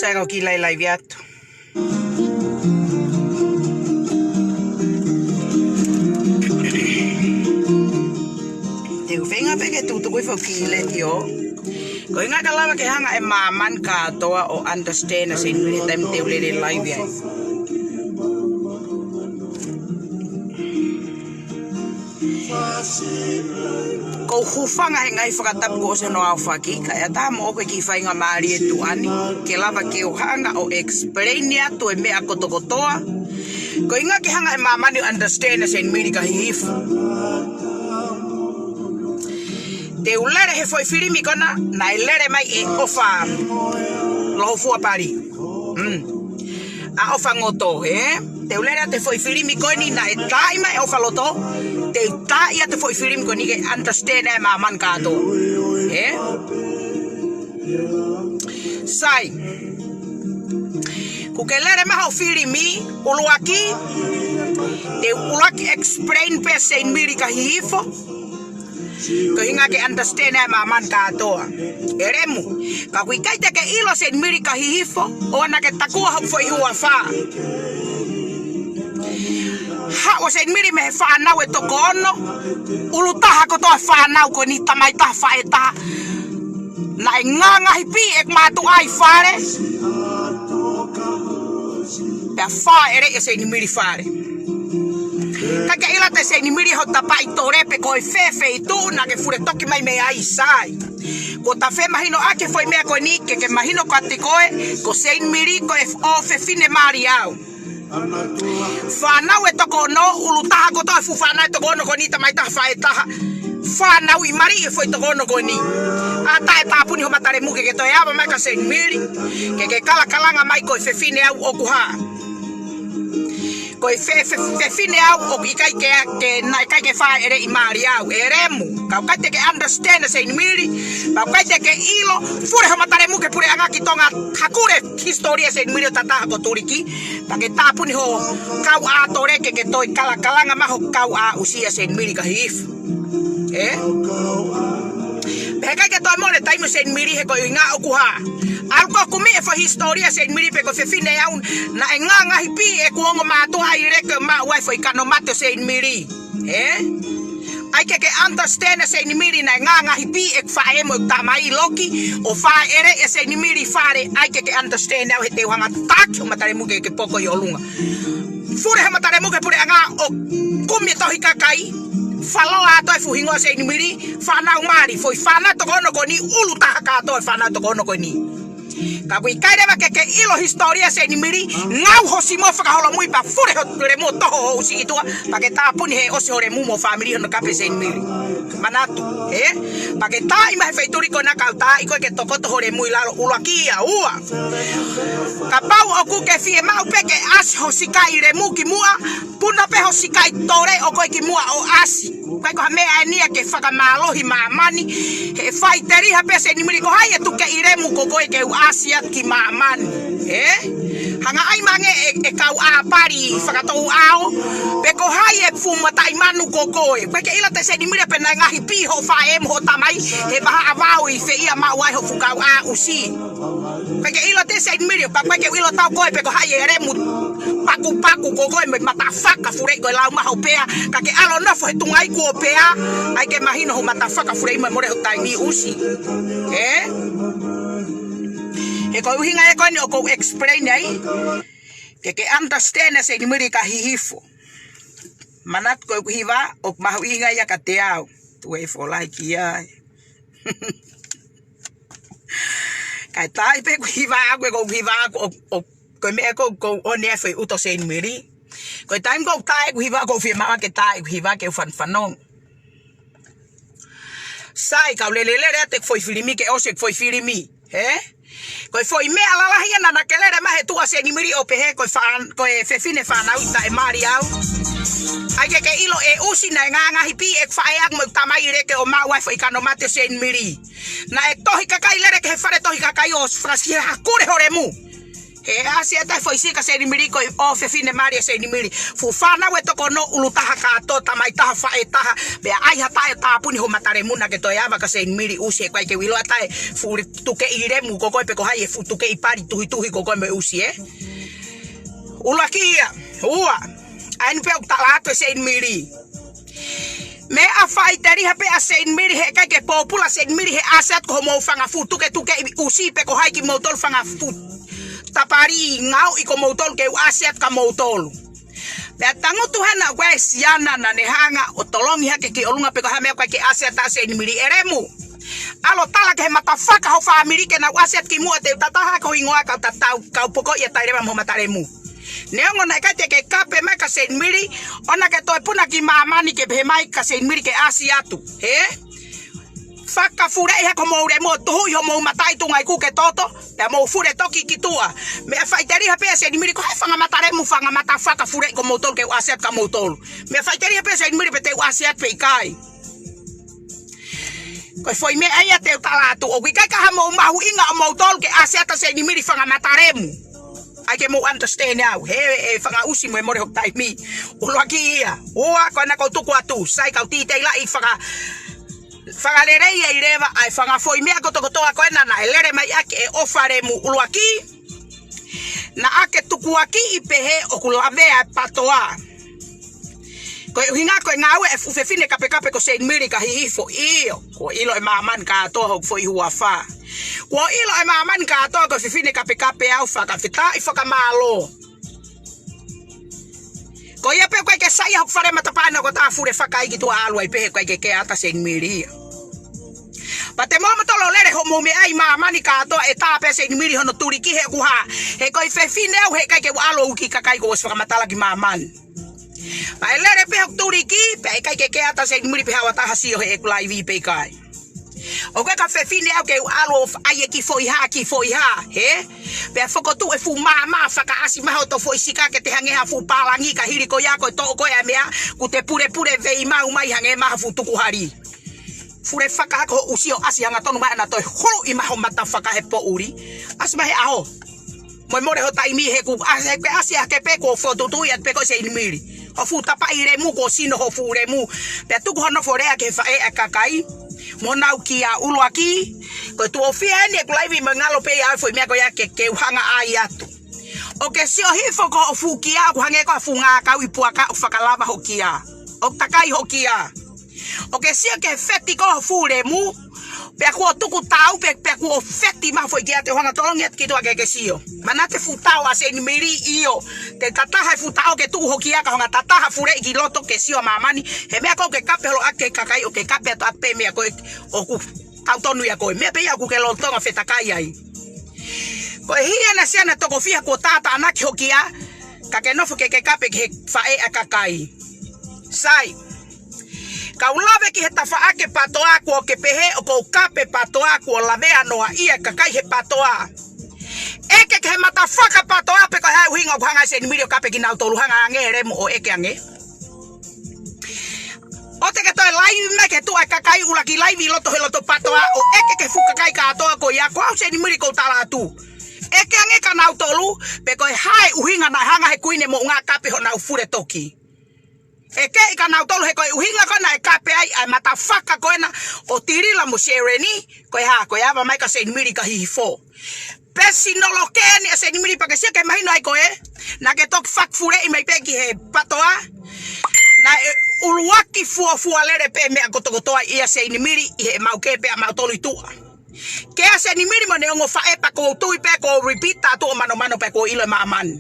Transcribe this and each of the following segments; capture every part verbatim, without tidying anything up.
Ka u kiʻi lailai atu. Te u feinga pē ke tutuku hifo ki letiō. Ko e ʻuhinga ka lava ke hanga ʻe māmani kātoa ʻo understand ʻa Seinimili he taimi te u lele laivi ai. Ko u hūfanga he ngaahi fakatapu kuo ʻosi hono aofaki, kae ʻatā moʻoku e kiʻi faingamālie tuʻa ni, ke lava ke u hanga ʻo explain atu e meʻa kotokotoa. Ko e ʻuhinga ke hanga ʻe māmani ʻo understand ʻa Seinimili ka Hihifo. Te u lele he foʻi filimi ko ena, naʻe lele mai ʻe ʻOfa Lohofua Pali. Mm. ʻA ʻOfa Ngoto, ē? Te u lele atu he foʻi filimi ko eni naʻe taaʻi mai ʻe ʻOfa Loto. Te u taaʻi atu he foʻi filimi ko eni ke understand ʻe māmani kātoa. Ē? Sai. Kuo ke lele mai hoʻo filimi, ʻuluaki. Te u ʻuluaki explain pē Seinimili ka Hihifo. Ko e ʻuhinga ke understand ʻe māmani kātoa. ʻE Lemu, ka ʻoku ʻikai te ke ʻilo Seinimili ka Hihifo, ʻoua naʻa ke takua hoku foʻi huafa. Haʻu ʻa Seinimili mei he fānau ʻe toko ono, ʻulu taha kotoa e fānau ko eni, tamai taha, faʻē taha. Naʻe ngāngāhipi ʻeku mātuʻa ʻi fale. Pea fāʻeleʻi ʻe Seinimili fale. ʻIkai ke ʻilo atu ʻe Seinimili hoʻo tapaʻi tole pe ko e fē feituʻu naʻa ke fule toki mai mei ai, sai. Kuo ta femahinoʻaki e foʻi meʻa ko eni ke ke mahino kiate koe, ko Seinimili ko e ʻofefine mali au. Fānau ʻe toko ono, ʻulu taha kotoa e fuʻu fānau ʻe toko ono ko eni, tamai taha, faʻē taha. Fānau ʻi mali e foʻi toko ono ko eni. ʻA, taʻe tāpuni ho mata lemu ke ke toe ava mai kia Seinimili. Ke ke kalakalanga mai ko e fefine au ʻoku hā. Ko e fe-, fe-, fefine au ʻoku ʻikai ke, ke naʻe ʻikai ke fāʻeleʻi mali au, ʻe Lemu. Ka ʻoku ʻikai te ke understand ʻa Seinimili. Pea ʻoku ʻikai te ke ʻilo, fule ho mata lemu ki he puleʻanga ki Tonga, hakule hisitōlia Seinimili ʻo tatau ko Tuliki. Pea ke tāpuni ho kauʻā tole ke ke toe kalakalanga mai ho kauʻā ʻusi ʻa Seinimili ka Hihifo. Ē? Pea ʻikai ke toe mole taimi ʻo Seinimili he ko e ʻuhinga ʻoku hā. ʻAlu koe ʻo kumi e foʻi hisitōlia Seinimili pe ko e fefine au naʻe ngāngāhipi ʻeku ongo mātuʻa ʻi Leke ʻo maʻu ai e foʻi kano mate ʻo Seinimili. Ē? ʻAi ke ke understand ʻa Seinimili naʻe ngāngāhipi ʻeku faʻē mo ʻeku tamai ʻi loki ʻo fāʻeleʻi ʻe Seinimili fale, ʻai ke ke understand au he te u hanga taki ho mata lemu ke ke poko ʻi ʻolunga. Fule ho mata lemu ki he puleʻanga ʻo kumi e tohi kakai. Fālō atu e fuʻu hingoa ʻo Seinimili, fānau mali, foʻi fānau toko ono ko eni, ʻulu taha kātoa e fānau toko ono ko eni. Ka ʻoku ʻikai leva ke ke ʻilo hisitōlia Seinimili, ngau ho simo fakaholomui pea fule ho lemu ʻo toho ho ʻusi ʻi tuʻa, pea ke tāpuni he ʻosi ho lemu mo e fāmili hono kape Seinimili. Manatu, ē? Pea ke taaʻi mai he feituli ko ena ka u taaʻi koe ke tokoto ho lemu ʻi lalo, ʻuluaki ia, ua. Kapau ʻoku ke fiemaʻu pē ke ʻasi ho sikai lemu ki muʻa, puna pē ho sikai tole ʻo koe ki muʻa ʻo ʻasi. ʻIkai ko ha meʻa eni ia ke fakamālohi māmani, he faʻiteliha pē Seinimili ko hai ʻe tuku e lemu ko koe ke u ʻasi atu ki māmani. Ē? Hanga ʻai mai ange ʻe, ʻe kauʻā pali fakatouʻao, pe ko hai e fuʻu mataʻi manu ko koe. ʻIkai ke ʻilo atu ʻe Seinimili pe naʻe ngāhipi hoʻo faʻē mo hoʻo tamai he vahaʻa vao ʻi fē ia maʻu ai ho fuʻu kauʻā ʻusi. ʻIkai ke ʻilo atu ʻe Seinimili, pea ʻikai ke u ʻilo atu au koe pe ko hai e lemu pakupaku ko koe mo e mata faka fuleʻi ko e lau maha ʻo pea, ka ke ʻalu ʻo nofo he tunga iku ʻo pea, ʻai ke mahino ho mata faka fuleʻi mo e mole ho taimi ʻusi. Ē? He ko e ʻuhinga ia ko eni ʻoku ou explain ai. Ke ke understand ʻa Seinimili ka Hihifo. Manatu ko ʻeku hiva, ʻoku mahuʻinga ia kiate au. Tuku e fo like ia. Kae taaʻi pē ʻeku hiva ʻaʻaku, ʻeku hiva ʻaʻaku, ʻo, ʻo, ko e meʻa ko, ko ʻene ʻai foʻi uto Seinimili. Ko e taimi ko ē ʻoku taaʻi ʻeku hiva, ʻoku ou fiemaʻu ke taaʻi ʻeku hiva ke u fanongo. Sai, ka u lele lele atu e foʻi filimi ke ʻosi e foʻi filimi. Ē? Ko e foʻi meʻa lalahi ia naʻa ke lele mai he tuʻa Seinimili ʻo pehē, ko e fā-, ko e fefine fānau ʻi taʻe mali au. ʻAi ke ke ʻilo ʻe ʻusi naʻe ngāngāhipi ʻeku faʻē ʻaʻaku mo ʻeku tamai ʻi Leke ʻo maʻu ai e foʻi kano mate ʻo Seinimili. Naʻe tohi kakai lele ki he fale tohi kakai ʻo fakasiʻi hakule ho lemu. Ke ʻasi atu e foʻi sika Seinimili ko e ʻofefine mali ʻa Seinimili. Fuʻu fānau ʻe toko ono, ʻulu taha kātoa, tamai taha, faʻē taha. Pea ʻai ha taʻe tāpuni ho matalemu naʻa ke toe ava kia Seinimili ʻusi, he ʻikai ke u ʻilo ʻa e taʻe fuʻu tukeʻi lemu ko koe pe ko hai, e fuʻu tukeʻi pali tuhituhi ko koe mo e ʻusi, ē? ʻUluaki ia. Ua. ʻA eni pē ʻoku tala atu ʻe Seinimili. Meʻa faʻiteliha pē ʻa Seinimili, he ʻikai ke pōpula Seinimili he ʻasi atu ko hoʻomou fanga fuʻu tuketukeʻi ʻusi pe ko hai kimoutolu, fanga fuʻu tapali ngaohi ko moutolu ke u ʻasi atu kia moutolu. Pea tangutu hena ʻoku ʻi ai e siana naʻa ne hanga ʻo tolongi hake ki ʻolunga pe ko e hā e meʻa, ʻikai ke ʻasi atu ʻa Seinimili e lemu. ʻAlu ʻo tala ki he matafaka ho fāmili ke nau ʻasi atu ki muʻa, te u tataha ko hingoa kau tatau, kau poko ia taileva mo matalemu. Neongo naʻe ʻikai te ke kape mai kia Seinimili, ʻoua ke toe puna ki māmani ke pehē mai kia Seinimili ke ʻasi atu. Hē? Fakafuleʻi hake homou lemu ʻo tuhuʻi homou mataʻi tuʻunga iku ke toto, pea mou fule toki ki tuʻa. Meʻa faʻiteliha pē ʻa Seinimili, ko e hā e fanga matalemu, fanga matafaka fuleʻi ko moutolu ke u ʻasi atu kia moutolu? Meʻa faʻiteliha pē ʻa Seinimili pe te u ʻasi atu pe ʻikai. Ko e foʻi meʻa ia te u tala atu, ʻoku ʻikai ke ʻi ai haʻamou mahuʻinga ʻo moutolu ke ʻasi atu ʻa Seinimili, fanga matalemu. ʻAi ke mou understand au, he ʻe fanga ʻusi mo e mole hoku taimi. ʻUluaki ia. Ua, ko ena ʻoku ou tuku atu, sai, kau titeilaʻi faka-, fakalelei ai leva ʻa e fanga foʻi meʻa kotokotoa ko ena naʻe lele mai ʻaki e ʻofa lemu. ʻUluaki, naʻa ke tukuakiʻi pehē ʻoku lavea e patoa. Ko e ʻuhinga ko e ngāue e fuʻu fefine kapekape ko Seinimili kia Hihifo. ʻIo, kuo ʻilo ʻe māmani kātoa hoku foʻi huafa. Kuo ʻilo ʻe māmani kātoa ko e fefine kapekape au, fakafetaʻi fakamālō. Ko ia pē ʻoku ʻikai ke saiʻia hoku fale matapā naʻa ku tā fule fakaiki tuʻa, ʻalu ai pē he ʻikai ke kea atu ʻa Seinimili ia. Pea te mou motolo lele hoʻomou meʻa ʻi māmani kātoa, ʻe tā pē ʻa Seinimili hono tuliki he ʻoku hā? He ko e fefine au, he ʻikai ke u ʻalu ʻo uki kakai kuo ʻosi fakamatala ki māmani. Pea ʻe lele pē hoku tuliki, pea ʻikai ke kea atu ʻa Seinimili pe haʻu ʻo tā ha sio heʻeku laivi pe ʻikai. ʻOku ʻikai ko ha fefine au ke u ʻalu ʻo ʻai e kiʻi foʻi hā, kiʻi foʻi hā, hē? Pea fokotuʻu e fuʻu māmā fakaʻasi mai hoto foʻi sika ke te hangē ha fuʻu pālangi, ka hili ko ia ko e toʻo ko ē ʻa e meʻa, kuo te pulepule veimau mai hangē ha fuʻu tukuhali. Fule faka hake ho ʻusi ʻo ʻasi hangatonu mai ʻana, toe huluʻi mai ho matafaka he poʻuli. ʻAsi mai he ʻaho. Mo e mole ho taimi he kuo ʻasi, he kuo ʻasi hake pē kuo fokotuʻutuʻu ia pē ko Seinimili. Ho fuʻu tapaʻi lemu, kuo sino ho fuʻu lemu. Pea tuku hono foʻi lea ki he faʻē ʻa e kakai. Mo nau kia. ʻUluaki, ko e tuʻo fiha eni ʻeku laivi mo e ngalo pē ia ʻa e foʻi meʻa ko ia ke, ke u hanga ʻai atu. ʻOku ke sio Hihifo ko hoʻo fuʻu kia ʻoku hangē ko ha fuʻu ngākau ʻi puaka ʻoku fakalava ho kia. ʻOku takai ho kia. ʻOku ke sio ki he feti ko ē ho fuʻu lemu, pea kuo tuku tau pē, pea kuo feti mai ho foʻi kia, te u hanga ʻo tolongi atu ki tuʻa ke ke sio. Manatu e fuʻu tao ʻa Seinimili, ʻio. Te tataha e fuʻu tao ke tuku ho kia ka hanga ʻo tataha fuleʻi ki loto ke sio ʻa māmani. He meʻa ko ē ʻoku ke kape holo ʻaki ki he kakai, ʻoku ke kape atu ʻaki pē meʻa ko ē ʻoku tautonu ia ko ē. Meʻa pē ia ʻoku ke lolotonga fetakai ai. Ko e hia ena siana toko fiha kuo tātānaki ho kia, ka ke nofo ke ke kape ki he faʻē ʻa e kakai. Sai. Kau lave ki he tafaʻaki e patoa, kuo ke pehē ʻoku ou kape patoa, kuo lavea noa ia e kakai he patoa. ʻEke ki he matafaka patoa pe ko e hā e ʻuhinga ʻoku hanga ʻe Seinimili ʻo kape kinautolu, hanga ange e lemu ʻo ʻeke ange. ʻOua te ke toe laivi mai ki he tuʻa e kakai, ʻuluaki laivi ʻi loto he loto patoa ʻo ʻeke ki he fuʻu kakai kātoa ko ia, ko au Seinimili ʻoku ou tala atu. ʻEke ange kia nautolu, pe ko e hā e ʻuhinga naʻe hanga he kuini moʻunga ʻo kape honau fule toki. ʻEke kia nautolu he ko e ʻuhinga ko ē naʻe kape ai ʻa e matafaka ko ena ʻo Tilila mo Seleni, ko e hā, ko e ava mai kia Seinimili kia Hihifo. Pēsino loke eni ʻa Seinimili, pea ke sio ke mahino ai ko ē, naʻa ke toki fakafuleʻi mai pē ki he patoa. Naʻe ʻuluaki fuofua lele pē meʻa kotokotoa ia Seinimili ʻi heʻemau kē pē ʻamautolu ʻi tuʻa. Kē ʻa Seinimili mo ʻene ongo faʻē, pea ʻoku ou tui pē kuo repeat atu ʻo manomano pē kuo ʻilo ʻe māmani.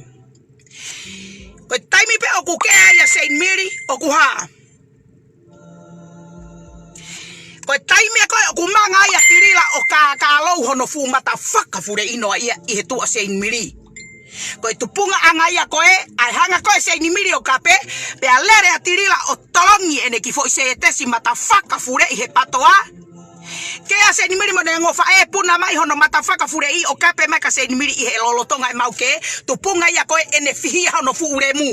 Ko e taimi pē ʻoku kē ai ʻa Seinimili, ʻoku hā? Ko e taimi ko ē ʻoku manga ai ʻa Tilila ʻo kākālou hono fuʻu matafaka fuleʻi noa ia ʻi he tuʻa Seinimili. Ko e tupungaʻanga ia ko ē, ʻa e hanga ko ē Seinimili ʻo kape, pea lele ʻa Tilila ʻo tolongi ʻene kiʻi foʻi sētesi matafaka fuleʻi he patoa. Kē ʻa Seinimili mo ʻene ongo faʻē, puna mai hono matafaka fuleʻi ʻo kape mai kia Seinimili ʻi he lolotonga ʻemau kē, tupunga ia ko ē ʻene fihia hono fuʻu lemu.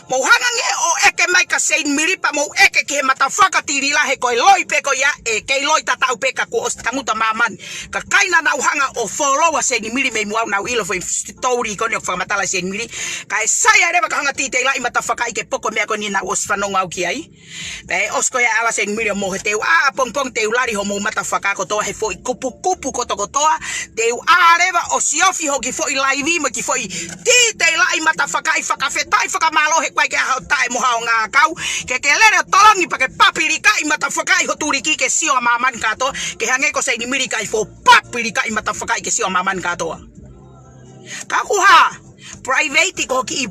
Mou hanga ange ʻo ʻeke mai kia Seinimili pea mou ʻeke ki he matafaka tili lahi ko e loi pē ko ia ē, kei loi tatau pē ka kuo ʻosi tangutu ʻa māmani. Kakai naʻa nau hanga ʻo follow ʻa Seinimili mei muʻa, nau ʻilo foʻi story ko eni ʻoku fakamatala Seinimili. Kae sai ai leva ka hanga ʻo titeilaʻi matafakaʻi ke poko meʻa ko eni naʻa ku ʻosi fanongo au ki ai. Pea ʻosi ko ia ʻa Seinimili ʻo mohe, te u ʻā ʻapongipongi te u lali homou matafaka kotoa he foʻi kupukupu kotokotoa. Te u ʻā leva ʻo siofi hoku foʻi laivi mo e kiʻi foʻi titeilaʻi matafakaʻi, fakafetaʻi fakamālō he ʻikai ke ʻi ai haʻo taʻe mo haʻo ngākau. Ke ke lele ʻo tolongi pea ke papilikaʻi matafakaʻi ho tuliki ke sio ʻa māmani kātoa. Ke hangē ko Seinimili ʻikai fuʻu papilikaʻi matafakaʻi ke sio ʻa māmani kātoa. Ka ʻoku hā, private ko hoʻo kiʻi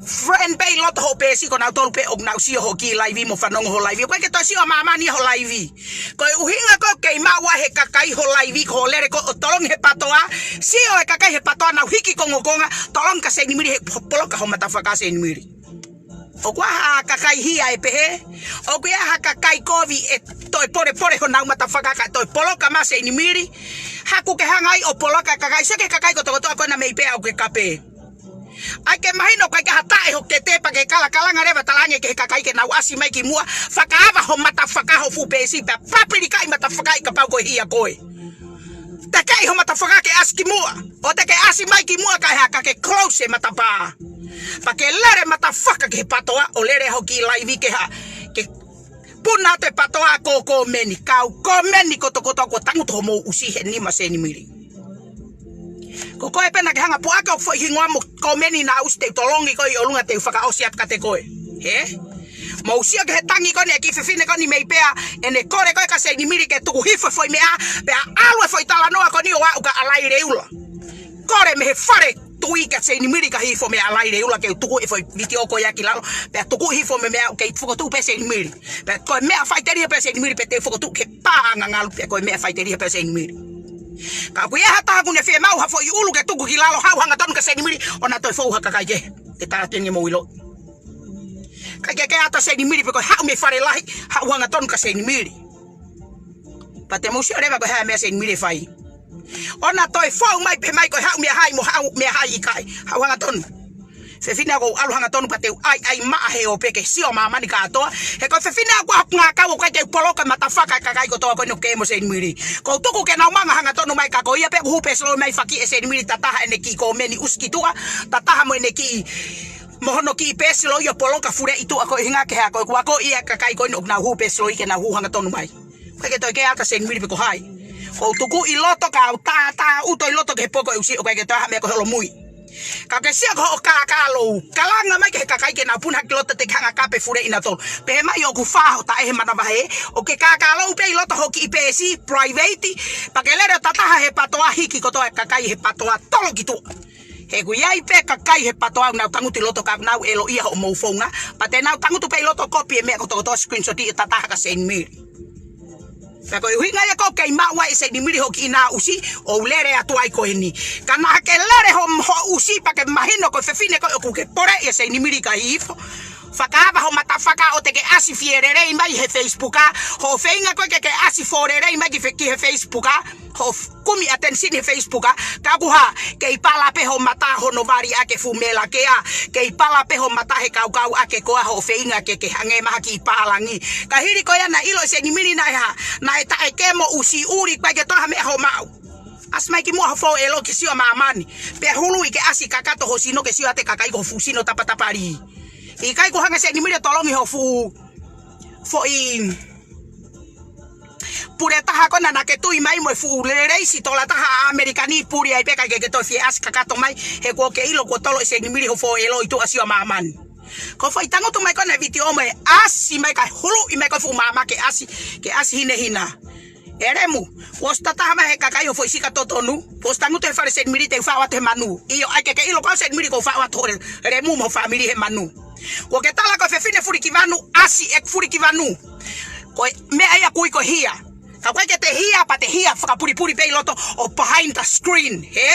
friend pē ʻi loto hoʻo peesi, ko nautolu pē ʻoku nau sio hoʻo kiʻi laivi mo fanongo hoʻo laivi. ʻOku ʻikai ke toe sio ʻa māmani ia hoʻo laivi. Ko e ʻuhinga ko ē ʻoku kei maʻu ai ʻe he kakai hoʻo laivi ko hoʻo lele ko ē ʻo tolongi he PATOA. Sio e kakai he PATOA nau hiki kongokonga, tolongi kia Seinimili he poloka ho matafaka Seinimili. ʻOku ʻi ai ha kakai hia ʻe pehē? ʻOku ʻi ai ha kakai kovi ʻe toe polepole honau matafaka kae toe poloka mai Seinimili? Haʻaku ke hanga ai ʻo poloka e kakai, sio ki he kakai kotokotoa ko ena mei pē ʻoku ke kape. ʻAi ke mahino ʻoku ʻikai ke ʻi ai ha taʻe ho kete pea ke kalakalanga leva talaange ki he kakai ke nau ʻasi mai ki muʻa, fakaava ho matafaka ho fuʻu peesi pea papilikaʻi matafakaʻi kapau ko e hia koe. Tekeʻi ho matafaka ke ʻasi ki muʻa. ʻOua te ke ʻasi mai ki muʻa kae haka ke close e matapā. Pea ke lele matafaka ki he PATOA ʻo lele hoʻo kiʻi laivi ke hā, ke puna atu e PATOA ko e komeni, kau komeni kotokotoa kuo tangutu homou ʻusi he nima Seinimili. Ko koe pē naʻa ke hanga ʻo puʻaki hoku foʻi hingoa mo e komeni naʻa ku ʻosi, te u tolongi koe ʻi ʻolunga te u fakaʻosi atu kiate koe. Hē? Mou sio ki he tangi ko eni e kiʻi fefine ko eni mei pē ʻa ʻene kole ko ē kia Seinimili ke tuku hifo e foʻi meʻa, pea ʻalu e foʻi talanoa ko eni ʻo aʻu kia ʻAlaileula. Kole mei he fale tuʻi kia Seinimili ke hifo meʻa ʻAlaileula ke u tuku e foʻi vitiō ko ia ki lalo, pea tuku hifo mo e meʻa ʻoku kei fokotuʻu pē Seinimili. Pea ko e meʻa faʻiteliha pē Seinimili pea te u fokotuʻu ke pā ʻa ngangalu pea ko e meʻa faʻiteliha pē Seinimili. Ka ʻoku ʻi ai ha taha ʻoku ne fiemaʻu ha foʻi ʻulu ke tuku ki lalo, haʻu hangatonu kia Seinimili ʻo na toe fou ha kakai kehe. Te tala tenge mou ʻilo. ʻIkai ke ke ʻata Seinimili pe ko e haʻu mei fale lahi, haʻu hangatonu kia Seinimili. Pea te mou sio leva ko e hā e meʻa Seinimili ʻe fai. ʻO na toe fou mai pē mai ko e haʻu meʻa hai mo haʻu meʻa hai ʻikai. Haʻu hangatonu. Fefine ʻoku ou ʻalu hangatonu pea te u ʻai ʻai maʻa he ʻo pē ke sio ʻa māmani kātoa. He ko e fefine ʻoku ʻi ai hoku ngākau ʻoku ʻikai ke u poloka matafaka e kakai kotoa ko eni ʻoku kei mo Seinimili. ʻOku ou tuku ke nau manga hangatonu mai ka ko ia pē ʻoku hū peesi loi mai faki ʻe Seinimili, tataha ʻene kiʻi komeni ʻusi ki tuʻa, tataha mo ʻene kiʻi mo hono kiʻi peesi loi ʻo poloka fule ʻi tuʻa ko e ʻuhinga ke hā, ko e kuo akoʻi ʻe he kakai ko eni ʻoku nau hū peesi loi ke nau hū hangatonu mai. ʻIkai ke toe ke ʻata Seinimili pe ko hai. ʻOku ou tuku ʻi loto ka u tātā ʻuto ʻi loto ki he poko ʻe ʻusi, ʻoku ʻikai ke toe ʻi ai ha meʻa ko e holomui. Ka ke sio ki hoʻo kākālou, kalanga mai ki he kakai ke nau puna hake ʻi loto te ke hanga ʻo kape fule ʻi nautolu. Pehē mai ʻoku fā ho taʻe he manavahē, ʻoku ke kākālou pē ʻi loto hoʻo kiʻi peesi private, pea ke lele ʻo tataha he PATOA hiki kotoa e kakai he PATOA tolo ki tuʻa. He ʻoku ʻi ai pē kakai he PATOA ʻoku nau tangutu ʻi loto ka ʻoku nau ʻilo ia hoʻomou founga, pea te nau tangutu pē ʻi loto kopi e meʻa kotokotoa screenshot ʻo tataha kia Seinimili. Pea ko e ʻuhinga ia ʻoku kei maʻu ai ʻe Seinimili hoʻo kiʻi nā ʻusi, ʻo u lele atu ai ko eni. Ka naʻa ke lele ho, ho ʻusi pea ke mahino ko e fefine ko ē ʻoku ke poleʻi ʻa Seinimili ka hifo. Fakaava ho matafaka ʻo te ke ʻasi fie lelei mai he Facebook ʻa, hoʻo feinga ko ē ke ke ʻasi fō lelei mai ki fe-, ki he Facebook ʻa, hoʻo f-, kumi attention he Facebook ʻa, ka ʻoku hā, kei pala pē ho mata hono vali ʻa ke fuʻu melakea, kei pala pē ho mata he kaukau ʻa ke koa hoʻo feinga ke ke hangē mai ha kiʻi pālangi. Ka hili ko ia naʻe ʻilo ʻe Seinimili naʻe hā, naʻe taʻe kemo ʻusi ʻuli ʻikai ke toe ʻi ai ha meʻa hoʻo maʻu. ʻAsi mai ki muʻa ho fō ʻelo ke sio ʻa māmani. Pea huluʻi ke ʻasi kakato ho sino ke sio ʻa e kakai ko ho fuʻu sino tapatapali. ʻIkai ko e hanga ʻe Seinimili ʻo tolongi ho fuʻu foʻi pule taha ko ena naʻa ke tui mai mo e fuʻu leleisi tola taha ʻa ʻAmelika ni puli ai pē kae ʻikai ke toe fie ʻasi kakato mai he kuo ke ʻilo kuo tolo ʻe Seinimili ho fō ʻelo ʻi tuʻa sio ʻa māmani. Ko e foʻi tangutu mai ko ena e vitiō mo e ʻasi mai kae huluʻi mai ko e fuʻu maama ke ʻasi, ke ʻasi hinehina. ʻE Lemu, kuo ʻosi tataha mai he kakai ho foʻi sika totonu, kuo ʻosi tangutu he fale Seinimili te u faʻu atu he manu. ʻIo, ʻai ke ke ʻilo ko au Seinimili ʻoku ou faʻu atu hoʻo Lemu mo ho fāmili he manu. Kuo ke tala ko e fefine fulikivanu, ʻasi ʻeku fulikivanu. Ko e meʻa ia ʻoku ui ko e hia. Ka ʻoku ʻikai ke te hia, pea te hia fakapulipuli pē ʻi loto ʻo behind the screen, hē?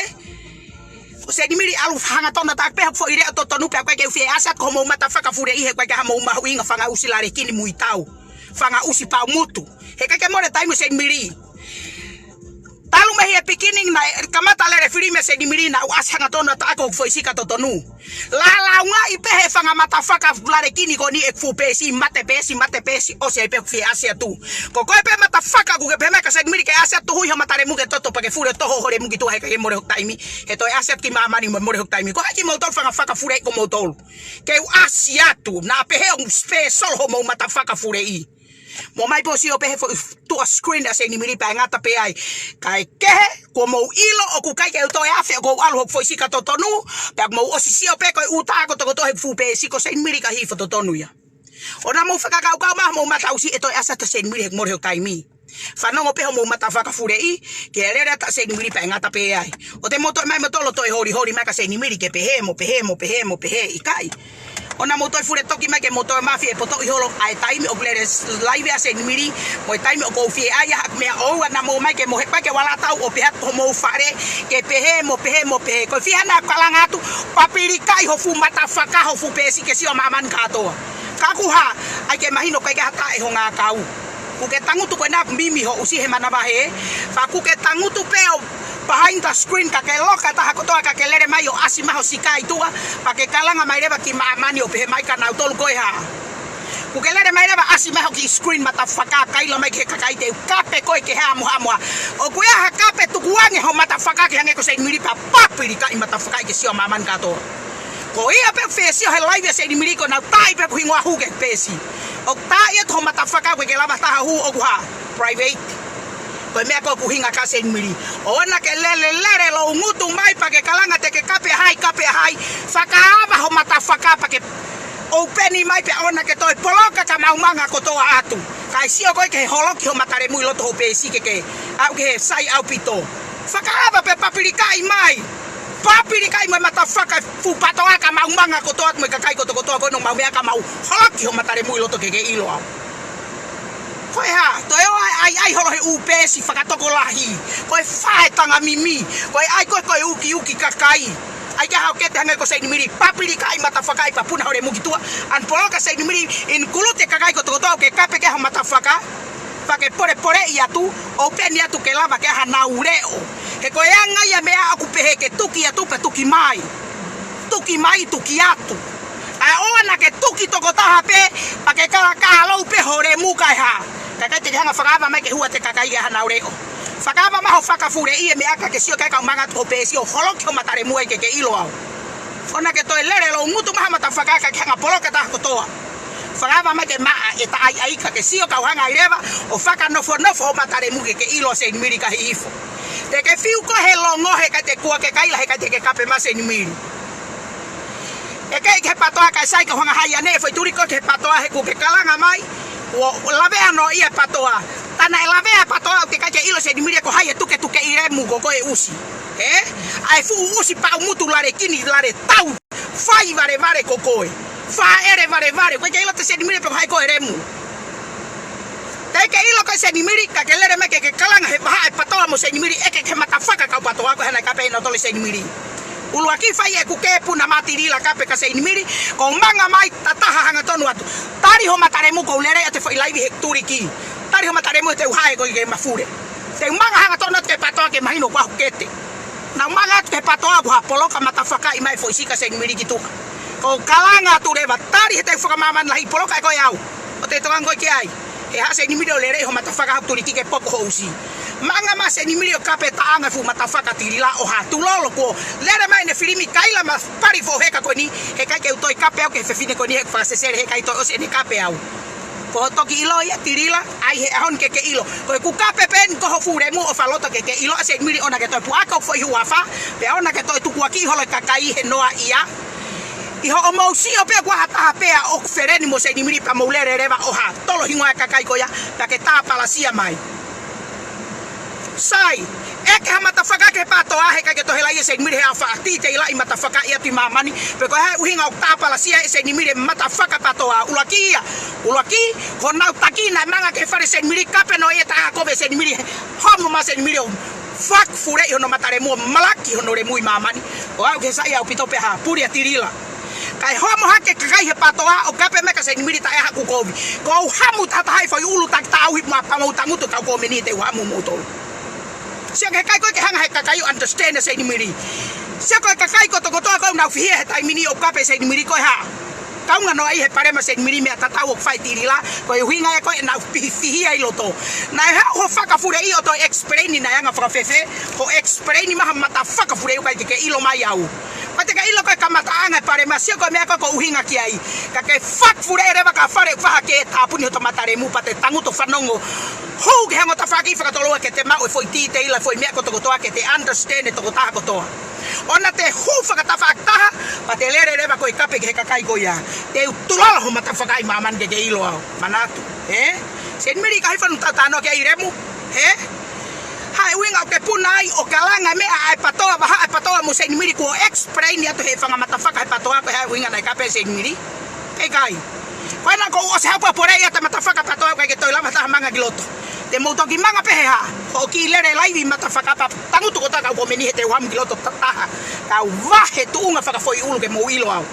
Ko Seinimili ʻalu hangatonu atu pē hoku foʻi leʻo totonu pea ʻoku ʻikai ke u fie ʻasi atu ko hoʻomou matafaka fuleʻi he ʻoku ʻikai ke ʻi ai haʻamou mahuʻinga fanga ʻusi lalekini muitau. Fanga ʻusi paumutu. He ʻikai ke mole taimi Seinimili. Talu mei he beginning naʻe kamata lele filimi ʻa Seinimili naʻá ku ʻasi hangatonu ʻo taʻaki hoku foʻi sika totonu. Lālāungaʻi pē he fanga matafaka lalekini ko eni ʻeku fuʻu peesi, mate peesi, mate peesi, ʻosi ai pē hoku fie ʻasi atu. Ko koe pē matafaka ʻokú ke pehē mai kia Seinimili ke ʻasi atu, hui ho mata lemu ki he toto pea ke fule ʻo toho ho lemu ki tuʻa he ʻikai ke mole hoku taimi. He toe ʻasi atu ki māmani mo mole hoku taimi. Ko hai kimoutolu fanga fakafuleʻi ko moutolu ke u ʻasi atu, naʻa pehē ʻoku special homou matafaka fuleʻi. Mou ō mai pē ʻo sio pē he foʻi tuʻa screen ʻa Seinimili pea ʻe ngata pē ai. Kae kehe, kuo mou ʻilo ʻoku ʻikai ke u toe afe ʻoku ou ʻalu hoku foʻi sika totonu, pea mou ʻosi sio pē ko e ʻuta kotokotoa he fuʻu peesi ko Seinimili ka hifo totonu ia. ʻOua naʻa mou fakakaukau mai homou mata ʻusi ʻe toe ʻasi atu ʻa Seinimili he ʻoku mole hoku taimi. Fanongo pē homou matafaka fuleʻi, ke lele atu ʻa Seinimili pea ʻe ngata pē ai. ʻOua te mou toe ō mai moutolu ʻo toe holiholi mai kia Seinimili ke pehē mo pehē mo pehē mo pehē, ʻikai. ʻOua naʻa mou toe fule toki mai ke mou toe mafie potoʻi holo ʻa e taimi ʻoku lele live ai ʻa Seinimili, mo e taimi ʻoku ou fie ʻai ai haʻaku meʻa ʻoʻou, naʻa mou ō mai ke mou heka ke u ala atu ʻo pehē atu homou fale, ke pehē mo pehē mo pehē. Ko e fiha naʻá ku kalanga atu, papilikaʻi ho fuʻu matafaka, ho fuʻu peesi ke sio ʻa māmani kātoa. Ka ʻoku hā, ʻai ke mahino ʻoku ʻikai ke ʻi ai ha taʻe ho ngākau. ʻOkú ke tangutu ko ena ʻoku mimi ho ʻusi he manavahē, pea ʻokú ke tangutu pē ʻo behind the screen ka ke loka taha kotoa ka ke lele mai ʻo ʻasi mai ho sika ʻi tuʻa, pea ke kalanga mai leva ki māmani ʻo pehē mai kia nautolu ko e hā. ʻOkú ke lele mai leva ʻasi mai ho kiʻi screen matafaka, kaila mai ki he kakai te u kape koe ki he hā mo hā mo hā. ʻOku ʻi ai ha kape tukuange ho matafaka ke hangē ko Seinimili pea papilikaʻi matafakaʻi ke sio ʻa māmani kātoa. Ko ia pē ʻoku fie sio he live ʻa Seinimili ko ʻenau taaʻi pē ʻeku hingoa hū ki he peesi. ʻOku taaʻi atu ho matafaka, ʻoku ʻikai ke lava ha taha ʻo hū, ʻoku hā, private. Ko e meʻa ko ē ʻoku ʻuhinga kia Seinimili. ʻOua naʻá ke lele, lele loungutu mai pea ke kalanga te ke kape ʻa hai, kape ʻa hai. Fakaava ho matafaka pea ke ʻoupeni mai pea ʻoua naʻá ke toe poloka ka mau manga kotoa atu. Kae sio koe ki he holoki ho mata lemu ʻi loto ho peesi ke ke aʻu ki he sai ʻaupito. Fakaava pea papilikaʻi mai. Papilikaʻi mai matafaka, fuʻu PATOA ka mau manga kotoa atu mo e kakai kotokotoa ko ē ʻoku mau meʻa ka mau holoki ho mata lemu ʻi loto ke ke ʻilo au. Ko e hā, toe ō ʻo ʻai, ʻai holo he ʻū peesi fakatokolahi. Ko e fai tanga mimi. Ko e ʻai ko ē ko e ukiuki kakai. ʻAi ke hao kete hangē ko Seinimili, papilikaʻi matafakaʻi pea puna ho lemu ki tuʻa. ʻAna poloka Seinimili, include e kakai kotokotoa ʻokú ke kape ki ai ho matafaka. Pea ke polepoleʻi atu, ʻoupeni atu ke lava ke ʻi ai hanau leʻo. He ko e anga ia e meʻa ʻoku pehē ke tuki atu pea tuki mai. Tuki mai, tuki atu. ʻA ʻoua naʻá ke tuki tokotaha pē, pea ke kalakālou pē ho lemu kae hā. Kae ʻikai te ke hanga ʻo fakaava mai ke hua ʻa e kakai ʻi ai hanau leʻo. Fakaava mai ho fakafuleʻi e meʻa ka ke sio ki ai ka u manga atu ho peesi ʻo holoki ho mata lemu ai ke ke ʻilo au. ʻOua naʻá ke toe lele loungutu mai ha matafaka ka ke hanga ʻo poloka taha kotoa. Fakaava mai ke maʻa e taʻaiʻai ka ke sio ka u hanga ai leva ʻo fakanofonofo ho mata lemu ke ke ʻilo ʻa Seinimili ka hihifo. Te ke fiu koe he longo he ʻikai te ke kua ke kaila he ʻikai te ke kape mai Seinimili. ʻE kei ki he PATOA kae sai ka u hanga ʻo haiane e foʻi tuli ko ē ki he PATOA he ʻokú ke kalanga mai. ʻO, ʻo lavea noa ia e PATOA. Tā naʻe lavea e PATOA ʻoku ʻikai ke ʻilo ʻe Seinimili ko hai e tuketukeʻi lemu ko ē ko e ʻusi. Ē? ʻA e fuʻu ʻusi paʻumutu lalekini lale tau. Fai valevale ko koe. Fāʻele valevale. ʻOku ʻikai ke ʻilo ʻe Seinimili pe ko hai koe lemu. Teʻeki ke ʻilo ʻe Seinimili ka ke lele mai ke ke kalanga he vahaʻa e PATOA mo Seinimili ʻeke ki he matafaka kau PATOA ko e hā naʻe kape ai nautolu ʻe Seinimili. ʻUluaki fai ʻeku kē puna matilila kape kia Seinimili, ko u manga mai tataha hangatonu atu. Tali ho mata lemu ko u lele atu he foʻi live he tuliki. Tali ho mata lemu he te u hae koe ke mafule. Te u manga hangatonu atu ki he PATOA ke mahino kuo u kete. Naʻá ku manga atu ki he PATOA kuo u hā poloka matafakaʻi mai e foʻi sika ʻa Seinimili ki tuʻa. Ko u kalanga atu leva tali he te u fakamāmani lahi poloka ʻe koe au. ʻOua te ke tokanga koe ki ai. He haʻu ʻa Seinimili ʻo lele ʻi ho matafaka haʻaku tuliki ke poko ho ʻusi. Manga mai ʻa Seinimili ʻo kape taʻanga e fuʻu matafaka tilila ʻo hā tulolo kuo lele mai ʻene filimi kaila ma pali foʻi heka ko eni. He ʻikai ke u toe kape au ki he fefine ko eni he fakasesele he ʻikai toe ʻosi ʻene kape au. Ko hoʻo toki ʻilo ia tilila, ʻai he ʻaho ni ke ke ʻilo. Ko ʻeku kape pē eni ko ho fuʻu lemu ʻofa loto ke ke ʻilo ʻa Seinimili ʻoua naʻá ke toe puʻaki hoku foʻi huafa, pea ʻoua naʻá ke toe tukuakiʻi holo e kakai he noaʻia. ʻI hoʻomou sio pē kuo ʻi ai ha taha pē ʻoku feleni mo Seinimili pea mou lele leva ʻo hā tolo hingoa e kakai ko ia, pea ke tāpalasia mai. Sai, ʻeke ha matafaka ki he PATOA he ʻikai ke tohelaʻi ʻe Seinimili he ʻaofaʻaki te ila ʻi matafakaʻi atu ʻi māmani, pe ko e hā e ʻuhinga ʻoku tāpalasia ʻe Seinimili e matafaka PATOA. ʻUluaki ia, ʻuluaki, ko honau taki naʻe manga ki he fale ʻo Seinimili, kape noa ia e taʻanga kovi ʻa Seinimili, homo mai ʻa Seinimili ʻo fakafuleʻi hono mata lemu ʻo malaki hono lemu ʻi māmani. ʻO aʻu ki he sai ʻaupito pea hā, puli ʻa tilila. Kae homo hake e kakai he PATOA ʻo kape mai kia Seinimili taʻe ʻi ai haʻaku kovi. Ko u hamu tahatahaʻi foʻi ʻulu taki taʻau hipi ma pea mou tangutu kau kōmeni te u hamu moutolu. Sio ki he kakai ko ē ke hanga he kakai ʻo understand ʻa Seinimili. Sio ko e kakai kotokotoa ko ē ʻoku nau fihia he taimi ni ʻo kape Seinimili ko e hā. Kaunga noa ʻi he palopalema Seinimili meʻa tatau ʻoku fai tilila. Ko e ʻuhinga ia ko ē ʻenau fihia ʻi loto. Naʻe haʻu ho fakafuleʻi ʻo toe explain naʻe anga fakafēfē. Ko e explain mai ha mata fakafuleʻi ʻoku ʻikai ke ke ʻilo mai au. Ko e te ke ʻilo ko e kamataʻanga e palopalema sio ko e meʻa ko ē ʻoku ʻuhinga ki ai. Ka ke fakafuleʻi leva ka fale ʻoku faha ke tāpuni hoto mata lemu pea te tangutu ʻo fanongo. Hū ki he ongo tafaʻaki fakatoloua ke te maʻu e foʻi titeila foʻi meʻa kotokotoa ke te understand e tokotaha kotoa. ʻOua te hū fakatafaʻaki taha, pea te lele leva ko e kape ki he kakai ko ia. Te u tulala ho mata fakaʻi māmani ke ke ʻilo au. Manatu, ē? Seinimili ka hifanu tatano ke ʻi lemu, ē? Hā e ʻuhinga ʻoku ke puna ai ʻo kalanga meʻa ʻa e patoa, vahaʻa e patoa mo Seinimili kuo explain atu he fanga mata faka he patoa ko e hā e ʻuhinga naʻe kape Seinimili. ʻIkai. Ko ena ʻoku ou ʻosi haʻu pea poleʻi ʻa e mata faka patoa ʻoku ʻikai ke toe lava ha taha manga ki loto. Te mou toki manga pē he hā. Hoʻo kiʻi lele laivi mata faka pea tangutu kotoa kau komeni he te u hamu ki loto ta-, taha. Kau vahe tuʻunga fakafoʻi ʻulu ke mou ʻilo au.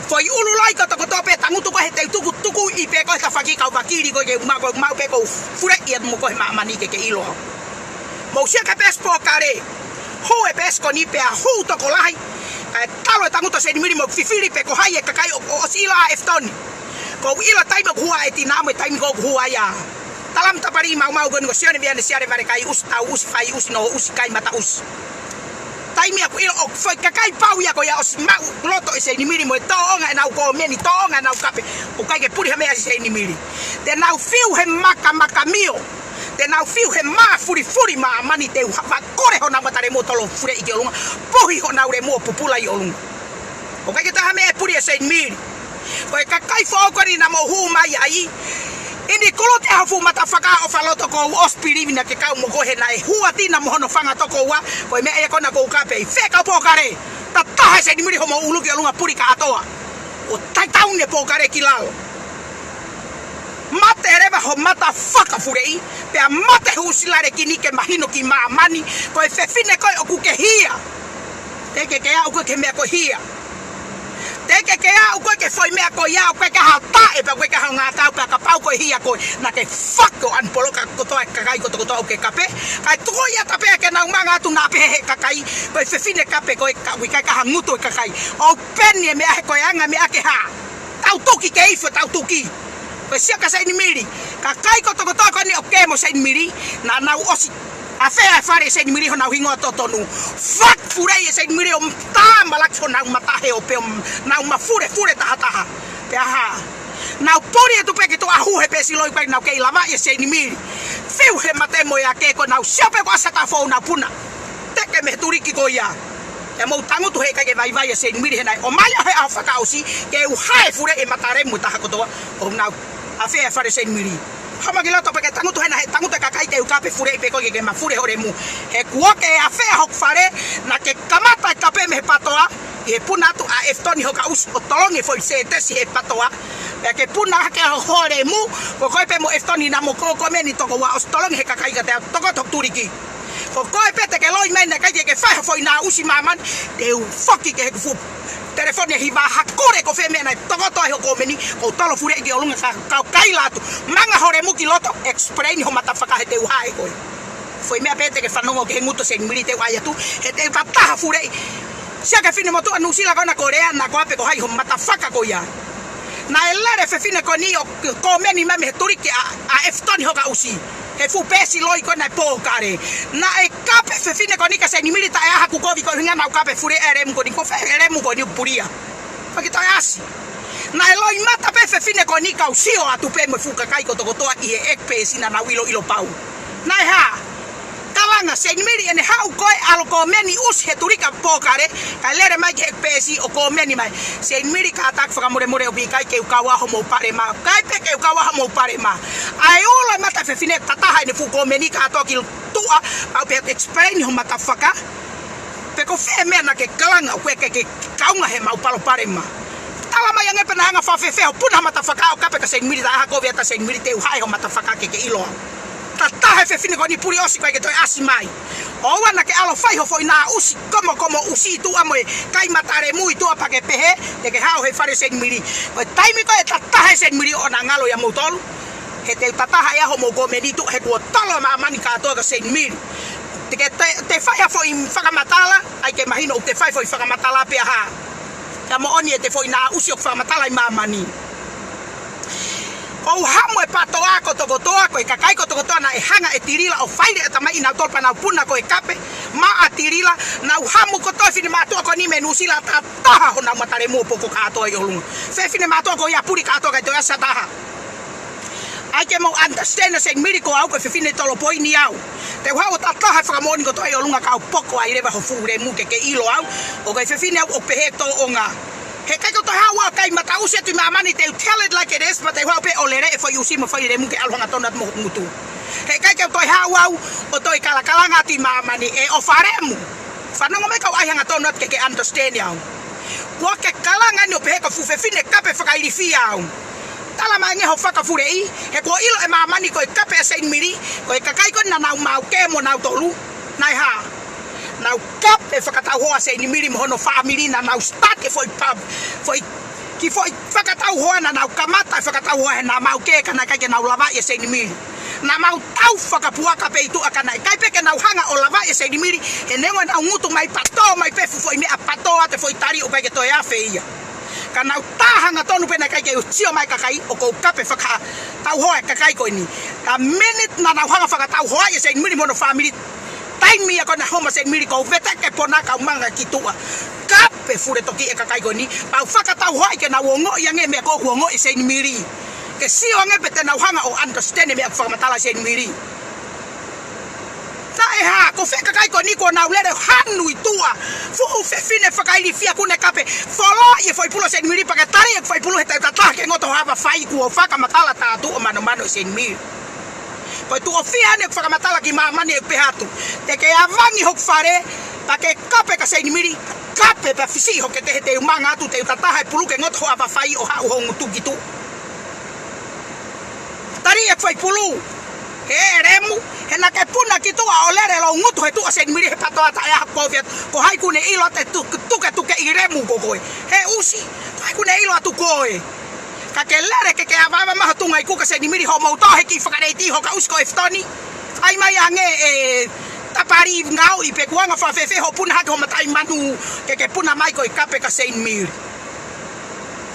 Foʻi ʻulu lai kotokotoa pē tangutu ko ē he te u tukutuku ʻi pē ko e tafaʻaki kau vakili ko ē ke u maʻu, ko e maʻu pē ko u fuleʻi atu mo ko e he māmani ke ke ʻilo au. Mou sio ki he peesi pōkale. Hū e peesi ko eni pea hū tokolahi. Kae talu e tangutu ʻa Seinimili mo fifili pe ko hai e kakai ʻo, ʻo, ʻosi ʻilo ʻa Efitoni. Ko u ʻilo taimi ʻoku hū ai e tina mo e taimi ko ē ʻoku hū ai ʻa Talama Tapali maumau ko eni ko Sione Viane Siale Valekai ʻUsi Tau ʻUsi Fai ʻUsi Noho ʻUsi Kai Mata ʻUsi. Taimi ʻoku ʻilo ʻoku foʻi kakai pau ia ko ia ʻosi maʻu loto ʻe Seinimili mo e tōʻonga ʻenau komeni, tōʻonga ʻenau kape. ʻOku ʻikai ke puli ha meʻa ʻa Seinimili. Te nau fiu he makamaka mio. Te nau fiu he mafulifuli māmani te u ha-, fakakole honau mata lemu ʻo tolo fuleʻi ki ʻolunga. Puhi honau lemu ʻo pupula ʻi ʻolunga. ʻOku ʻikai ke toe ha meʻa ʻe puli ʻe Seinimili. Ko e kakai foʻou ko eni naʻa mou hū mai ai. ʻIni kuluti ʻa ho fuʻu mata faka ʻofa loto ko u ʻosi pilivi naʻa ke kau mo ko e he naʻe hū ʻa tina mo hono fanga tokoua. Ko e meʻa ia ko ena ko u kape ʻi fē kau pōkale. Tataha ʻe Seinimili homou ʻulu ki ʻolunga puli kātoa. ʻO taitaun e pōkale ki lalo. Mate leva ho mata fakafuleʻi, pea mate ho ʻusi lale ki ni ke mahino ki māmani, ko e fefine ko ē ʻoku ke hia. Te ke ke aʻu ko ē ki he meʻa ko e hia. Te ke ke aʻu ko ē ki he foʻi meʻa ko ia, ʻoku ʻikai ke ha taʻe, pea ʻoku ʻikai ke ha ngākau, pea kapau ko e hia koe, naʻa ke fakaʻanu poloka kotoa e kakai kotokotoa ʻoku ke kape. Kae tuku ia ta pē ke nau manga atu naʻa pehē he kakai, ko e fefine kape ko ē ka ʻoku ʻikai ke ha ngutu e kakai. ʻOku peni e meʻa he ko e anga meʻa ke hā. Tau tuki ke ifo, tau tuki. Ko e sio kia Seinimili. Kakai kotokotoa ko eni ʻoku ke mo Seinimili. Naʻa nau ʻosi afea e fale ʻe Seinimili honau hingoa totonu. Fakafuleʻi ʻe Seinimili ʻo tāmalaki honau mata he ope ʻo nau mafulefule tahataha. Pea hā. Nau puli atu pē ki tuʻa hū he peesi loi pē nau kei lava ʻia Seinimili. Fiu he mate mo e ake ko ē nau sio pē ko ʻAsi Taʻofoʻou nau puna. Teke mei he tuliki ko ia. ʻE mou tangutu he ʻikai ke vaivai ʻa Seinimili he naʻe ʻomai ʻa e ʻaho fakaʻosi ke u hae fuleʻi e mata lemu taha kotoa ʻo nau afea e fale Seinimili. Hama ki loto pē ke tangutu he naʻe tangutu e kakai te u kape fuleʻi pē koe ke ke mafule ho lemu. He kuo ke afea hoku fale naʻa ke kamata e kape mei he patoa ʻi he puna atu ʻa Efitoni Hoka ʻUsi ʻo tolongi e foʻi sētesi he patoa. Pea ke puna hake ho lemu, ko koe pē mo Efitoni naʻa mo ko komeni tokoua ʻosi tolongi he kakai ka te u tokoto tuliki. Ko koe pē te ke loi mai naʻe ʻikai ke ke fai ha foʻi naʻusi māmani, te u foki ki heʻeku fuʻu telefoni ʻe hiva ʻo kole ko fē meʻa naʻe tokoto ai ho komeni, ko u tolo fuleʻi ki ʻolunga ka, ka u kaila atu. Manga ho lemu ki loto, explain ho mata faka he te u hae koe. Foʻi meʻa pē te ke fanongo ki he ngutu ʻa Seinimili te u ʻai atu, he te u tataha fuleʻi. Sio ki he fefine motuʻa Nuʻusila ko ena ko Lea, naʻa ko ʻape ko hai ho mata faka ko ia. Naʻe lele e fefine ko eni ʻo komeni mai mei he tuliki ʻa, ʻa Efitoni Hoka ʻUsi. He fuʻu peesi loi ko ena e pōkale. Naʻe kape e fefine ko eni kia Seinimili taʻe ʻi ai haku kovi ko e ʻuhinga naʻa ku kape fuleʻi e lemu ko eni ko fē e lemu ko eni ʻoku puli ia. Fakatoʻi ʻasi. Naʻe loimata pē e fefine ko eni kau sio atu pē mo e fuʻu kakai kotokotoa ʻi he ʻeku peesi naʻa nau ʻiloʻilo pau. Naʻe hā. Kalanga Seinimili ʻene haʻu ko e ʻalu komeni ʻusi he tuliki ʻa e pōkale, kae lele mai ki heʻeku peesi ʻo komeni mai. Seinimili kātaki fakamolemole ʻoku ʻikai ke u kau au homou palopalema. ʻIkai pē ke u kau au homou palopalema. ʻA e ʻulu e mata e fefine tataha ʻene fuʻu komeni kātoa ki tuʻa, pau pē explain ho mata faka. Pe ko fē meʻa naʻa ke kalanga ʻoku ʻikai ke kaunga heʻemau palopalema. Tala mai ange pē naʻe anga fakafēfē hoʻo puna mata faka ʻo kape kia Seinimili taʻe ʻi ai ha kovi ʻa Seinimili te u hae ho mata faka ke ke ʻilo. Tataha e fefine ko eni puli ʻosi ʻikai ke toe ʻasi mai. ʻOua naʻa ke ʻalu ʻo fai ho foʻi naʻusi komokomo ʻusi ʻi tuʻa mo e kai mata lemu ʻi tuʻa pea ke pehē, te ke hao he fale Seinimili. Ko e taimi ko ē ʻe tataha ai Seinimili ʻo na ngalo ʻia moutolu. He te u tataha ia hoʻomou komeni tuʻa he kuo tolo māmani kātoa kia Seinimili. Te ke te, te fai ha foʻi fakamatala, ʻai ke mahino ʻoku te fai foʻi fakamatala pea hā. Ka moʻoni ʻete foʻi naʻa ʻusi ʻoku fakamatala ʻi māmani. ʻOku hamu e PATOA kotokotoa, ko e kakai kotokotoa naʻe hanga ʻe Tilila ʻo fai lea ʻa e tamai ʻi nautolu pea nau puna ko e kape maʻa Tilila, nau hamu kotoa e finemātuʻa ko eni mei Nuʻusila ʻo tataha honau matalemu ʻo poko kātoa ʻi ʻolunga. Fefine mātuʻa ko ia puli kātoa kae toe ʻasi ha taha. ʻAi ke mou understand ʻa Seinimili ko au ko e fefine tolo poini au. Te u haʻu ʻo tataha e fakamoʻoni kotoa ʻi ʻolunga kau poko ai leva ho fuʻu lemu ke ke ʻilo au. ʻOku ou fefine au ʻoku pehē tōʻonga. Heʻikai ke u toe haʻu au ʻo kai mataʻusi atu ʻi māmani, te u tell it like it is, but te u haʻu pē ʻo lele e foʻi ʻusi mo e foʻi lemu ke ʻalu hangatonu atu mo hoku ngutu. Heʻikai ke u toe haʻu au ʻo toe kalakalanga atu ʻi māmani ʻe ʻofa lemu. Fanongo mai kau ʻai hangatonu atu ke ke understand au. Kuo ke kalanga ni ʻo pehē ko e fuʻu fefine kape fakailifia au. Tala mai ange ho fakafuleʻi, he kuo ʻilo ʻe māmani ko e kape ʻa Seinimili, ko e kakai ko ē naʻa nau maʻu kē mo nautolu. Naʻe hā. Nau kape fakatauhoa ʻa Seinimili mo hono fāmili, naʻa nau start e foʻi pub, foʻi, kiʻi foʻi fakatauhoa naʻa nau kamata e fakatauhoa he naʻa mau kē ka naʻe ʻikai ke nau lavaʻi ʻa Seinimili. Naʻa mau tau fakapuaka pē ʻi tuʻa ka naʻe ʻikai pē ke nau hanga ʻo lavaʻi ʻa Seinimili, he neongo ʻenau ngutu mai PATOA mai pē fuʻu foʻi meʻa PATOA ʻa e foʻi tali ʻoku ʻikai ke toe afe ia. Ka nau tā hangatonu pē naʻe ʻikai ke u sio mai kakai ʻoku ou kape fakatauhoa e kakai ko eni. Ka minute naʻa nau hanga fakatauhoa ʻa Seinimili mo hono fāmili, taimi ia ko ē naʻe homa Seinimili kou vete ke pona kau manga ki tuʻa. Kape fule toki e kakai ko eni, pea u fakatauhoa ke nau ongoʻi ange e meʻa ko ē ʻoku ongoʻi ʻe Seinimili. Ke sio ange pe te nau hanga ʻo understand e meʻa ʻoku fakamatala ʻe Seinimili. Naʻe hā, ko fē kakai ko eni kuo nau lele hanu ʻi tuʻa. Fuʻu fefine fakailifia kuo ne kape. Foloʻi e foʻi pulu ʻa Seinimili pea ke tali e foʻi pulu he te u tataha ke ngoto ho ava fai kuo fakamatala tātuʻa manomano ʻe Seinimili. Ko e tuʻo fiha eni ʻeku fakamatala ki māmani ʻeku pehē atu. Te ke avangi hoku fale, pea ke kape kia Seinimili, kape pea fisiʻi hoku kete he te u manga atu, te u tataha e pulu ke ngoto ho ava fai ʻo haʻu ho ngutu ki tuʻa. Tali e foʻi pulu, he lemu, he naʻa ke puna ki tuʻa ʻo lele lou ngutu he tuʻa ʻa Seinimili he PATOA taʻe ʻaho kovi atu, ko hai kuo ne ʻilo atu e tuke, tuketukeʻi lemu ko koe. He ʻusi, ko hai kuo ne ʻilo atu koe. Ka ke lele ke ke avaava mai ho tunga ikuka Seinimili hoʻomou tō he kiʻi fakaleiti ho ka ʻusi ko e fitoni. ʻAi mai ange e tapali ngāueʻi pe kuo anga fakafēfē hoʻo puna hake ho mataʻi manu ke ke puna mai ko e kape kia Seinimili.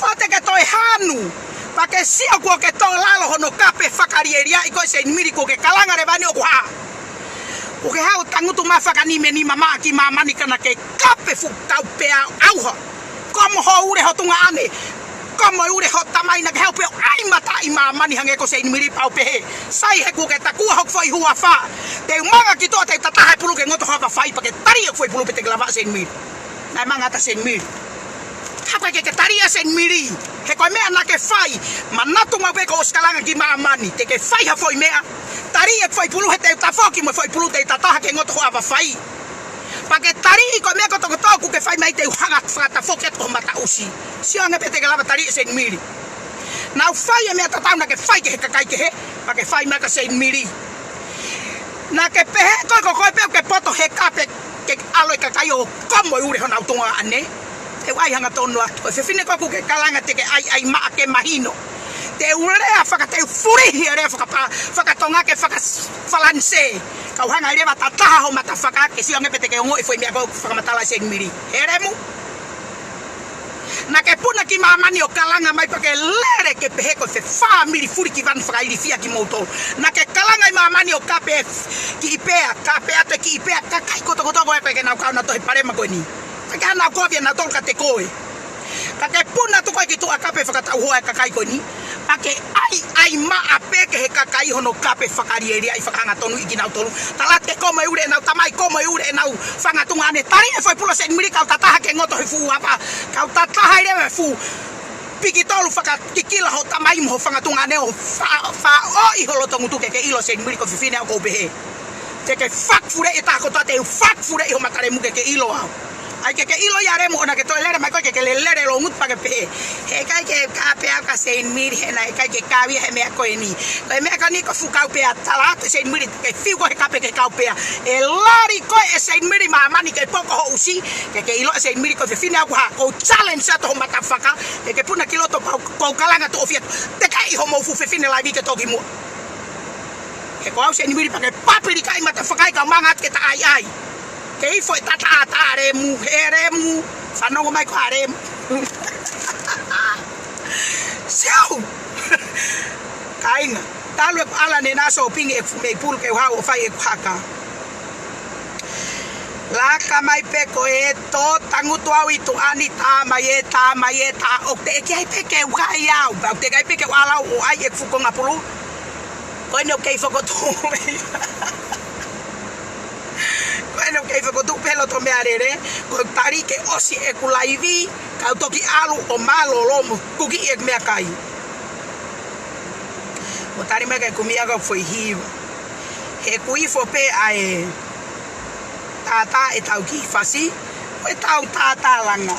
Pea te ke toe hanu, pea ke sio kuo ke tō lalo hono kape fakalieliaʻi koe Seinimili kuo ke kalanga leva ni ʻoku hā. Kuo ke haʻu tangutu mai fakanimenima mai ki māmani ka naʻa ke kape fuʻu kaupea ʻauha. Komo ho ule ho tungaʻane. Komo e ule ho tamai naʻa ke haʻu pē ʻo ʻai mata ʻi māmani hangē ko Seinimili pea u pehē. Sai he kuo ke takua hoku foʻi huafa. Te u manga ki tuʻa te u tataha e pulu ke ngoto ho ava fai pea ke tali e foʻi pulu pe te ke lavaʻi Seinimili. Naʻe manga atu ʻa Seinimili. Haʻu ke ke tali ʻa Seinimili. He ko e meʻa naʻa ke fai. Manatu maʻu pē kuo ʻosi kalanga ki māmani. Te ke fai ha foʻi meʻa. Tali e foʻi pulu he te u tafoki mo e foʻi pulu te u tataha ke ngoto ho ava fai. Pea ke tali ʻi ko e meʻa kotokotoa kuo ke fai mai te u hanga fakatafoki atu ho mataʻusi. Sio ange pe te ke lava tali ʻa Seinimili. Naʻa ku fai e meʻa tatau naʻa ke fai ki he kakai kehe, pea ke fai mai kia Seinimili. Naʻa ke pehē koe ko koe pē ʻoku ke poto he kape ke ʻalu e kakai ʻo komo e ule honau tungaʻane. Te u ʻai hangatonu atu. Ko e fefine ko ē kuo ke kalanga te ke ʻaiʻai maʻa ke mahino. Te u lea faka, te u fulihi e lea fakapa, fakatonga ke fakaFalanisē. Kau hanga ai leva tataha ho mata faka ke sio ange pe te ke ongoʻi e foʻi meʻa ko ē ʻoku fakamatala ʻe Seinimili. He lemu. Naʻa ke puna ki māmani ʻo kalanga mai pea ke lele ke pehē ko e fefāmili fuli ki vanu fakailifia kimoutolu. Naʻa ke kalanga ʻi māmani ʻo kape kiʻi pea, kape atu e kiʻi pea, kakai kotokotoa ko ē ʻoku ʻikai ke nau kau nautolu he palema ko eni. Ka ke hanga ʻo kovi ʻa nautolu kiate koe. Ka ke puna atu koe ki tuʻa kape fakatauhoa e kakai ko eni. Pea ke ʻaiʻai maʻa pē ki he kakai hono kape fakalieliaʻi fakahangatonu ʻi kinautolu. Tala atu ke komo e ule ʻenau tamai, komo e ule ʻenau fanga tungaʻane. Tali e foʻi pulu ʻa Seinimili kau tataha ke ngoto he fuʻu ava. Kau tataha ai leva e fuʻu piki tolu fakakikila ho tamai mo ho fanga tungaʻane ʻo fa, faʻoʻi ho loto ngutu ke ke ʻilo Seinimili ko e fefine au ʻoku ou pehē. Te ke fakafuleʻi e taha kotoa te u fakafuleʻi ho mata lemu ke ke ʻilo au. ʻAi ke ke ʻilo ia lemu ʻoua naʻa ke toe lele mai koe ke ke lelelele lou ngutu pea ke pehē. Heʻikai ke kape au kia Seinimili he naʻe ʻikai ke kau ia he meʻa ko eni. Ko e meʻa ko eni ko e fuʻu kaupea tala atu ʻe Seinimili te ke fiu koe he kape ke kaupea. ʻE lali koe ʻe Seinimili ʻi māmani ke poko ho ʻusi. Ke ke ʻilo ʻe Seinimili ko e fefine au ʻoku hā ʻoku ou challenge atu ho mata faka. Ke ke puna ki loto pea ʻoku ou kalanga tuʻo fiha atu. Te ke ʻi hoʻomou fuʻu fefine laivi ke toki muʻa. He ko au Seinimili pea ke papilikaʻi matafakai ka manga atu ke ta ʻaiʻai. Ke ifo e tata ata lemu, he lemu, fanongo mai ko e lemu. Siau! Kāinga, talu ʻeku ʻalu ne na sōpingi ʻeku meipulu ke u haʻu ʻo fai ʻeku haka. Laka mai pē ko e tō tangutu au ʻi tuʻa ni tā mai ē, tā mai ē, tā ʻoku teʻeki ai pē ke u kai au, pea ʻoku teʻeki ai pē ke u ʻalu au ʻo ʻai ʻeku fuʻu konga pulu. Ko eni ʻoku kei fokotuʻu. Ko eni ʻoku kei fokotuʻu pē loto meʻalele, ko e tali ke ʻosi ʻeku laivi, kau toki ʻalu ʻo mālōlō mo kuki ʻeku meʻakai. Mo tali mai kae kumi ʻa e foʻi hiva. He ʻoku ifo pē ʻa e tātā ʻetau kiʻi fasi, mo ʻetau tātālanga.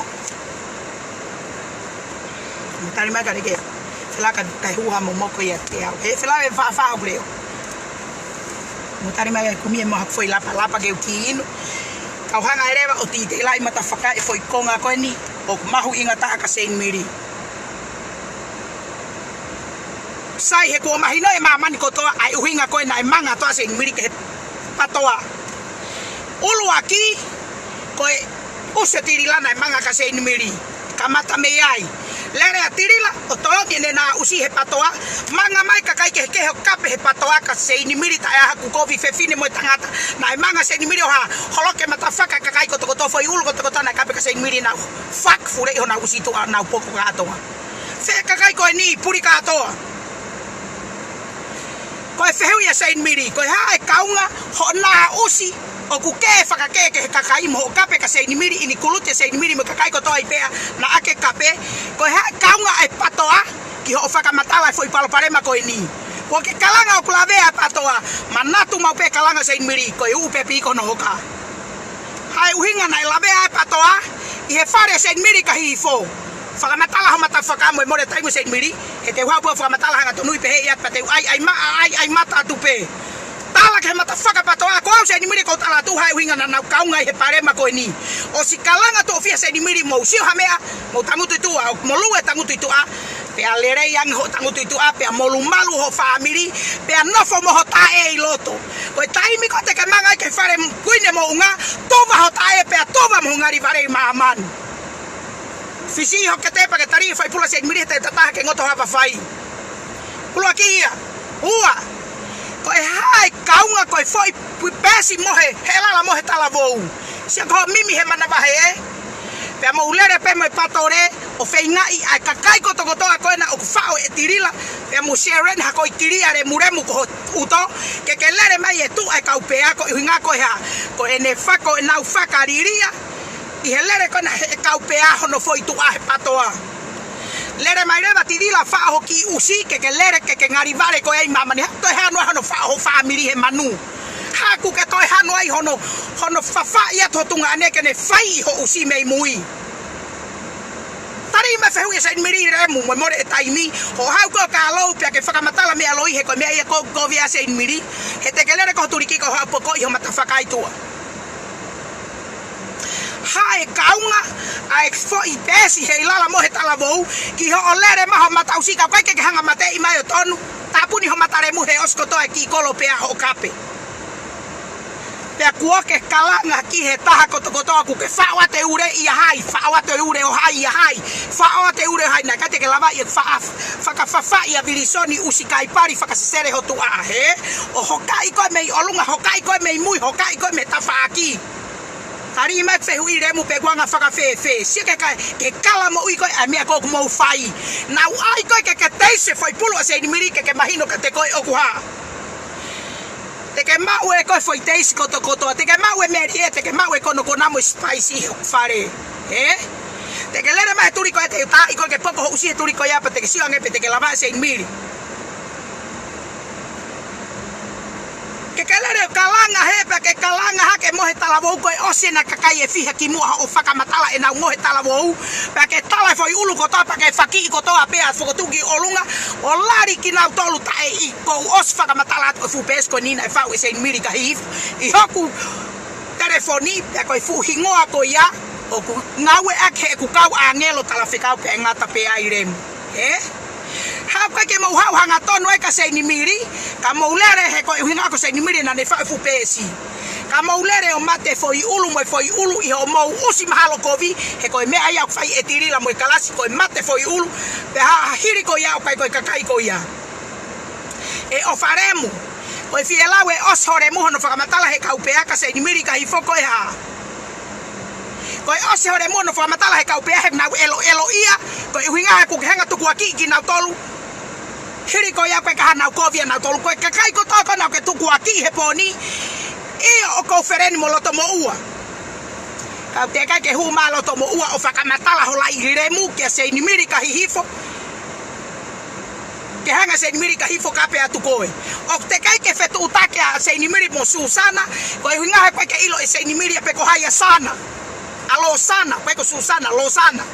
Mo tali mai kae leke, felaka tahi ua momoko ia te au. He felaka e fāfā ʻoku leo. Mo tali mai kae kumi e mo haku foʻi lapalapa ke u ki inu. Kau hanga ʻe leva ʻo titelaʻi matafakai e foʻi konga ko eni, ʻoku mahuʻinga taha kia Seinimili. Sai he kuo mahino ʻe māmani kotoa ʻa e ʻuhinga ko ē naʻe manga atu ʻa Seinimili ki he PATOA. ʻUluaki, ko e ʻusi ʻo Tilila naʻe manga kia Seinimili. Kamata mei ai. Lele ʻa Tilila, ʻo tolongi ʻene nā ʻusi he PATOA. Manga mai kakai kehekehe ʻo kape he PATOA kia Seinimili taʻe ʻi ai haku kovi fefine mo e tangata. Naʻe manga Seinimili ʻo hā, holoki e matafaka kakai kotokotoa foʻi ʻulu kotokotoa naʻe kape kia Seinimili nau fakafuleʻi honau ʻusi tuʻa nau poko kātoa. Fē kakai ko eni puli kātoa. Ko e fehuʻi ʻa Seinimili, ko e hā e kaunga hoʻo nā ʻusi ʻoku ke fakakē ki he kakai mo hoʻo kape kia Seinimili ʻi he kuluti ʻa Seinimili mo e kakai kotoa ʻi PEA naʻa ke kape, ko e hā e kaunga e PATOA ki hoʻo fakamatala e foʻi palopalema ko eni. Kuo ke kalanga ʻoku lavea e PATOA, manatu maʻu pē kalanga Seinimili, ko e uʻu pē piko no hoka. Hā e ʻuhinga naʻe lavea e PATOA ʻi he fale Seinimili kia Hihifo. Fakamatala ho matafaka mo e mole taimi Seinimili, he te u haʻu pē ʻo fakamatala hangatonu ʻi pehē ia pea te u ʻai, ʻai ma-, ʻai, ʻai mata atu pē. Tala ki he matafaka PATOA, ko au Seinimili ʻoku ou tala atu hā e ʻuhinga naʻa nau kaunga ʻi he palema ko eni. ʻOsi kalanga toʻo fia Seinimili mou sio ha meʻa, mou tangutu ʻi tuʻa, ʻo molū e tangutu ʻi tuʻa, pea lelei ange hoʻo tangutu ʻi tuʻa, pea molumalu ho fāmili, pea nofo mo ho taʻe ʻi loto. Ko e taimi ko ē te ke manga ai ki he fale Kuini Moʻunga, tuva ho taʻe pea tuva mo ho ngali vale ʻi māmani. Fisi ho kete pea ke tali e foʻi pulu ʻa Seinimili he te tataha ke ngoto ha vafai. ʻUluaki ia. Ua. Ko e hā e kaunga ko e foʻi pu-, peesi mo he, he lala mo he talavou. Sia ko hoʻo mimi he manavahē. Pea mou lele pē mo e patole, ʻo feingaʻi ʻa e kakai kotokotoa ko ena ʻoku faʻo ʻe Tilila. Pea mou share ha ko e kili ʻa e lemulemu ko ho ʻuto. Ke ke lele mai e tuʻa e kau PEA ko e ʻuhinga ko e hā. Ko ʻene fako ʻenau fakalilia. ʻI he lele ko ena he kau PEA hono foʻi tuʻa he PATOA. Lele mai leva Tilila faʻo ho kiʻi ʻusi ke ke lele ke ke ngali vale ko ē ʻi māmani. Toe hā noa hono faʻo ho fāmili he manu. Hā ʻoku ke toe hano ai hono, hono fafaʻi atu ho tuongaʻane ke ne fai ho ʻusi mei mui. Tali mai e fehuʻi ʻa Seinimili lemu mo e mole e taimi, hoʻo haʻu ko e ka lou pea ke fakamatala meʻa loi he ko e meʻa ia ko, ko via Seinimili, he te ke lele ko ho tuliki ko haʻu pē ko ē ʻi ho matafaka ʻi tuʻa. Hā e kaunga ʻa e foʻi peesi he ʻi lala mo he talavou, ki hoʻo lele mai ho mataʻusi ka ʻoku ʻikai ke ke hanga mateʻi mai ʻo tonu, tāpuni ho mata lemu he ʻosi kotoa e kiʻi kolo PEA hoʻo kape. Pea kuo ke kalanga ki he taha kotokotoa ʻoku ke faʻo atu e ule ʻia hai, faʻo atu e ule ʻo hai ʻia hai, faʻo atu e ule ʻo hai, naʻe ʻikai te ke lava ia fa-, fakafafaʻi ʻa Vilisoni ʻusi kae pali fakasesele ho tuʻa he, ʻo hokaʻi koe mei ʻolunga, hokaʻi koe mei mui, hokaʻi koe mei tafaʻaki. Tali mai e fehuʻi lemu pe kuo anga fakafēfē, sia ke kai, ke kala moʻui koe ʻa e meʻa ko ē ʻoku mou fai. Nau ʻai koe ke ke teisi e foʻi pulu ʻa Seinimili ke ke mahino kiate koe ʻoku hā. Te ke maʻu ʻe koe foʻi teisi kotokotoa, te ke maʻu e melie, te ke maʻu e konokona mo e sipaisi he ʻoku fale. Ē? Te ke lele mai he tuli ko ē te u taʻi koe ke poko ho ʻusi he tuli ko ia pea te ke sio ange pe te ke lava ʻa Seinimili. Ke ke lele kalanga he pea ke kalanga hake mo he talavou ko e ʻosi ena kakai ʻe fiha ki muʻa hoʻo fakamatala ʻenau mo he talavou. Pea ke tala e foʻi ʻulu kotoa pea ke fakiʻi kotoa pea fokotuʻu ki ʻolunga. ʻO lali kinautolu taʻe ʻi Kuo u ʻosi fakamatala atu e fuʻu peesi ko eni naʻe faʻu ʻe Seinimili kia Hihifo ʻi hoku telefoni, pea ko e fuʻu hingoa ko ia ʻoku ngāueʻaki heʻeku kau ʻāngelo talafekau pea ngata pē ai lemu. Ē? Haʻu ʻikai ke mou haʻu hangatonu ai kia Seinimili, ka mou lele he ko e ʻuhinga ko Seinimili naʻa ne faʻu e fuʻu peesi. Ka mou lele ʻo mate foʻi ʻulu mo e foʻi ʻulu ʻi hoʻomou ʻusi mahalo kovi, he ko e meʻa ia ʻoku fai ʻe Tilila mo e kalasi ko e mate foʻi ʻulu, pea hili ko ia ʻoku ʻikai ko e kakai ko ia. ʻE ʻOfa Lemu, ko e fie lau ʻe ʻosi hoʻo lemu hono fakamatala he kau pea kia Seinimili ka hifo ko e hā. Ko e ʻosi hoʻo lemu hono fakamatala he kau pea he nau ʻeloʻelo ia, ko e ʻuhinga he ʻoku ke hanga tukuakiʻi kinautolu. Hili ko ia ʻoku ʻikai ke ha nau kovi ʻa nautolu, ko e kakai kotoa ko ena ʻoku ke tukuakiʻi he pō ni, ʻio ʻoku ou feleni mo loto moʻua. Ka ʻoku teʻeki ai ke hū mai loto moʻua ʻo fakamatala ho laʻi lemu kia Seinimili ka hihifo. Ke hanga Seinimili ka hifo kape atu koe. ʻOku teʻeki ai ke fetuʻutaki ʻa Seinimili mo Susana, ko e ʻuhinga he ʻoku ʻikai ke ʻilo ʻe Seinimili ia pe ko hai ʻa Sana. ʻA Losana, pe ko Susana, Losana.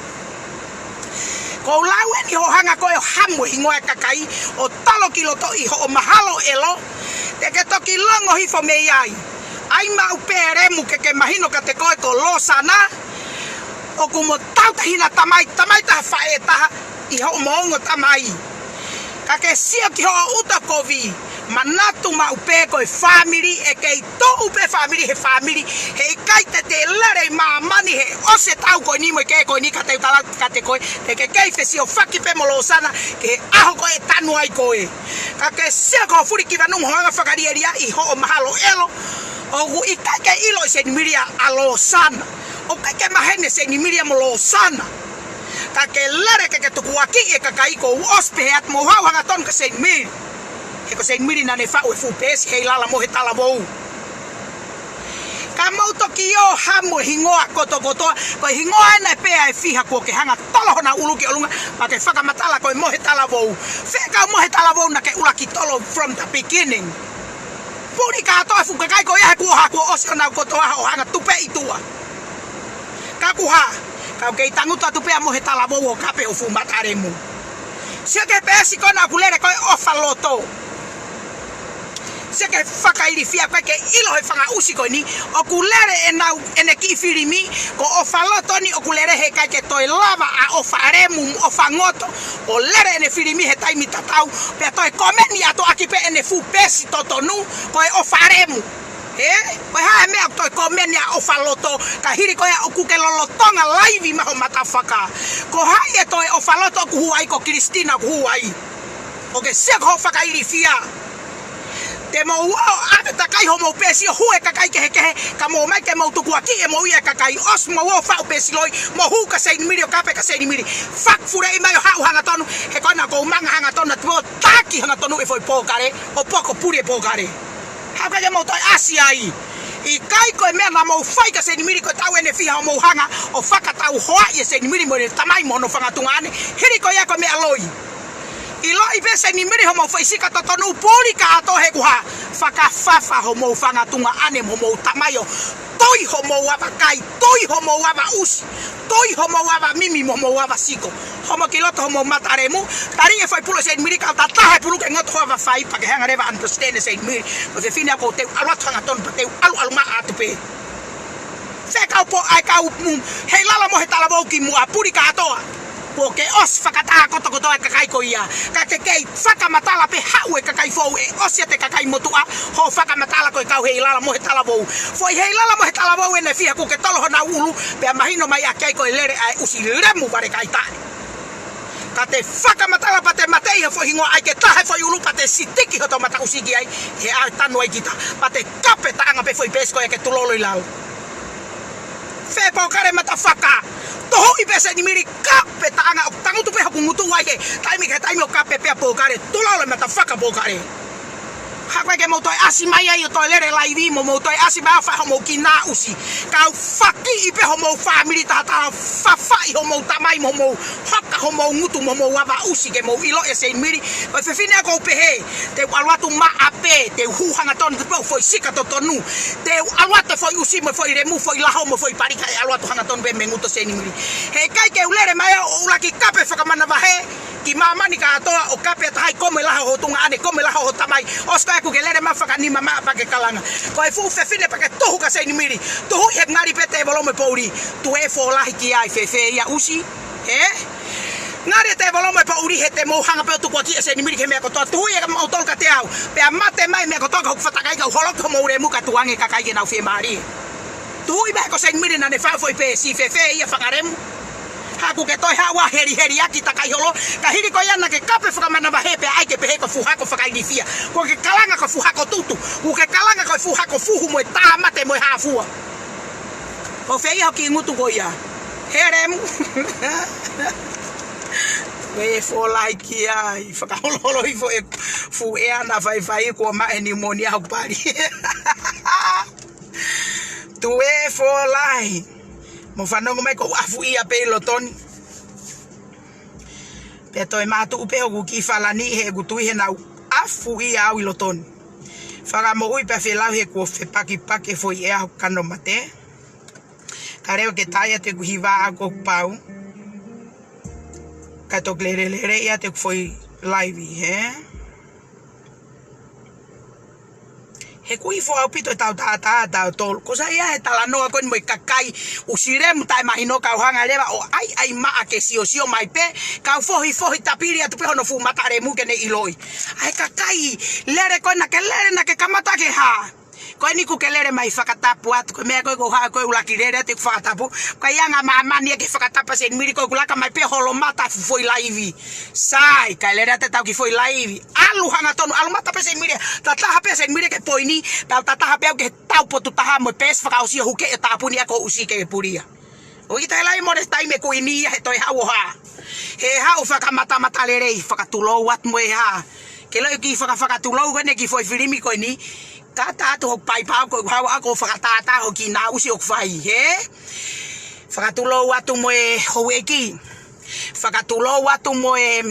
Ko u lau eni hoʻo hanga koe ʻo hamu e hingoa e kakai, ʻo talo ki loto ʻi hoʻo mahalo ʻelo, te ke toki longo hifo mei ai. ʻAi maʻu pē lemu ke ke mahino kiate koe ko Losana, ʻoku mo tautehina tamai, tamai taha faʻē taha ʻi hoʻomo ongo tamai. Ka ke sio ki hoʻo ʻuta kovi, manatu maʻu pē ko e fāmili ʻe kei toʻu pē fāmili he fāmili, he ʻikai te te lele ʻi māmani he ʻosi e tau ko eni mo e kē ko eni ka te u tala kiate koe, te ke kei fesiofaki pē mo Losana, ki he ʻaho ko ē ʻe tanu ai koe. Ka ke sio ki hoʻo fuli ki vanu mo hoʻo anga fakalielia ʻi hoʻo mahalo ʻelo, ʻoku ʻikai ke ʻilo ʻe Seinimili ʻa Losana. ʻOku ʻikai ke maheni ʻe Seinimili ia mo Losana. Ka ke lele ke ke tukuakiʻi e kakai ko u ʻosi pehē atu mou haʻu hangatonu kia Seinimili. He ko Seinimili naʻa ne faʻu e fuʻu peesi Heilala mo he Talavou. Ka mou toki ō hamu e hingoa kotokotoa, ko e hingoa ena ʻe pea ʻe fiha kuo ke hanga tolo honau ʻulu ki ʻolunga, pea ke fakamatala ko e mo he Talavou. Fē kau mo he Talavou naʻa ke ʻuluaki tolo from the beginning. Puli kātoa e fuʻu kakai ko ia he kuo hā kuo ʻosi honau kotoa hoʻo hanga tupe ʻi tuʻa. Ka ʻoku hā, ka ʻoku kei tangutu atu pē ʻa mo he Talavou ʻo kape hoʻo fuʻu mata lemu. Sio ki he peesi ko ena ʻoku lele ko e ʻOfa Loto. Sio ki he fakailifia ʻoku ʻikai ke ʻilo he fanga ʻusi ko eni, ʻoku lele ʻenau, ʻene kiʻi filimi, ko ʻOfa Loto ni ʻoku lele he ʻikai ke toe lava ʻa ʻOfa Lemu, ʻOfa Ngoto, ʻo lele ʻene filimi he taimi tatau, pea toe komeni atu ʻaki pē ʻene fuʻu peesi totonu, ko e ʻOfa Lemu. Ē? Ko e hā e meʻa ʻoku toe komeni ʻa ʻOfa Loto, ka hili ko ia ʻoku ke lolotonga laivi mai ho matafaka. Ko hai e toe ʻOfa Loto ʻoku hū ai, ko Kilisitina ʻoku hū ai. ʻOku ke sio ki hoʻo fakailifia. Te mou ō ʻave takai hoʻomou peesi ʻo hū e kakai kehekehe, ka mou ō mai ke mou tukuakiʻi ʻe mou ia e kakai ʻosi mou ō faʻu peesi loi, mou hū kia Seinimili ʻo kape kia Seinimili. Fakafuleʻi mai ʻo haʻu hangatonu, he ko ena ʻoku ou manga hangatonu atu pē ʻo taki hangatonu e foʻi pōkale, ʻo poko puli e pōkale. Haʻu ʻikai ke mou toe ʻasi ai. ʻIkai ko e meʻa naʻa mou fai kia Seinimili ko e tau ʻene fiha ʻo mou hanga ʻo fakatau hoaʻi ʻe Seinimili mo ʻene tamai mo hono fanga tuongaʻane. Hili ko ia ko e meʻa loi. ʻIloʻi pē Seinimili hoʻomou foʻi sika totonu, puli kātoa he kuo hā. Fakafafa hoʻomou fanga tuongaʻane mo hoʻomou tamai ʻo tui hoʻomou ava kai, tui hoʻomou ava ʻusi, tui hoʻomou ava mimi mo hoʻomou ava siko. Homo ki loto hoʻomou mata lemu, tali e foʻi pulu ʻe Seinimili kau tataha e pulu ke ngoto ho ava fai pea ke hanga leva understand ʻe Seinimili. Ko e fefine ʻoku ou teu ʻalu atu hangatonu pea teu ʻalu ʻalu maʻa atu pē. Fē kau pō ai kau, mm, Heilala mo he Talavou kimuʻa, puli kātoa. Kuo ke ʻosi fakataha kotokotoa e kakai ko ia. Ka ke kei fakamatala pē haʻu e kakai foʻou ʻe ʻosi ʻa e kakai motuʻa, hoʻo fakamatala ko e kau Heilala mo he Talavou. Foʻi Heilala mo he Talavou ʻene fiha kuo ke tolo honau ʻulu, pea mahino mai ʻaki ai ko e lele ʻa e ʻusi lemu vale kai taʻe. Ka te fakamatala pea te mateʻi ha foʻi hingoa ʻai ke taha e foʻi ʻulu pea te sitiki hoto mata ʻusi ki ai, he ʻa e tanu ai kita. Pea te kape taʻanga pē foʻi peesi ko ia ke tulolo ʻi lalo. Fē pōkale matafaka. Tohuʻi pē Seinimili kape taʻanga ʻo tangutu pē hoku ngutu ai he taimi ki he taimi ʻo kape pē ʻa pōkale. Tulolo e matafaka pōkale. Haʻu ʻikai ke mou toe ʻasi mai ai ʻo toe lele laivi mo mou toe ʻasi mai ʻo fai hoʻomou kinaʻusi. Kau fakiʻi pē hoʻomou fāmili tahataha, fafaʻi hoʻomou tamai mo hoʻomou haka hoʻomou ngutu mo hoʻomou ava ʻusi ke mou ʻiloʻi ʻe Seinimili. Ko e fefine ʻoku ou pehē, teu ʻalu atu maʻa pē, teu hū hangatonu atu pē ʻo foʻi sika totonu. Teu ʻalu atu e foʻi ʻusi mo e foʻi lemu, foʻi laho mo e foʻi palika ʻe ʻalu atu hangatonu pē mei he ngutu ʻo Seinimili. He ʻikai ke u lele mai au ʻo ʻuluaki kape fakamanavahē ki māmani kātoa ʻo kape ʻa taha ʻi ko mo e laho ho tuongaʻane, ko mo e laho ho tamai. ʻOsi ko ia ʻoku ke lele mai fakanima maʻa pea ke kalanga. Ko e fuʻu fefine pea ke tuhu kia Seinimili. Tuhu ʻi he ngali pē tēvolo mo e poʻuli. Tuʻu e fōlahi ki ai fēfē ia ʻusi. Ē? Ngali e tēvolo mo e poʻuli he te mou hanga pē ʻo tukuakiʻi ʻa Seinimili ki he meʻa kotoa, tuhuʻi ʻe moutolu kiate au. Pea mate mai meʻa kotoa ka hoku fatakai ka u holoki homou lemu ka tuʻu ange e kakai ke nau fiemālie. Tuhuʻi mai ko Seinimili naʻa ne faʻu foʻi pē si fēfē ia fanga lemu. Haʻaku ke toe haʻu ʻo heliheliaki takai holo, ka hili ko ia naʻa ke kape fakamanavahē pea ʻai ke pehē ko e fuʻu hako fakailifia. Kuo ke kalanga ko e fuʻu hako tutu, kuo ke kalanga ko e fuʻu hako fuhu mo e tāmate mo e hāfua. Ko fē ia hoʻo kiʻi ngutu ko ia? He lemu. Tuē Folahi ki ai, fakaholoholo hifo e fuʻu ʻea naʻa faifai kuo maʻu e niumonia hoku pali. Tuē Folahi. Mou fanongo mai, ʻoku ou ʻafuʻia pē ʻi loto ni. Pea toe mātuʻu pē hoku kiʻi falani he ʻoku tui he naʻa ku ʻafuʻia au ʻi loto ni. Fakamoʻui pea felau he kuo fepakipaki e foʻi ʻea hoku kano mate. Ka leva ke tā atu ʻeku hiva ʻaʻaku ʻoku pau. Kae toki lelelele atu ʻeku foʻi laivi, hē? He ʻoku ifo ʻaupito e tau tātā, tau tolu. Ko e sai ia he talanoa ko eni mo e kakai ʻusi lemu taʻemahino, kau hanga leva ʻo ʻai ʻai maʻa ke siosio mai pē, kau fohifohi tapili atu pē hono fuʻu mata lemu ke ne ʻiloʻi. ʻA e kakai lele ko ē naʻa ke lele naʻa ke kamata ke hā. Ko eni ʻoku ke lele mai fakatapu atu, ko e meʻa ko ē ʻoku ou haʻu ko ē ʻuluaki lele atu ʻeku fakatapu. Ko e anga māmani ʻeku fakatapu ʻa Seinimili ko ē ʻoku laka mai pē holomata fuʻu foʻi laivi. Sai, kae lele atu e tau kiʻi foʻi laivi. ʻAlu hangatonu, ʻalu mata pē Seinimili, tataha pē Seinimili ki he poini, tau tataha pē au ki he tau potu taha mo e peesi fakaʻosi ʻo hukeʻi e tāpuni ʻa ko ʻusi ke pulia. ʻOku ʻikai toe lava mo e taimi ʻe kuini ia he toe haʻu ʻo hā. He haʻu fakamatamatalelei, fakatulou atu mo e hā. Ke loi kiʻi fakafakatulou ko eni kiʻi foʻi filimi ko eni. Kata atu hoku paipa ko e haʻu ʻaʻaku ʻo fakatātā hoku kiʻi naʻusi ʻoku fai, hē? Fakatulou atu mo e houʻeiki. Fakatulou atu mo e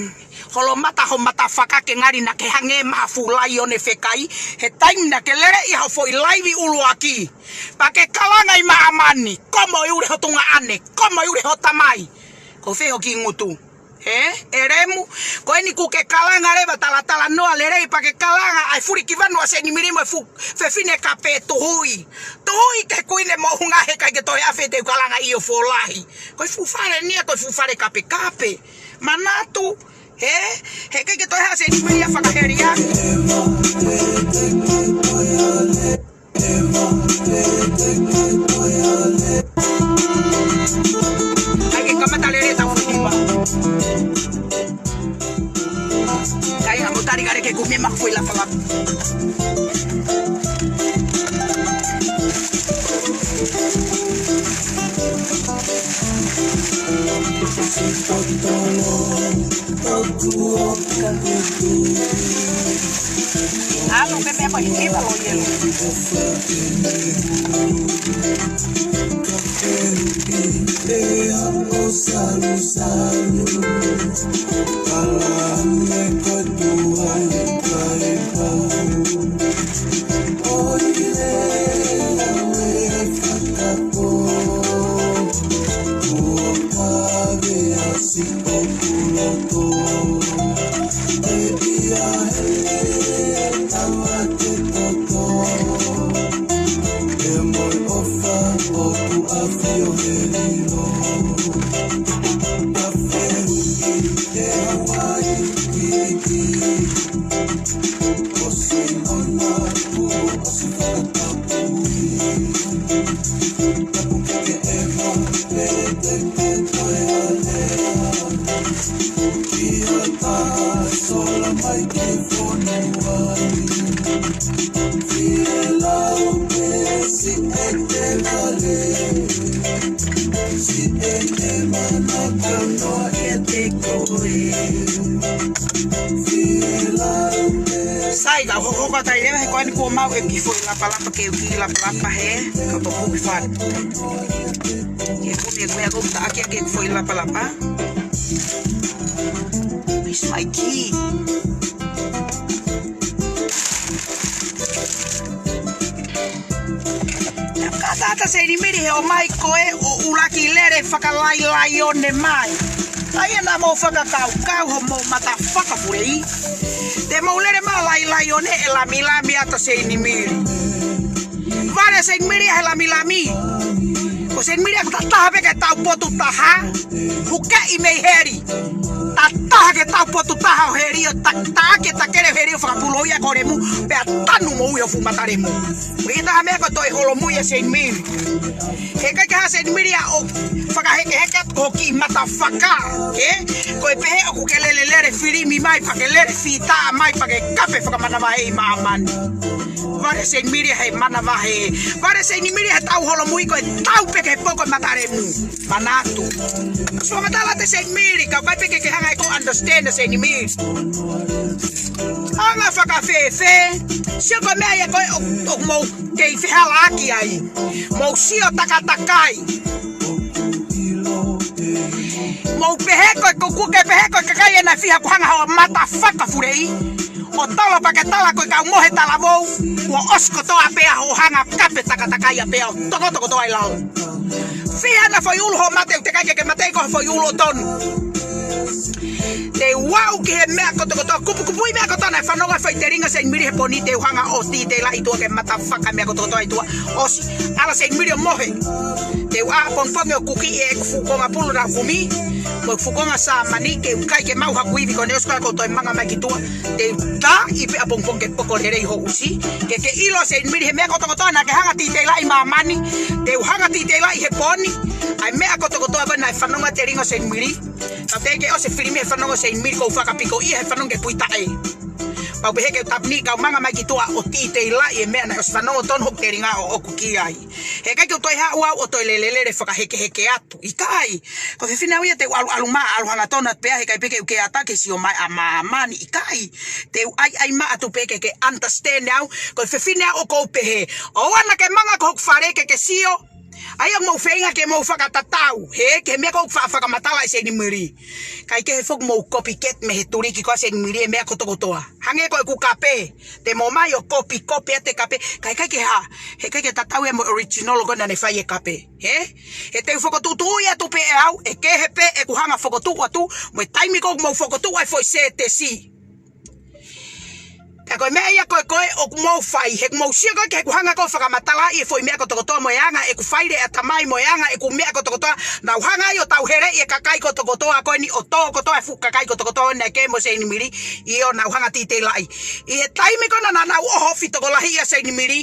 holomata ho mata faka ke ngali naʻa ke hangē ha fuʻu laione fekai. He taimi naʻa ke lele ʻi hoʻo foʻi laivi ʻuluaki. Pea ke kalanga ʻi māmani. Komo ʻi ule ho tuongaʻane. Komo ʻi ule ho tamai. Ko fē hoʻo kiʻi ngutu? Hē? ʻE lemu, ko eni ʻoku ke kalanga leva talatalanoa lelei pea ke kalanga ʻa e fuli ki vanu ʻa Seinimili mo e fuʻu fefine kape tuhuʻi. Tuhuʻi ki he kuini mo hunga he ʻikai ke toe afe te u kalanga ʻio Folahi. Ko e fuʻu fale ni ia, ko e fuʻu fale kapekape. Manatu, hē? He ʻikai ke toe hā Seinimili ia fakaheli ia. Kae ke kamata lele tau fuʻu hiva. Kae ʻai mo tali kale ke kumi ʻema foʻi lapalapa. Alo, ke meʻa ko e hiva lo ielo. Sai, ka hokohoko atu ai leva he ko eni kuo maʻu ʻeku kiʻi foʻi lapalapa, ke u kiʻi lapalapa he ka toku ki fale. Ke kumi e kuia ko ta ake ke foʻi lapalapa. Miss Mikey. Naʻe kata atu ʻa Seinimili he ʻomai ko ē ʻo ʻuluaki lele fakalailaione mai. ʻAi ʻena mou fakakaukau homou mata fakafulei. Te mou lele mai lailaione ʻe lamilami atu ʻa Seinimili. Vale Seinimili he lamilami. Ko Seinimili ia ko e tataha pē ki he taupotu taha, hukeʻi mei heli. Tataha ki he taupotu taha ʻo heli, ʻo ta-, taʻaki e takele ʻo heli ʻo fakapūloi ʻa e kolemu, pea tanu moʻui ho fuʻu mata lemu. Ko e taha e meʻa ko e toe holomui ʻa Seinimili. He ʻikai ke hanga ʻe Seinimili ia ʻo fakahekeheke atu ki hoʻo kiʻi mata faka, ē? Ko e pehē ʻoku ke lele lele filimi mai, pea ke lele fita mai, pea ke kape fakamanavahē ʻi māmani. Vale Seinimili he manavahē. Vale Seinimili he tau holomui ko e tau pē ki he poko e mata lemu. Manatu. Sua matala ʻa Seinimili, ka ʻoku ʻikai pē ke ke hanga ʻe koe ʻo understand ʻa Seinimili. Hanga fakafēfē, sio ko e meʻa ia ko ē ʻo, ʻoku mou kei fehalaaki ai. Mou sio takatakai. Mou pehē ko e kuku ke pehē ko e kakai ena fiha kuo hanga hoʻo mata faka fuleʻi. ʻO tala pea ke tala ko e kau mohe talavou, kuo ʻosi kotoa pē ʻa hoʻo hanga kape takatakai ʻa pea ʻo tokotoko toa ʻi lalo. Fiha ʻena foʻi ʻulu hoʻo mate ʻoku teʻeki ai ke ke mateʻi ko ha foʻi ʻulu ʻo tonu. Te u aʻu ki he meʻa kotokotoa, kupukupuʻi meʻa kotoa naʻe fanongo ai e foʻi telinga Seinimili he pō ni, te u hanga ʻo titeilaʻi ʻi tuʻa ki he mata faka meʻa kotokotoa ʻi tuʻa. ʻOsi, ala Seinimili ʻo mohe. Te u ʻā ʻapongipongi ʻo kuki ʻeku fuʻu konga pulu naʻa ku kumi, mo e fuʻu konga sāmani, ke u kai ke maʻu haku ivi ko ʻene ʻosi ko ia kuo u toe manga mai ki tuʻa. Te u tā ʻi pē ʻapongipongi ke poko lelei ho ʻusi. Ke ke ʻilo Seinimili he meʻa kotokotoa naʻa ke hanga titeilaʻi ʻi māmani, te u hanga titeilaʻi he pō ni. ʻA e meʻa kotokotoa ko ē naʻe fanongo ai e telinga Seinimili. Ka te ke ʻosi e filimi he fanongo Seinimili, ko u fakapiko ia he fanongo ki he puitaʻe. Pau pē he ke u tapuni kau manga mai ki tuʻa ʻo titeilaʻi e meʻa naʻe ʻosi fanongo tonu hoku telinga ʻo ʻoku ki ai. He ʻikai ke u toe haʻu au ʻo toe lele lele fakahekeheke atu. ʻIkai. Ko e fefine au ia te u ʻalu ʻalu mā ʻalu hangatonu atu pē, he ʻikai pē ke u ke ata ke sio mai ʻa māmani. ʻIkai. Te u ʻaiʻai mā atu pē ke ke understand au. Ko e fefine au ʻoku ou pehē. ʻOua naʻa ke manga ki hoku fale ke ke sio. ʻAi ʻo mou feinga ke mou fakatatau, he, ki he meʻa ko ē ʻoku fa-, fakamatala ʻe Seinimili. ʻIkai ke he foki mou copycat mei he tuliki ko ē ʻa Seinimili e meʻa kotokotoa. Hangē ko ʻeku kape, te mou ōmai ʻo copy, copy atu e kape. Ka ʻikai ke hā, he ʻikai ke tatau ia mo e original ko ē naʻa ne fai e kape. He? He te u fokotuʻutuʻu ia atu pē ʻe au, ʻe kehe pē ʻeku hanga fokotuʻu atu, mo e taimi ko ē ʻoku mou fokotuʻu ai e foʻi sētesi. Pea ko e meʻa ia ko ē ko ē ʻoku mou fai, he ʻoku mou sio ko ē ki heʻeku hanga ko ē ʻo fakamatalaʻi e foʻi meʻa kotokotoa mo e anga ʻeku fai lea ʻatamai mo e anga ʻeku meʻa kotokotoa, naʻa ku hanga ai ʻo tauheleʻi e kakai kotokotoa ko eni ʻo tō kotoa e fuʻu kakai kotokotoa naʻe kei mo Seinimili, ʻio naʻa ku hanga titeilaʻi. ʻI he taimi ko ē naʻa nau ʻoho ʻo fitokolahi ʻia Seinimili,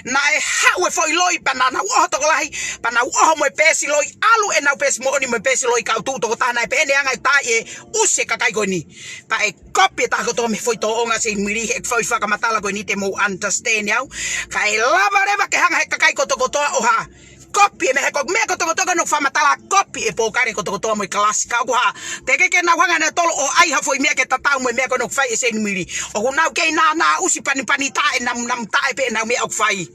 naʻe haʻu e foʻi loi pea naʻa nau ʻoho tokolahi, pea nau ʻoho mo e peesi loi, ʻalu ʻenau peesi moʻoni mo e peesi loi kau tuʻu tokotaha naʻe pehē ʻene anga e tā e ʻusi e kakai ko eni. Pea ʻe copy e taha kotoa mei he foʻi tōʻonga Seinimili he foʻi fakamatala ko eni te mou understand au. Ka ʻe lava leva ke hanga he kakai kotokotoa ʻo hā. Copy e meʻa he ko e meʻa kotokotoa ko ē naʻa ku fakamatala copy e pōkale kotokotoa mo e kalasi ka ʻoku hā. Teʻeki ke nau hanga ʻe nautolu ʻo ʻai ha foʻi meʻa ke tatau mo e meʻa ko ē naʻa ku fai ʻe Seinimili. ʻOku nau kei nānā ʻusi panipani taʻe namu namu taʻe pē ʻenau meʻa ʻoku fai.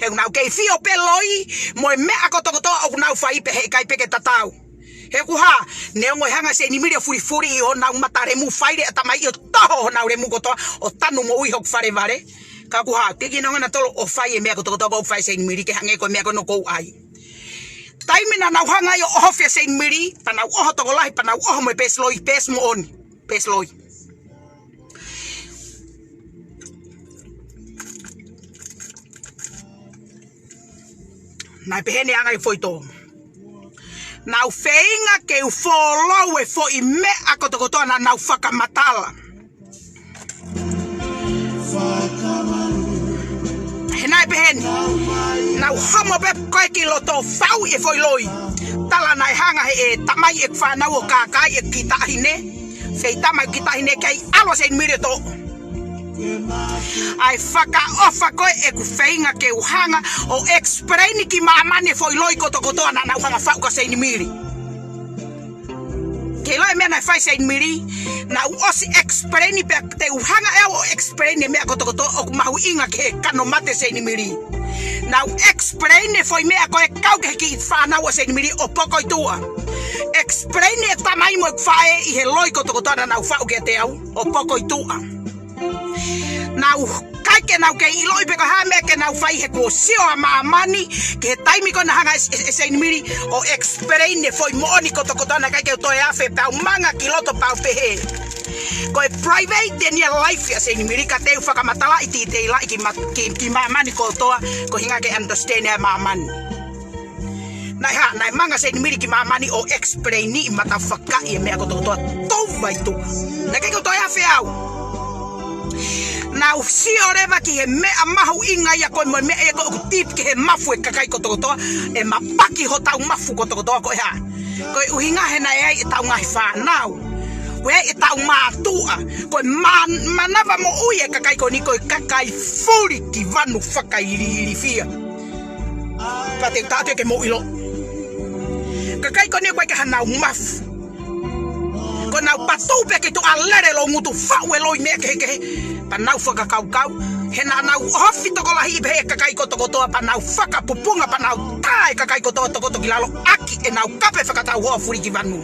He ʻoku nau kei fio pē loi mo e meʻa kotokotoa ʻoku nau fai pē he ʻikai pē ke tatau. He ʻoku hā, neongo e hanga ʻe Seinimili ʻo fulifuli ʻi honau mata lemu fai lea ʻatamai ʻo toho honau lemu kotoa ʻo tanu moʻui hoku fale vale. Ka ʻoku hā, teʻeki ke nau hanga nautolu ʻo fai e meʻa kotokotoa ko ē ʻoku fai ʻe Seinimili ke hangē ko e meʻa ko ē naʻa ku ʻai. Taimi naʻa nau hanga ai ʻo ʻohofia ʻa Seinimili, pea nau ʻoho tokolahi, pea nau ʻoho mo e peesi loi, peesi moʻoni, peesi loi. Naʻe pehē ʻene anga e foʻi tō. Naʻa ku feinga ke u follow e foʻi meʻa kotokotoa naʻa nau fakamatala. He naʻe pehē ni. Naʻa ku homo pē ko ē ki loto fau e foʻi loi. Tala naʻe hanga he ʻe tamai ʻeku fānau ʻo kākaaʻi ʻeku kiʻi taʻahine. Fei tama ʻeku kiʻi taʻahine kei ʻalu ʻa Seinimili ʻo toʻo. ʻA e fakaʻofa ko ē ʻeku feinga ke u hanga ʻo explain ki māmani e foʻi loi kotokotoa naʻa nau hanga faʻu kia Seinimili. Ke ʻilo e meʻa naʻe fai ʻe Seinimili, naʻa ku ʻosi explain pea te u hanga ʻe au ʻo explain e meʻa kotokotoa ʻoku mahuʻinga ki he kano mate ʻo Seinimili. Naʻa ku explain e foʻi meʻa ko ē kau ki he kiʻi fānau ʻa Seinimili ʻo poko ʻi tuʻa. Explain e tamai mo e faʻē ʻi he loi kotokotoa naʻa nau faʻu kiate au ʻo poko ʻi tuʻa. Naʻa ku ʻikai ke nau kei ʻiloʻi pe ko e hā e meʻa ke nau fai he kuo sio ʻa māmani ki he taimi ko ē naʻe hanga ʻe, ʻe, ʻe Seinimili ʻo explain e foʻi moʻoni kotokotoa naʻe ʻikai ke u toe afe pea u manga ki loto pea u pehē. Ko e private eni ia life ʻa Seinimili ka te u fakamatalaʻi titeilaʻi ki ma-, ki, ki māmani kotoa ko e ʻuhinga ke understand ʻa māmani. Naʻe hā, naʻe manga Seinimili ki māmani ʻo explain ʻi mata fakaʻi e meʻa kotokotoa tau vai tu. Naʻe ʻikai ke u toe afe au. Naʻa ku sio leva ki he meʻa mahuʻinga ia ko e mo e meʻa ia ko ʻeku tip ki he mafu e kakai kotokotoa, ʻe mapaki hotau mafu kotokotoa ko e hā. Ko e ʻuhinga he naʻe ʻi ai ʻetau ngaahi fānau. Ko e ʻi ai ʻetau mātuʻa. Ko e ma-, manava moʻui e kakai ko eni ko e kakai fuliki vanu fakailifia. Pea te u taʻote ke mou ʻilo. Kakai ko eni ko e ka hanau mafu. Ko ʻenau patu pē ke tuʻa lele lou ngutu faʻu e loi meʻa kehekehe. Pea nau fakakaukau. He naʻa nau ofi tokolahi pē he kakai kotokotoa pea nau fakapupunga pea nau tā e kakai kotoa tokoto ki lalo ʻaki ʻenau kape fakatau hoa fuliki vanu.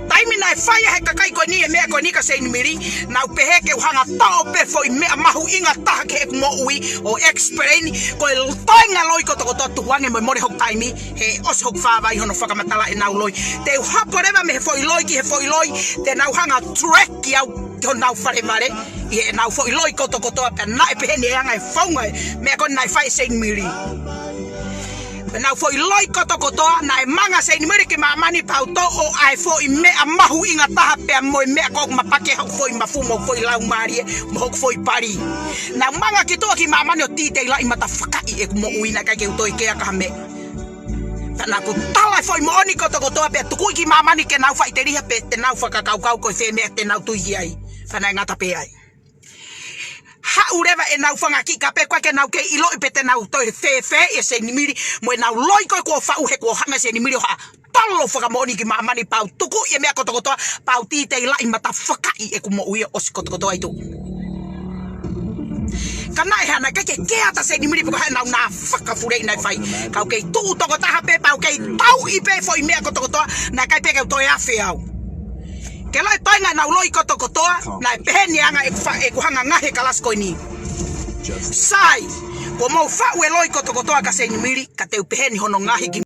Taimi naʻe fai ai he kakai ko eni e meʻa ko eni kia Seinimili, naʻa ku pehē ke u hanga toʻo pē foʻi meʻa mahuʻinga taha ki heʻeku moʻui ʻo explain, ko e toenga loi kotokotoa tukuange mo e mole hoku taimi, he ʻosi hoku fāvai hono fakamatala ʻenau loi. Te u hapo leva mei he foʻi loi ki he foʻi loi, te nau hanga track ki au ki honau fale vale, ʻi heʻenau foʻi loi kotokotoa pea naʻe pehē ni e anga e founga e meʻa ko eni naʻe fai ʻe Seinimili. ʻEnau foʻi loi kotokotoa, naʻe manga Seinimili ki māmani pea u toʻo ʻa e foʻi meʻa mahuʻinga taha pea mo e meʻa ko ʻeku mapaki hoku foʻi mafu mo hoku foʻi laumālie, mo hoku foʻi pali. Naʻa ku manga ki tuʻa ki māmani ʻo titeilaʻi mata fakaʻi ʻeku moʻui naʻe ʻikai ke u toe kea ki ha meʻa. Pea naʻa ku tala e foʻi moʻoni kotokotoa pea tukuʻi ki māmani ke nau faʻiteliha pe te nau fakakaukau ko e fē meʻa te nau tui ki ai. Pea naʻe ngata pē ai. Haʻu leva ʻenau fanga kiʻi kape ko ē ke nau kei ʻiloʻi pe te nau toe fēfē ʻia Seinimili, mo ʻenau loi ko ē kuo faʻu he kuo hanga Seinimili ʻo haʻa tolo fakamoʻoni ki māmani pea u tukuʻi e meʻa kotokotoa, pea u titeilaʻi mata fakaʻi ʻeku moʻui ʻosi kotokotoa ʻi tuʻa. Ka naʻe hā naʻe ʻikai ke kea atu Seinimili pe ko e hā ʻenau ngaahi fakafuleʻi naʻe fai. Kau kei tuʻu tokotaha pē pea u kei tauʻi pē foʻi meʻa kotokotoa, naʻe ʻikai pē ke u toe afe au. Ke loi toenga ʻenau loi kotokotoa, naʻe pehē ni anga ʻeku fa-, ʻeku hanga ngaohi e kalasi ko eni. Sai, kuo mou faʻu e loi kotokotoa kia Seinimili, ka te u pehē ni hono ngaohi ki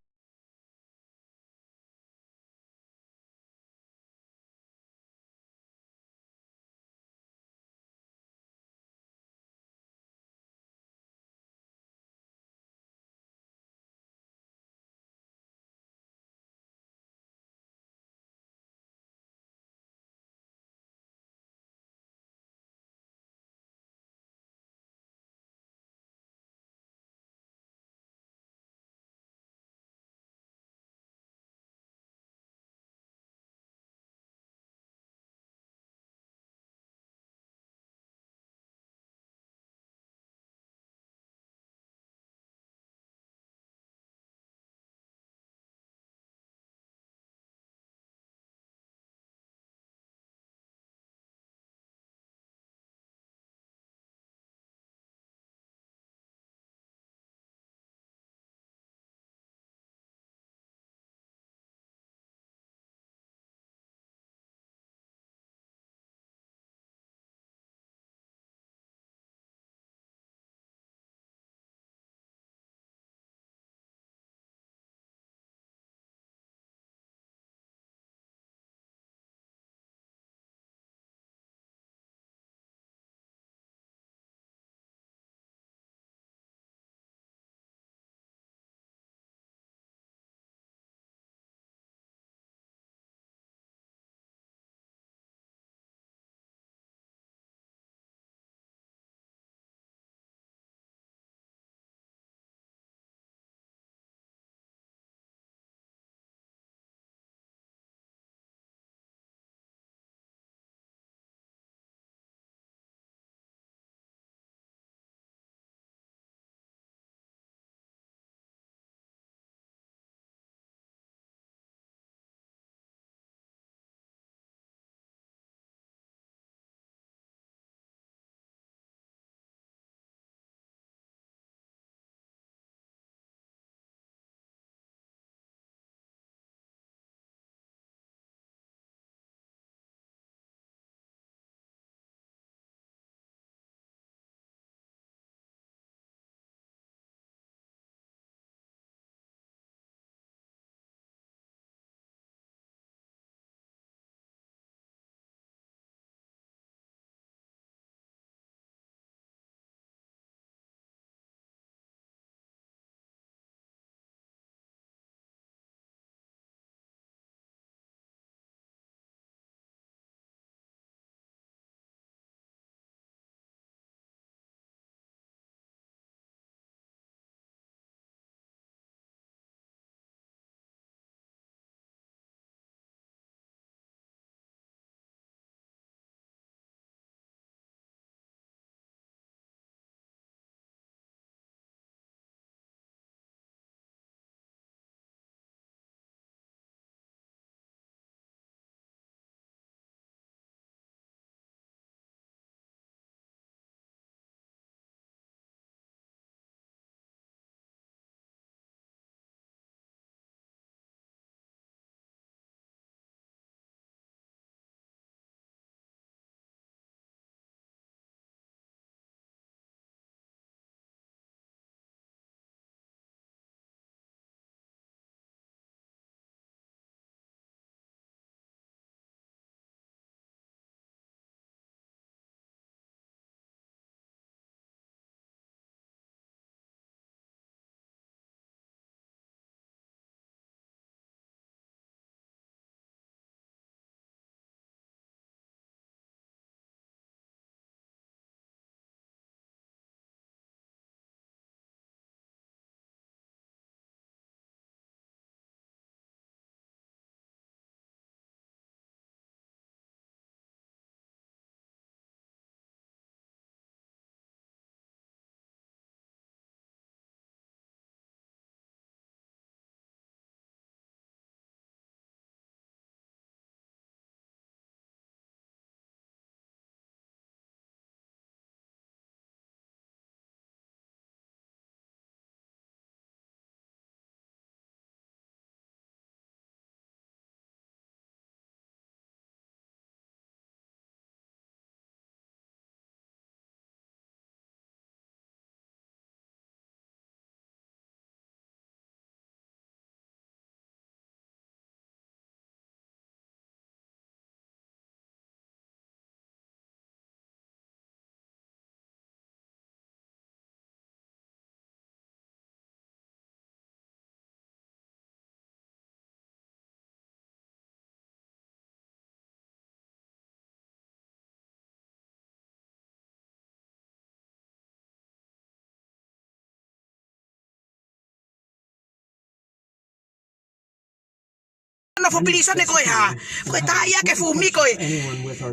Nofo pilīsone ko e hā? Ko e tā ia ke fumi ko e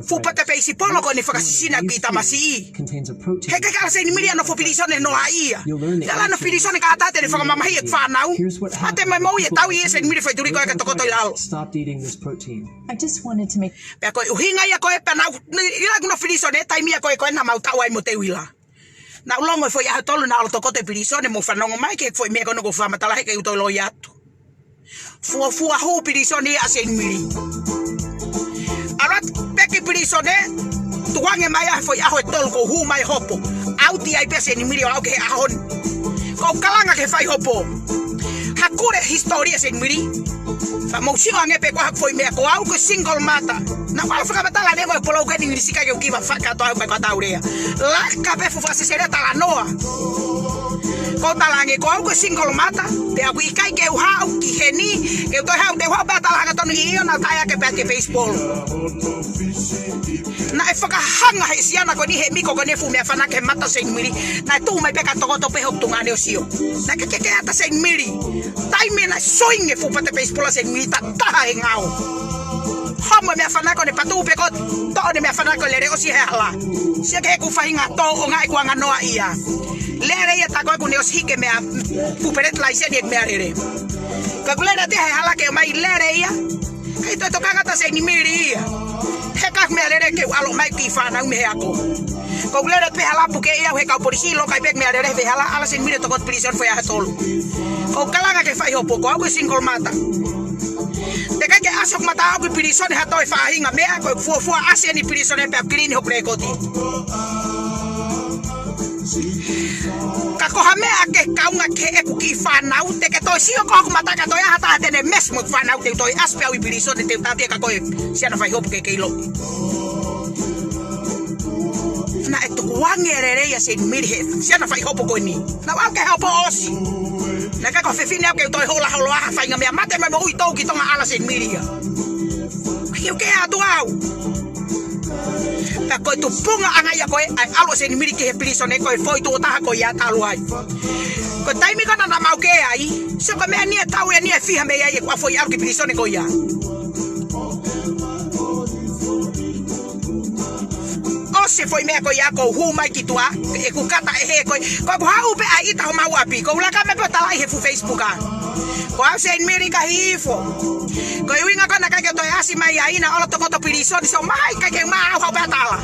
fuʻu pate peisipolo ko eni fakasisina ki tamasiʻi. He ʻikai ke ala Seinimili ʻa nofo pilīsone noa ia. Te ala nofo pilīsone kātaki te ne fakamamahiʻi e fānau. Mate mai moʻui e tau ia Seinimili faituli ko e ka tokoto ʻi lalo. Pea ko e ʻuhinga ia ko e pea nau, ʻi la kuo nofo pilīsone, taimi ia ko e ko e naʻa mau tau ai mo Teuila. Naʻa ku longo e foʻi ʻaho ʻe tolu naʻa ku ʻalu ʻo tokoto ʻi pilīsone mo fanongo mai ki he foʻi meʻa ko ē naʻa ku fakamatala he ʻikai ke u toe loi atu. Fuofua hū pilīsone ʻa Seinimili. ʻAlu atu pē ki pilīsone, tukuange mai ʻa e foʻi ʻaho ʻe tolu kuo u hū mai hopo. ʻAuti ai pē Seinimili ʻo aʻu ki he ʻaho ni. Ko u kalanga ki he faihopo. Hakule hisitōlia Seinimili. Ka mou sio ange pē ko haku foʻi meʻa ko au ko e single mother. Naʻa ku ʻalu ʻo fakamatala ʻanenai mo e polokalama ko eni ʻi Sikai ke u kiva fakatoa au mai ko e tau lea. Laka pē fuʻu fakasesele talanoa. Ko u tala ange ko au ko e single mother, pea ʻoku ʻikai ke u haʻu ki heni, ke u toe haʻu, te u haʻu pē ʻo tala hangatonu ʻio naʻa ku taʻeʻaonga pē ʻi he peisipolo. Naʻe fakahanga he siana ko eni he miko ko eni e fuʻu meʻa fanake he mata Seinimili. Naʻe tuʻu mai pē ka tokoto pē hoku tuongaʻane ʻo sio. Naʻe ʻikai ke ʻata Seinimili. Taimi naʻe soingi e fuʻu pate peisipolo ʻa Seinimili, ta taha e ngao. Homo e meʻa fanake ʻo ne patu pē ko e toʻo ʻene meʻa fanake ʻo lele ʻosi he hala. Sio ki heʻeku faʻahinga tōʻonga ʻeku anga noa ia. Lele ia ta ko ē kuo ne ʻosi hiki e meʻa fuʻu peleti laiseni ʻeku meʻalele. Ka kuo lele atu he hala ke ʻomai lele ia. ʻIkai toe tokanga ʻa Seinimili ia. He ka meʻalele ke u ʻalu mai ki he fānau mei he ako. Ko u lele pē hala puke ia he kau polisi ʻo kai pē meʻalele he hala, ala Seinimili ʻo tokoto pilīsone foʻi ʻaho ʻe tolu. Ko u kalanga ki he faihopo ko au ko e single mother. Teʻeki ke ʻasi hoku mata ʻaʻaku ʻi pilīsone ha toe faʻahinga meʻa, ko e fuofua ʻasi eni pilīsone pea kilini hoku lēkooti. Ka ko ha meʻa ke kaunga ki heʻeku kiʻi fānau, te ke toe sio ko hoku mata ka toe ʻi ai ha taha te ne mess mo e fānau te u toe ʻasi pē au ʻi pilīsone te u tāpia ka ko e siana faihopo ke ke ʻilo. Naʻe tukuange lelei ʻa Seinimili he siana faihopo ko eni. Naʻa ku ʻalu ki he hopo ʻosi. Naʻe ʻikai ko ha fefine au ke u toe hola holo ʻa ha faʻahinga meʻa, mate mai moʻui tou ki Tonga ala Seinimili ia. Kiu ke atu au. Pea ko e tupuʻanga ia ko ē ʻa e ʻalu ʻa Seinimili ki he pilīsone ko e foʻi tuʻo taha ko ia ta ʻalu ai. Ko e taimi ko ē naʻa mau kē ai, sio ko e meʻa ni ʻe tau eni ʻe fiha mei ai ʻeku ʻalu foʻi ʻalu ki pilīsone ko ia. ʻOsi e foʻi meʻa ko ia ko u hū mai ki tuʻa, ʻeku kata ʻe hē ko ē, ko ʻeku haʻu pē ʻa ʻita homau ʻapi, ko u laka mai pē ʻo tala ʻi he fuʻu Facebook ʻa. Ko au Seinimili ka hifo. Ko e ʻuhinga ko ē naʻe ʻikai ke toe ʻasi mai ai naʻa ku ʻalu ʻo tokoto pilīsone, so mai ʻikai ke u maʻu au haʻu pē ʻo tala.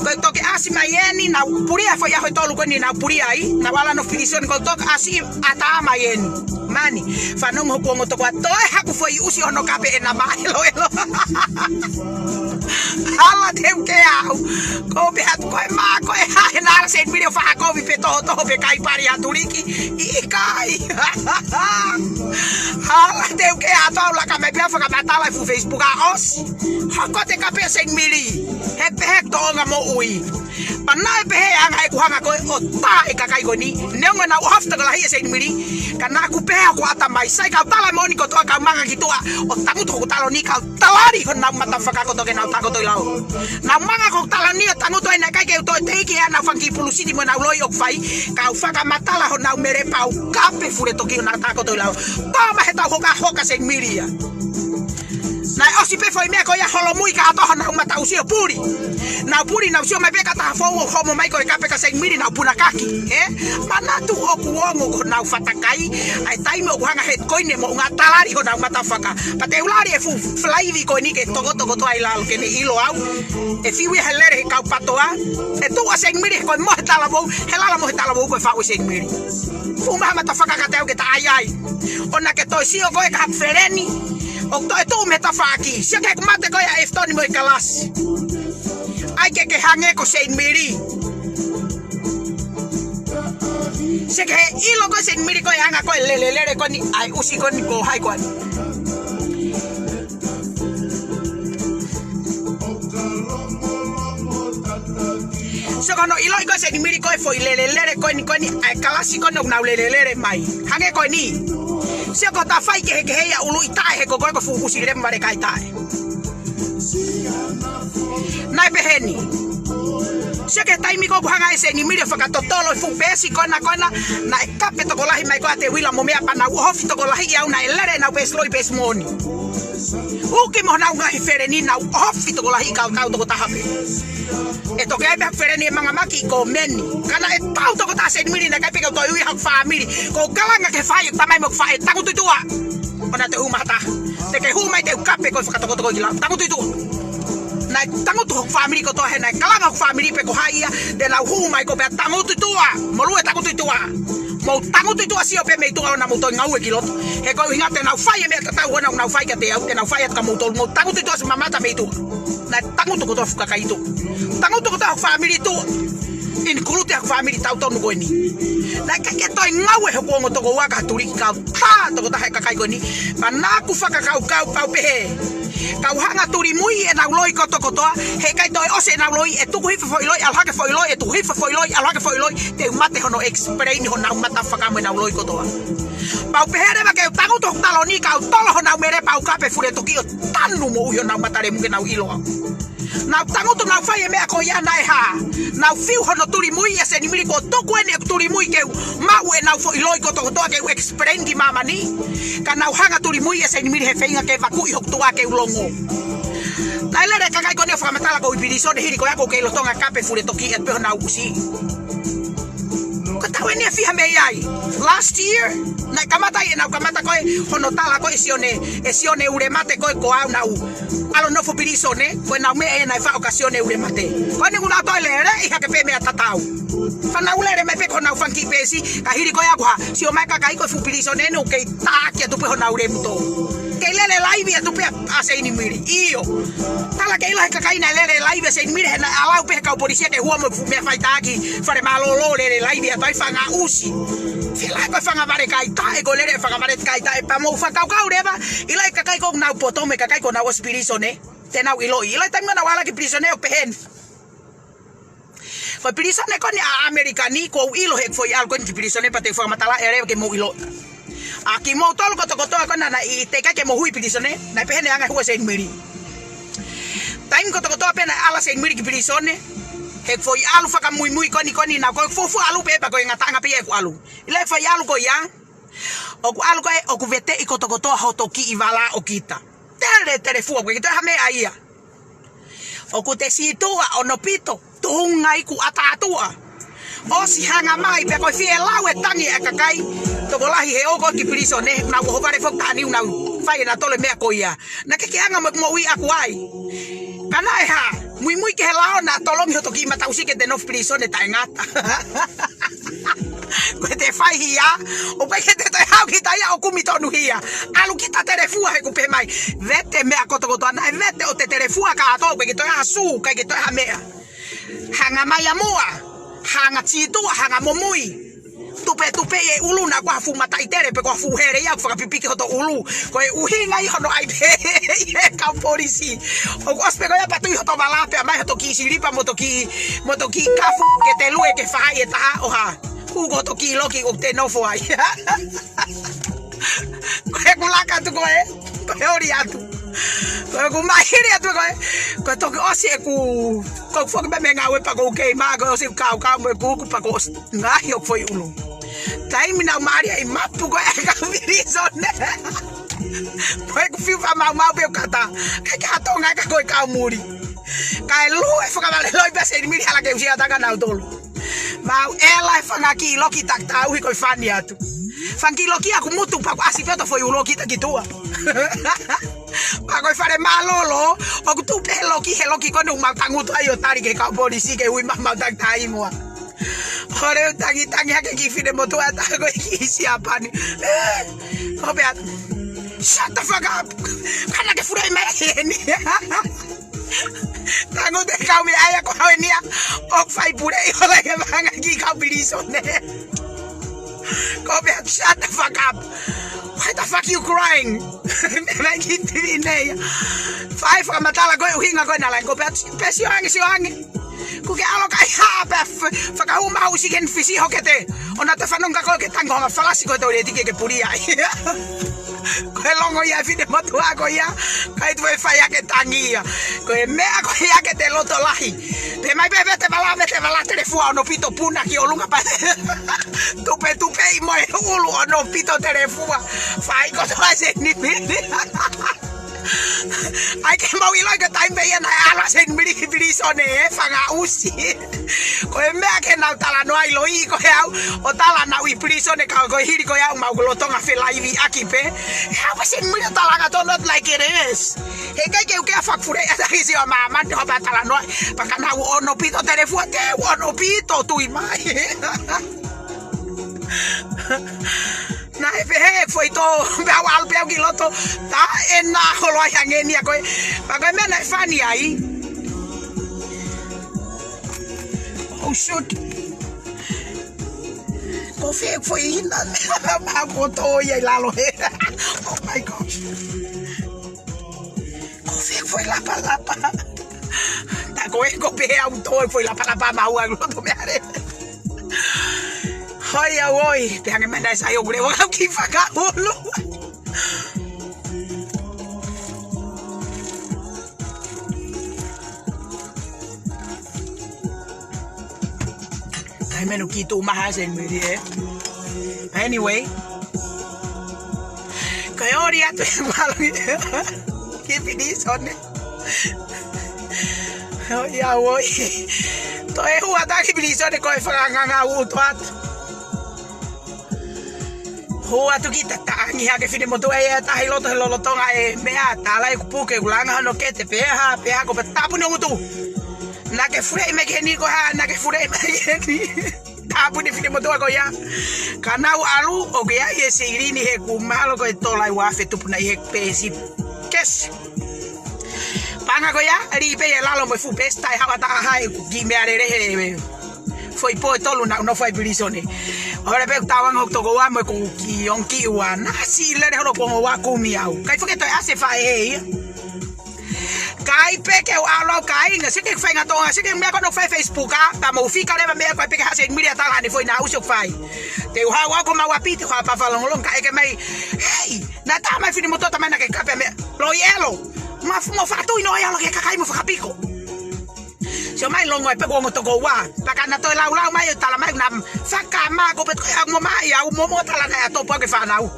Ko e toki ʻasi mai eni, naʻa ku pulia foʻi ʻaho ʻe tolu ko eni naʻa ku pulia ai, naʻa ku ala nofo pilīsone ko e toki ʻasi ʻatā mai eni. Mani, fanongo hoku ongo tokoua, toe haku foʻi ʻusi hono kape ʻe na maʻeloʻelo. Hala te u ke au. Ko u pehē atu ko e mā, ko e hā he naʻa ala Seinimili ʻo faʻa kovi pē tohotoho pē kai pali atu liki. ʻIkai. Hala te u ke atu au laka mai pē ʻo fakamatala ʻi he fuʻu Facebook ʻa ʻosi. Hoko atu e kape ʻa Seinimili. He pehē tōʻonga moʻui. Pea naʻe pehē anga ʻeku hanga ko ē ʻo tā e kakai ko eni. Neongo naʻa ku ʻohofi tokolahi ʻa Seinimili. Ka naʻa ku pehē ʻoku ʻata mai. Sai kau tala moʻoni kotoa kau manga ki tuʻa. ʻO tangutu hoku taloni kau talali honau mata faka kotoa ke nau takoto ʻi lalo. Nau manga ko hoku taloni ʻo tangutu ai naʻe ʻikai ke u toe teʻeki ʻenau fanga kiʻi pulusiti mo ʻenau loi ʻoku fai. Kau fakamatala honau mele pau kape fule toki ʻo nau takoto ʻi lalo. Tō mai he tau hokahoka Seinimili ia. Naʻe ʻosi pē foʻi meʻa ko ia holomui kātoa honau mata ʻosi ʻo puli. Nau puli nau sio mai pē ka taha fou ʻo homo mai ko e kape ka Seinimili nau puna kaki. He? Manatu ʻoku ongo ko honau fatakai. ʻA e taimi ʻoku hanga he ko eni mo unga talali honau mata faka. Pea te u lali e fuʻu falaivi ko eni ke tokoto kotoa ʻi lalo ke ne ʻilo au. ʻE fiu ia he lele he kau patoa. ʻE tuʻu ʻa Seinimili he ko e mohe talavou. He lala mohe talavou ko e faʻu ʻa Seinimili. Fuʻu maha mata faka ka te au ke ta ai ai. ʻOua ke toe sio ko e ka haku feleni. ʻOku toe tuʻu mei tafaʻaki. Sio ki heʻeku mate ko ia ʻa ʻEfitoni mo e kalasi. ʻAi ke ke hangē ko Seinimili. Sio ki he ʻilo ko Seinimili ko e anga ko e lelelele ko eni ʻa e ʻusi ko eni ko hai ko eni. Sio ko hono ʻiloʻi ko Seinimili ko e foʻi lelelele ko eni ko eni ʻa e kalasi ko eni ʻoku nau lelelele mai. Hangē ko eni. Sio ko ta fai kehekehe ia ʻuluʻi taʻe he ko ko e ko fuʻu ʻusi lele male kai taʻe. Naʻe pehē ni. Sio ki he taimi ko ē ʻoku hanga ʻe Seinimili ʻo fakatotolo e fuʻu peesi ko ena ko ena, naʻe kape tokolahi mai ko ē ʻa Teuila mo meʻa pea nau ʻohofi tokolahi ʻi au, naʻe lele ʻenau peesi loi, peesi moʻoni. ʻUki mo honau ngaahi feleni, nau ʻohofi tokolahi kau tau tokotaha pē. ʻE toki ʻai pē haku feleni ʻe mangamaki ko meni. Ka naʻe tau tokotaha Seinimili, naʻe ʻikai pē ke u toe ui haku fāmili. Ko u kalanga ki he faʻē ʻo e tamai mo e faʻē, tangutu ʻi tuʻa. ʻO na te u hū mai ha taha. Te ke hū mai te u kape koe fakatokotoko ki lau. Tangutu ʻi tuʻa. Naʻe tangutu hoku fāmili kotoa he naʻe kalanga hoku fāmili pe ko hai ia, te nau hū mai ko pea tangutu ʻi tuʻa. Mou lue tangutu ʻi tuʻa. Mou tangutu ʻi tuʻa, sio pē mei tuʻa ʻo na mou toe ngaue ki loto. He ko e ʻuhinga te nau fai e meʻa tatau ko ena ʻoku nau fai kiate au, te nau fai atu kia moutolu. Mou tangutu ʻi tuʻa, ʻosi mamata mei tuʻa. Naʻe tangutu kotoa e fuʻu kakai ʻi tuʻa. Tangutu kotoa hoku fāmili ʻi tuʻa. Include haku fāmili tautonu ko eni. Naʻe ʻikai ke toe ngaue hoku ongo tokoua ka tuliki kau tā tokotaha e kakai ko eni. Pea naʻa ku fakakaukau pea u pehē, ka u hanga ʻo tulimui ʻenau loi kotokotoa, heʻikai toe ʻosi ʻenau loi, ʻe tuku hifo e foʻi loi, ʻalu hake e foʻi loi, ʻe tuku hifo e foʻi loi, ʻalu hake e foʻi loi, te u mate hono explain honau mata fakamu ʻenau loi kotoa. Pea u pehē leva ke u tangutu hoku taloni ka u tolo honau mele pea u kape Fuletoki ʻo tanu moʻui honau mata lemu ke nau ʻilo au. Nau tangutu, nau fai e meʻa ko ia naʻe hā. Nau fiu hono tulimui ʻa Seinimili, kuo tuku eni ʻeku tulimui ke u maʻu ʻenau foʻi loi kotokotoa ke u explain ki māmani. Ka nau hanga ʻo tulimui ʻa Seinimili he feinga ke vakuʻi hoku tuʻa ke u longo. Naʻe lele e kakai ko eni ʻo fakamatala ko u ʻi pilīsone hili ko ia ko u kei lolotonga kape Fuletoki atu pē honau ʻusi. Ko e taʻu eni ʻe fiha mei ai. Last year, naʻe kamata ai ʻenau kamata ko ē hono tala ko ē ʻe Sione, ʻe Sione Ulemate ko ē ko au naʻa ku ʻalu ʻo nofo pilīsone, ko ʻenau meʻa ē naʻe faʻo kia Sione Ulemate. Ko eni kuo nau toe lele, ʻi hake pē meʻa tatau. Pea nau lele mai pē ko honau fanga kiʻi peesi, ka hili ko ia kuo hā, sio mai e kakai ko e fuʻu pilīsone eni ʻoku kei taʻaki atu pē honau lemu tō. Kei lele laivi atu pē ʻa Seinimili. ʻIo. Tala ke ʻilo ʻe he kakai naʻe lele laivi ʻa Seinimili he naʻe ʻalu pē he kau polisi ia ke hū mo e fuʻu meʻa faitaki, fale mālōlō, lele laivi atu ai fanga ʻusi. Fila ko e fanga vale kaitaʻe, ko e lele fanga vale kaitaʻe, pea mou fakakaukau leva, ʻilo e kakai ko ē ʻoku nau poto mo e kakai kuo nau ʻosi pilīsone, te nau ʻiloʻi. ʻIlo e taimi naʻa nau ʻalu ki pilīsone ʻoku pehē ni. Ko e pilīsone ko eni ʻa ʻAmelika ni, kuo u ʻilo he foʻi ʻalu ko eni ki pilīsone pea te u fakamatalaʻi leva ke mou ʻilo. ʻA kimoutolu kotokotoa ko ena naʻe ʻikai ke mou hui pilīsone, naʻe pehē ni e anga e hū ʻa Seinimili. Taimi kotokotoa pē naʻe ʻalu ʻa Seinimili ki pilīsone, he foʻi ʻalu fakamuimui ko eni ko eni naʻa ku fuofua ʻalu pē pea ko e ngataʻanga pē ia ʻeku ʻalu. ʻIlo e foʻi ʻalu ko ia, ʻoku ʻalu ko ē, ʻoku veteʻi kotokotoa hoto kiʻi vala ʻo kita. Tele, telefua, ʻoku ʻikai ke toe ha meʻa ia. ʻOku te sītuʻa ʻo nofo pito, tuʻunga ʻi kuata tuʻa. ʻOsi hanga mai pea ko e fie lau e tangi e kakai. Tokolahi he ʻoku ō ki pilīsone, nau ʻohovale foki taha ni ʻo nau fai ʻenautolu e meʻa ko ia. Naʻe ʻikai ke anga mo e moʻui ʻaku ai. Ka naʻe hā, muimui ki he lao naʻa tolongi hoto kiʻi mataʻusi ke te nofo pilīsone taʻengata. Ko e te fai hia, ʻoku ʻikai ke te toe haʻu kita ia ʻo kumi tonu hia. ʻAlu kita telefua he ʻoku pehē mai. Vete meʻa kotokotoa, naʻe vete ʻo te telefua kātoa, ʻoku ʻikai ke toe ha sū, ʻikai ke toe ha meʻa. Hanga mai ʻa muʻa, hanga sītuʻa, hanga momui. Tupetupeʻi e ʻulu naʻa ko ha fuʻu mataʻi tele pe ko ha fuʻu hele ia ʻoku fakapipiki hoto ʻulu. Ko e ʻuhinga ia hono ʻai pē ʻe he kau polisi. ʻOku ʻosi pē ko ia pea tui hoto vala pea ʻomai hoto kiʻi silipa mo hoto kiʻi, mo hoto kiʻi kafu ke te lue ke faʻahi e taha ʻo hā. Hū ko hoto kiʻi loki ʻoku te nofo ai. Ko ʻeku laka atu ko ē, ko e holi atu. Ko ʻeku mahili atu ko ē, ko e toki ʻosi ʻeku, ko e foki pē mei he ngāue pea ko u kei mā, ko e ʻosi ʻeku kaukau mo ʻeku uku pea ko u ʻosi ngaohi hoku foʻi ʻulu. Taimi naʻa ku mālie ai mapu ko ē ʻa e kau pilīsone. Ko ʻeku fiu fakamaumau pē ʻo kata. ʻIkai ke ha Tonga ia ka ko e kau muli. Kae lue fakavale loi pē ʻa Seinimili hala ke u sio atu kia nautolu. Mau ʻela e fanga kiʻi loki taki tauhi ko e fani atu. Fanga kiʻi loki ʻaku mutu pea ʻoku ʻasi pē hoto foʻi ʻulu ʻo kita ki tuʻa. Pea ko e fale mālōlō, ʻoku tuʻu pē he loki, he loki ko eni ʻoku mau tangutu ai ʻo tali ki he kau polisi ke ui mai mau taki taimoa. Hole u tangitangi hake kiʻi finemotuʻa ʻe taha ko e kiʻi Siapani. Ko pea, shut the fuck up. Kana ke fure mai heni. Tangutu e kau meʻa ia ko hau eni ia. ʻOku fai pule ʻi hola ke vanga ki kau pilīsone. Ko pea, shut the fuck up. Why the fuck you crying? Meʻa mai ki tiri nei ia. Fai fakamatala ko e ʻuhinga ko ena laine ko pea, pea sio ange, sio ange. Kuo ke ʻalu kai hā pea f-, fakaʻumaʻu ʻusi ke ni fisi hokete. ʻO na te fanongo ka ko ke tango hanga falasi ko e toiletiki ke puli ai. Ko He longo ia e finemotuʻa ko ia, kae tuʻu ʻo fai ake tangi ia. Ko e meʻa ko ia ke te loto lahi. Pehē mai pē, pē te vala, me te vala telefua ʻo nofo pito puna ki ʻolunga pē. Tupetupeʻi mo e ʻulu ʻo nofo pito telefua. Fai kotoa e seinimili. ʻAi ke mau ʻiloʻi ko e taimi pē ia naʻe ʻalu e seinimili ki pilīsone ʻe fanga ʻusi. Ko e meʻa ke nau talanoa ʻiloʻi ko e au, ʻo tala naʻu ʻi pilīsone ka ko e hili ko e au mau ko lolotonga felaiviʻaki pē. He au pē seinimili ʻo talanga tonu atu like it is. Heʻikai ke u kei fakafule ʻa taki sio māmani te hapa talanoa. Pea ka naʻu ʻo nofo pito telefua te u ʻo nofo pito tui mai. Naʻe pehē foʻi tō, pea u ʻalu pē au ki loto, tā ena holo ai hangē ni a koe. Pea ko e meʻa naʻe fani ai. Oh, shoot. Ko fē foʻi ina, pea ko tō ia ʻi lalo he. Oh my gosh. Ko fē foʻi lapalapa. Tā ko e ko pē au tō foʻi lapalapa mau ʻi loto meʻa lele. Hoi au oi, pea hangē mai naʻe sai ʻoku leva au ki fakaʻulu. Kae menu ki tuʻu maha seinimili ē. Anyway. Kae ʻoli atu e malu ki pilīsone. Hoi au oi. Toe hū atu ki pilīsone ko e fakanganga utu atu. Hū atu ki tataʻangi hake finemotuʻa ia tahi loto he lolotonga e meʻa tala e kupu ke ulanga hono kete pea ha, pea ko pē tāpuni utu. Naʻa ke fuleʻi mai ke ni ko ha, naʻa ke fuleʻi mai ke ni. Tāpuni finemotuʻa ko ia. Ka naʻu ʻalu, ʻoku ʻi ai e silini he kuo mahalo ko e tola ʻe uaafe tupu nai he pēsi. Kesi. Paʻanga ko ia, ʻe lī pē ʻi lalo mo e fuʻu pēsi taʻe haʻu ha taha ʻe kiʻi meʻalele he foʻi pō ʻe tolu naʻu nofo ai pilīsone. ʻO lele pē ʻeku tauanga hoku tokoua mo ʻeku kiʻi ongo kiʻi ua. Naʻa siʻi lele holo ko e ongo ua kumi au. ʻIkai foki toe ʻasi e faʻē ia. ʻIkai pē ke u ʻalu au kāinga, sio ki he faʻahinga tōʻonga, sio ki he meʻa ko ena ʻoku fai Facebook ā, tā mou fika leva meʻa ko e peke ha seinimili ʻa tala ni foʻi naʻa ʻusi ʻoku fai. Te u haʻu au ko mau ʻapi, te u haʻu pē fakalongolongo kae ʻeke mai. Hei, naʻa tala mai finemotuʻa tā mai naʻa ke kape meʻa. Loi elo. Ma fu mo fakatui no ia lo ke kakai mo fakapiko. Sio mai longo e pē ko e ongo tokoua. Pea ka na toe laulau mai ʻo tala mai naʻa fakamā ko pē ko e au mo mai au mo mo tala naʻe ʻa topu au ke fānau.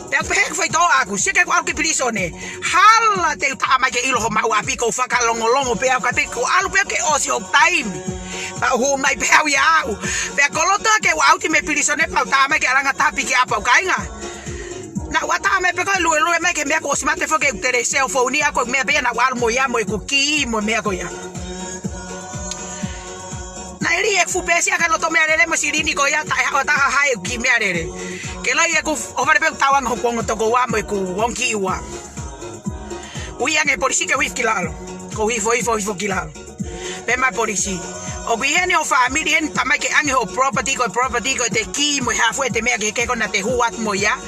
Pea pehē ki he faitoʻo ʻaku, sio ki heʻeku ʻalu ki pilīsone. Hala te u taʻa mai ke ʻilo homau ʻapi ko e fakalongolongo pē au ka pē ko e ʻalu pē ke ʻosi hoku taimi. Pea u hū mai pē au ia au. Pea ko loto ke u ʻauti mei pilīsone pea u taʻa mai ke ʻalanga tapi ki ʻapi ʻo kāinga. Naʻu ʻatā mai pē ko e luelue mai ke meʻa kuo ʻosi mate foki ʻeku tele cell phone ʻa ko e meʻa pē ia naʻu ʻalu mo ia mo ʻeku kī mo e meʻa ko ia. Naʻe lī e fuʻu pēsi ʻa e loto meʻalele mo e silini ko ia taʻe haʻu ha taha ʻo haʻu ʻeku kiʻi meʻalele. Ke loi ʻeku ʻohovale pē ʻeku tauanga hoku ongo tokoua mo ʻeku ongo kiʻi ua. Ui ange polisi ke u hifo ki lalo. Ko u hifo, hifo, hifo ki lalo. Pehē mai polisi. ʻOku ʻi heni hoʻo fāmili heni tā mai ke ʻange hoʻo property ko e property ko e te kī mo e hā fua e te meʻa kehekehe ko ena te hū atu mo ia.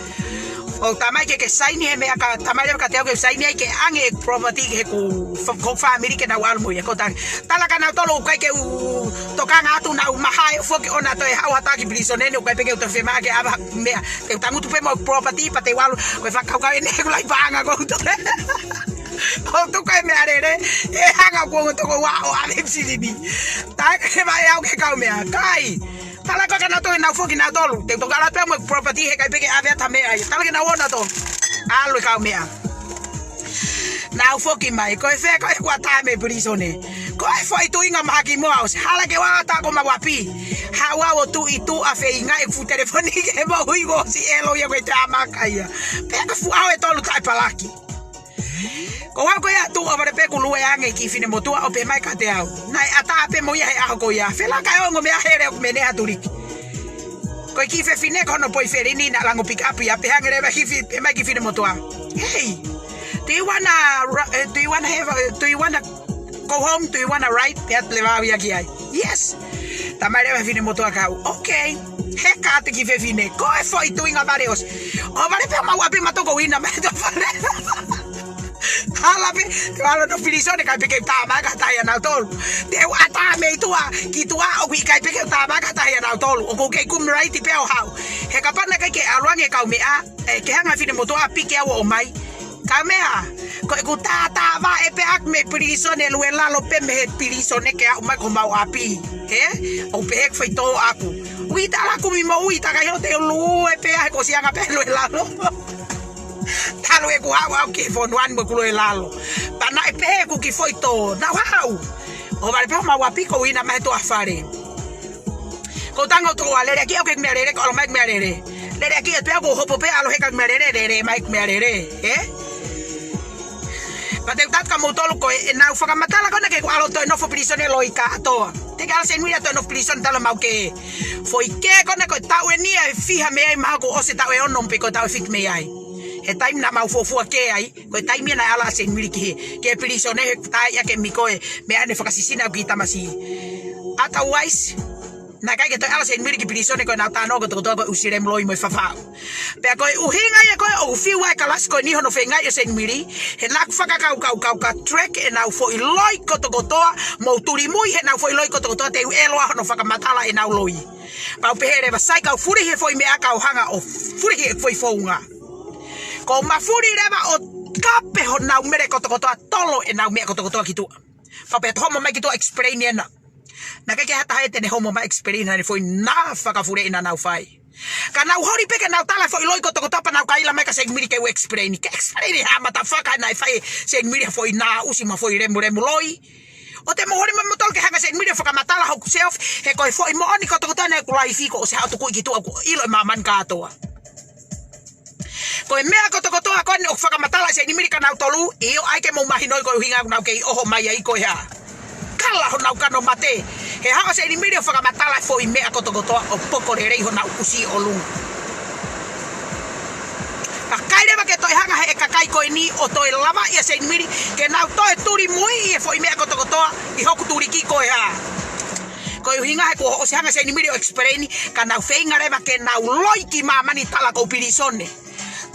ʻO tā mai ke ke saini he meʻa ka tā mai leva kiate au ke u saini ai ke ʻange e property ki heʻeku fa-, ko e fāmili ke nau ʻalu mo ia. Ko tā, tala kia nautolu ʻoku ʻikai ke u tokanga atu naʻu mahae foki ʻona toe haʻu ha taha ki pilīsone ni ʻoku ʻikai pē ke u toe fiemaʻu ke ʻave ha meʻa. Te u tangutu pē mo e property pea te u ʻalu ko e fakakaukau eni ʻeku lahi paʻanga ko u toe. ʻO tuku e meʻalele, ʻe hanga ko e ongo tokoua ʻo ʻave e silini. Taʻe ke vaʻe au ki he kaumeʻa. ʻIkai. Tala ko ē kia nautolu, nau foki nautolu. Te u toki ʻalu pē mo e property he ʻikai pē ke ʻave atu ha meʻa ia. Tala kia nautolu nautolu. ʻAlu e kaumeʻa. Nau foki mai. Ko e fē ko ē kuo tā mei pilīsone. Ko e foʻi tuʻunga mahaki mo au. Hala ke u ʻatā ko mau ʻapi. Haʻu au ʻo tuʻi tuʻa feinga ʻeku fuʻu telefoni ke moʻui ʻosi elo ia ko e te amaka ia. Pea ka fuʻu ʻaho ʻe tolu taʻe palaki. Ko au ko ia tuʻu ʻohovale pē ʻeku lue ange ki finemotuʻa ʻo pehē mai kiate au. Naʻe ʻatā pē mo ia he ʻaho ko ia. Felaka e ongo meʻa hele ʻoku mene ha tuliki. Ko e kiʻi fefine ko hono poifelini naʻa lango pick up ia pehē ange leva ki fi-, pehē mai ki finemotuʻa. Hey, do you wanna ru-, eh, do you wanna have a, do you wanna go home, do you wanna ride? Pea leva au ia ki ai. Yes. Tā mai leva finemotuʻa kia au. Okay. Heka atu e kiʻi fefine. Ko e foʻi tuʻunga vale ʻosi. ʻOhovale pē mau ʻapi mautolu ko ina mai to fale. Ala pē, te u ʻalu ʻo nofo pilīsone, ʻikai pē ke u tā mai ha taha ʻia nautolu. Te u ʻatā mei tuʻa ki tuʻa, ʻoku ʻikai pē ke u tā mai ha taha ʻia nautolu. ʻOku kei kumi raiti pē ʻo haʻu. He kapau naʻe ʻikai ke ʻalu ange e kaumeʻa, ē, ke hanga ʻe he finemotuʻa ʻo piki au ʻo ʻomai. Kaumeʻa, ko ʻeku tātāvaʻe pē ʻaʻaku mei pilīsone, lue lalo pē mei he pilīsone ke aʻu mai ki homau ʻapi. Ē? ʻOku pehē ʻeku faitoʻo ʻaʻaku. Ui tala kumi mo ui takai hote lue pē ʻa he kosianga pē lue lalo. Talu ʻeku haʻu au ki he fonua ni mo ʻeku lue lalo. Pea naʻe pehē ʻeku kiʻi faitoʻo. Naʻa ku haʻu. ʻO vale pē homau ʻapi ko ina mai he tuʻa fale. Ko tango to a lele ki au ke meʻa lele, ko ʻalu mai meʻa lele. Lele ki atu pē au ko hopo pē ʻalu he ka meʻa lele, lele mai meʻa lele. Ē? Pea te u tala kia moutolu ko e, ʻenau fakamatala ko ena ke u ʻalu ʻo toe nofo pilīsone loi kātoa. Te ke ʻalu Seinimili ʻo toe nofo pilīsone talu ʻemau kē. Foʻi kē ko ena ko e taʻu eni ʻe fiha mei ai mahalo kuo ʻosi e taʻu ʻe ono pe ko e taʻu ʻe fitu mei ai. He taimi naʻa mau fuofua kē ai, ko e taimi ia naʻe ʻalu ai Seinimili ki he, ki he pilīsone he tai ake miko e, meʻa ne fakasisina au ki tamasiʻi. Otherwise, naʻe ʻikai ke toe ʻalu Seinimili ki pilīsone ko ʻenau talanoa kotokotoa ko e ʻusi lemu loi mo e fafaʻu. Pea ko e ʻuhinga ia ko ē ʻoku fiu ai e kalasi ko eni hono feingaʻi ʻo Seinimili, he naʻa ku fakakaukau kau ka track ʻenau foʻi loi kotokotoa, mou tuli mui heʻenau foʻi loi kotokotoa te u ʻilo ʻa hono fakamatala ʻenau loi. Pea u pehē leva sai kau fulihi e foʻi meʻa kau hanga ʻo fulihi e foʻi founga. Ko u mafuli leva ʻo kape honau mele kotokotoa, tolo ʻenau meʻa kotokotoa ki tuʻa. Pea pea te u homo mai ki tuʻa explain ena. Naʻe ʻikai ke ʻi ai ha taha ia te ne homo mai explain ʻa e foʻi nā fakafuleʻi naʻa nau fai. Ka nau holi pē ke nau tala e foʻi loi kotokotoa pea nau kaila mai kia Seinimili ke u explain. Ke explain ha motherfucker naʻe fai ʻe Seinimili ha foʻi nā ʻusi mo ha foʻi lemulemu loi. ʻOua te mou holi mai moutolu ke hanga ʻe Seinimili ʻo fakamatala hoku self, he ko e foʻi moʻoni kotokotoa ʻena ʻeku laifi kuo ʻosi haʻu ʻo tukuʻi ki tuʻa kuo ʻilo ʻe māmani kātoa. Ko e meʻa kotokotoa ko eni ʻoku fakamatala ʻe Seinimili kia nautolu, ʻio ʻai ke mou mahinoʻi ko e ʻuhinga ʻoku nau kei ʻoho mai ai ko e hā. Kala honau kano mate. He haʻu ʻa Seinimili ʻo fakamatala e foʻi meʻa kotokotoa ʻo poko lelei honau ʻusi ʻolunga. Ka ʻikai leva ke toe hanga ʻe he kakai ko eni ʻo toe lavaʻi ʻa Seinimili, ke nau toe tuli mui e foʻi meʻa kotokotoa ʻi hoku tuliki ko e hā. Ko e ʻuhinga he kuo ʻosi hanga ʻe Seinimili ʻo explain, ka nau feinga leva ke nau loi ki māmani tala ko u pilīsone.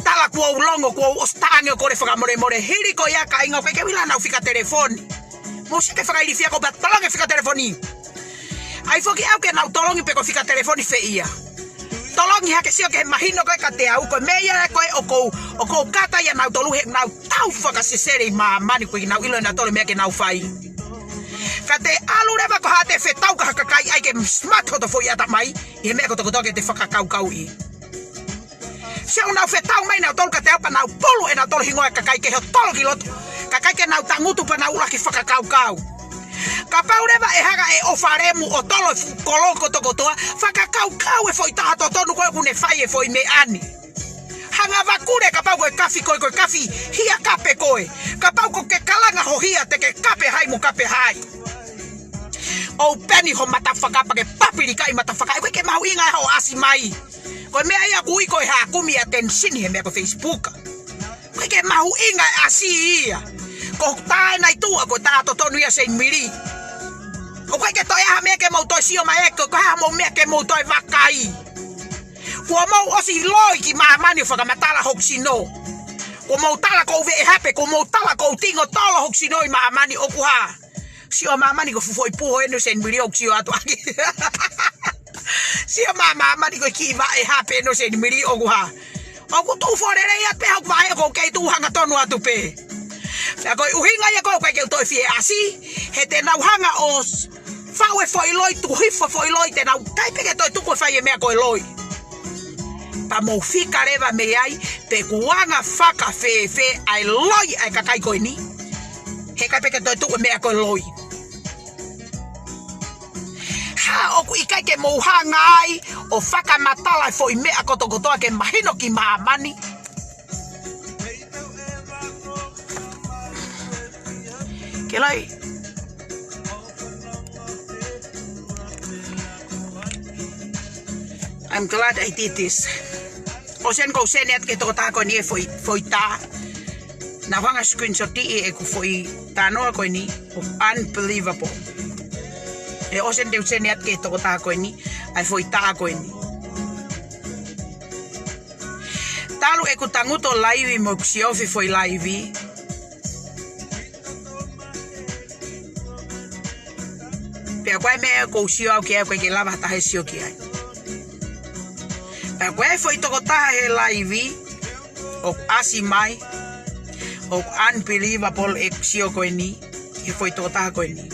Tala kuo u longo, kuo u ʻosi taʻange ʻo kole fakamolemole. Hili ko ia kāinga ʻoku ʻikai ke u ʻilo ʻenau fika telefoni. Mou sio ki he fakailifia ko e pea tolongi e fika telefoni. ʻAi foki au ke nau tolongi pe ko e fika telefoni fē ia. Tolongi hake sio ki he mahino ko ē kiate au ko e meʻa ia ko ē ʻoku ou, ʻoku ou kata ʻia nautolu he nau tau fakasesele ʻi māmani ko e ʻikai ke nau ʻilo ʻe nautolu e meʻa ke nau fai. Ka te ʻalu leva ko ha te fetau ki ha kakai ʻai ke smart hoto foʻi ʻatamai, ʻi he meʻa kotokotoa ke te fakakaukauʻi. Sio ʻoku nau fetau mai nautolu kiate au pea nau pulu ʻe nautolu hingoa e kakai kehe ʻo tolo ki loto. Kakai ke nau tangutu pea nau ʻuluaki fakakaukau. Kapau leva ʻe hanga ʻe ʻOfa Lemu ʻo tolo e fuʻu kolo kotokotoa, fakakaukau e foʻi taha totonu ko ē ʻoku ne fai e foʻi meʻa ni. Hanga vakule kapau ko e kafi ko ē, ko e kafi hia kape ko ē. Kapau ʻoku ke kalanga ho hia te ke kape hai mo kape hai. ʻOpeni ho motherfucker pea ke papilikaʻi motherfucker. ʻOku ʻikai ke mahuʻinga hoʻo ʻasi mai. Ko e meʻa ia ʻoku ui ko e hā, kumi attention he meʻa ko e Facebook. ʻOku ʻikai ke mahuʻinga e ʻasi ia. Ko hoku tā ʻena ʻi tuʻa, ko e tā totonu ia Seinimili. ʻOku ʻikai ke toe ʻi ai ha meʻa ke mou toe sio mai ai, ko e hā hoʻomou meʻa ke mou toe vakai. Kuo mou ʻosi loi ki māmani ʻo fakamatala hoku sino. Kuo mou tala ʻoku ou veʻe hape, kuo mou tala ʻoku ou tingo tolo hoku sino ʻi māmani ʻoku hā. Sio ʻa māmani ko e fuʻu foʻi puho ʻeni ʻo Seinimili ʻoku sio atu ʻaki. Sio mai ʻa māmani ko e kiʻi vaʻe hape ʻeni ʻo Seinimili ʻoku hā. ʻOku tuʻu foʻi lelei atu pē hoku vaʻe ʻoku ou kei tuʻu hangatonu atu pē. Pea ko e ʻuhinga ia ko ē ʻoku ʻikai ke u toe fie ʻasi, he te nau hanga ʻo s-, faʻu e foʻi loi, tuku hifo e foʻi loi, te nau ʻikai pē ke toe tuku e fai e meʻa ko e loi. Pea mou fika leva mei ai, pe ʻoku anga fakafēfē ʻa e loi ʻa e kakai ko eni. He ʻikai pē ke toe tuku e meʻa ko e loi. Hā ʻoku ʻikai ke mou hanga ai ʻo fakamatala e foʻi meʻa kotokotoa ke mahino ki māmani. Ke lai. I'm glad I did this. ʻOsi eni ʻoku ou send atu ki he tokotaha ko eni e foʻi, foʻi tā. Naʻa ku hanga screenshot ʻi heʻeku foʻi talanoa ko eni. Unbelievable. ʻE ʻosi eni te u send atu ki he tokotaha ko eni ʻa e foʻi tā ko eni. Talu ʻeku tangutu ʻo laivi mo ʻeku siofi foʻi laivi. Pea ko e meʻa ʻoku ou sio au ki ai, ʻoku ʻikai ke lava ha taha ʻe sio ki ai. Pea ko e foʻi tokotaha he laivi ʻoku ʻasi mai, ʻoku unbelievable ʻeku sio ko eni he foʻi tokotaha ko eni.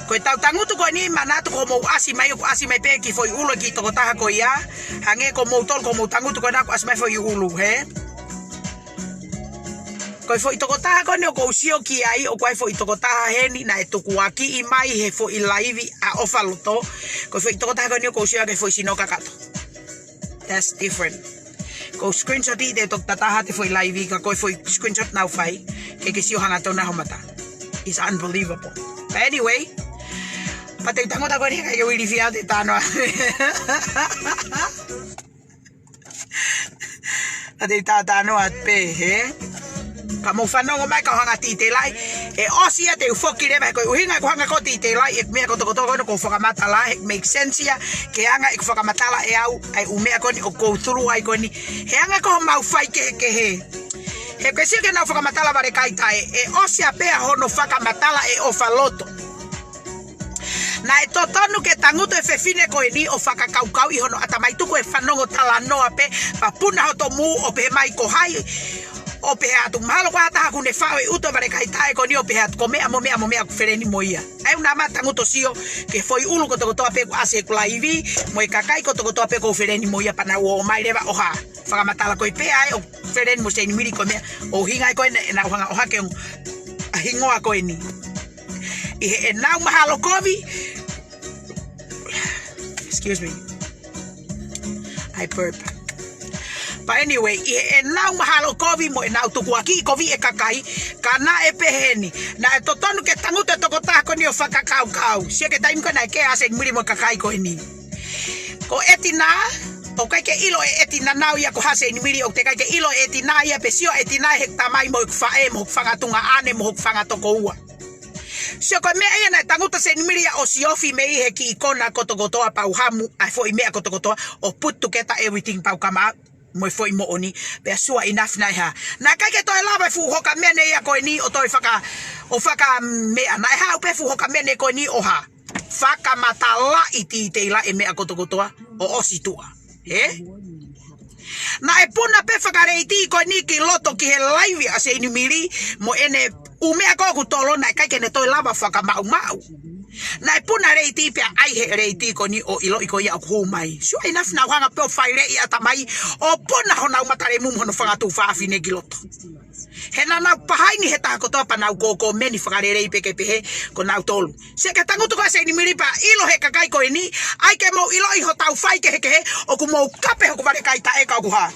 Ko ʻetau tangutu ko eni, manatu ko hoʻomou ʻasi mai, ʻoku ʻasi mai pē ki he foʻi ʻulu e kiʻi tokotaha ko ia. Hangē ko moutolu, ko hoʻomou tangutu ko ena ʻoku ʻasi mai foʻi ʻulu, hē? Ko e foʻi tokotaha ko eni ʻoku ou sio ki ai, ʻoku ʻi ai foʻi tokotaha heni naʻe tukuakiʻi mai he foʻi laivi ʻa ʻOfaloto. Ko e foʻi tokotaha ko eni ʻoku ou sio ki ai, ko e foʻi sino kakato. That's different. Ko e screenshot ʻi he toki tataha atu e foʻi laivi ka ko e foʻi screenshot naʻá ku fai, ʻikai ke sio hangatonu hoʻo mata. It's unbelievable. But anyway, pea te u tangutu ko eni, ʻikai ke u ilifia ʻa e talanoa. Pea te u talanoa pē, hē? Ka mou fanongo mai kau hanga ʻo tītelaʻi. ʻE ʻosi ia te u foki leva, he ko e ʻuhinga ʻeku hanga ko ē ʻo tītelaʻi e meʻa kotokotoa ko eni ʻoku ou fakamatala, he make sense ia ke hanga ʻeku fakamatala ʻe au ʻa e ʻū meʻa ko eni ʻoku ou go through ai ko eni. He hanga ko ē ʻo mau faikehekehe. He ko e sio ki heʻenau fakamatala vale kai taʻe, ʻe ʻosi ia pē hono fakamatala ʻe ʻOfaloto. Naʻe totonu ke tangutu e fefine ko eni ʻo fakakaukauʻi hono ʻatamai, tuku e fanongo talanoa pē, pea puna hoto mū ʻo pehē mai ko hai, ʻo pehē atu mahalo ko ha taha ʻoku ne faʻo e ʻuto vale kai taʻe ko eni ʻo pehē atu ko meʻa mo meʻa mo meʻa ʻoku feleni mo ia. ʻA ia ʻoku ou mā tangutu ʻo sio ki he foʻi ʻulu kotokotoa pē ʻoku ʻasi ʻeku laivi, mo e kakai kotokotoa pē ʻoku feleni mo ia pea nau ō mai leva ʻo hā. Fakamatala ko ē pē ʻa e ʻoku feleni mo Seinimili ko e meʻa ʻoku ʻuhinga ai ko ē naʻa nau hanga ʻo hake ʻa e hingoa ko eni. ʻI heʻenau mahalo kovi. Excuse me. I burp. But anyway, ʻi heʻenau mahalo kovi mo ʻenau tukuakiʻi kovi e kakai, ka naʻe pehē ni. Naʻe totonu ke tangutu e tokotaha ko eni ʻo fakakaukau. Sio ki he taimi ko ē naʻe kē ai ʻa Seinimili mo e kakai ko eni. Ko ʻEtina, ʻoku ʻikai ke ʻilo ʻe ʻEtina naʻa ia ko hai Seinimili, ʻoku teʻeki ai ke ʻilo ʻe ʻEtina ia pe sio ʻEtina he tamai mo hoku faʻē, mo hoku fanga tuongaʻane, mo hoku fanga tokoua. Sio ko e meʻa ia naʻe tangutu Seinimili ia ʻo siofi mei he kiʻi kona kotokotoa pea u hamu ʻa e foʻi meʻa kotokotoa ʻo put together everything pea u come up mo e foʻi moʻoni, pea sure enough naʻe hā. Naʻe ʻikai ke toe lava e fuʻu hoka mene ia ko eni ʻo toe faka-, ʻo fakameʻa. Naʻe haʻu pē fuʻu hoka mene ko eni ʻo hā. Fakamatalaʻi tīteila e meʻa kotokotoa ʻo ʻosi tuʻa. Hē? Naʻe puna pē fakaleiti ko eni ki loto ki he laivi ʻa Seinimili mo ʻene ʻū meʻa ko ē ʻoku tolo, naʻe ʻikai ke ne toe lava fakamaʻumaʻu. Naʻe puna leiti pea ʻai he leiti ko eni ʻo ʻiloʻi ko ia ʻoku hū mai. Sure enough naʻa nau hanga pē ʻo faileʻi ʻatamai ʻo puna honau matalemu mo hono fanga tuofāfine ki loto. He naʻa nau pahai ni he taha kotoa pea nau kōkōmeni fakalelei pē ke pehē ko nautolu. Sio ki he tangutu ko ē ʻa Seinimili pea ʻilo he kakai ko eni, ʻai ke mou ʻiloʻi hotau faikehekehe, ʻoku mou kape hoku vale kai taʻe ka ʻoku hā.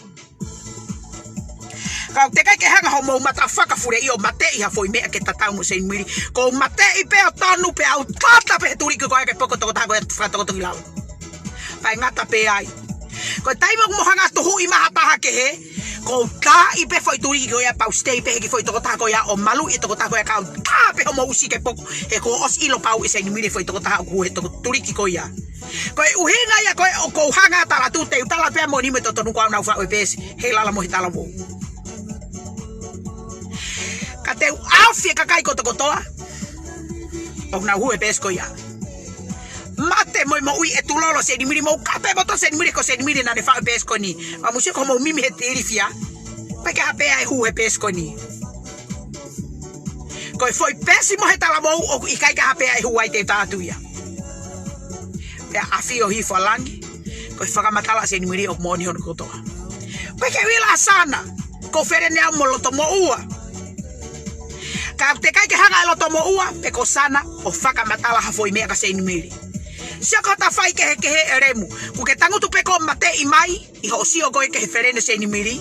Ka ʻoku teʻeki ai ke hanga hoʻomou mata fakafuleʻi ʻo mateʻi ha foʻi meʻa ke tatau mo Seinimili. Ko u mateʻi pē ʻo tonu pea u tata pē he tuliki ko ē ke poko tokotaha ko ē fakatokotoki lalo. Pea ʻe ngata pē ai. Ko e taimi ʻoku mou hanga ʻo tuhuʻi mai ha taha kehe, ko u taaʻi pē foʻi tuliki ko ia pea u stay pē he kiʻi foʻi tokotaha ko ia ʻo maluʻi e tokotaha ko ia ka u tā pē hoʻomou ʻusi ke poko he kuo ʻosi ʻilo pau ʻe Seinimili e foʻi tokotaha ʻoku hū he toko tuliki ko ia. Ko e ʻuhinga ia ko ē ʻoku ou hanga ʻo tala atu, te u tala pē moʻoni mo e totonu, ko au naʻa ku faʻu e peesi he lala mo he talavou. Ka te u ʻaofi e kakai kotokotoa ʻoku nau hū he peesi ko ia. Mate mo e moʻui ʻe tulolo Seinimili, mou kape mo to Seinimili, ko Seinimili naʻa ne faʻu e peesi ko eni. Pea mou sio ko hoʻomou mimi he ilifia. Pea ʻikai ke ha pē ʻe hū he peesi ko eni. Ko e foʻi peesi mo he talavou ʻoku ʻikai ke ha pē ʻe hū ai, te u tala atu ia. Pea ʻafio hifo ʻa langi, ko e fakamatala ʻa Seinimili ʻoku moʻoni hono kotoa. Pea ʻikai ke u ʻilo ʻa Sana, ko e feleni au mo Lotomoʻua. Ka ʻoku teʻeki ai ke hanga ʻe Lotomoʻua pe ko Sana ʻo fakamatala ha foʻi meʻa kia Seinimili. Sio ko hota faikehekehe ʻe Lemu, ʻoku ke tangutu pē koe ʻo mateʻi mai ʻi hoʻo sio ko ē ki he feleni ʻo Seinimili,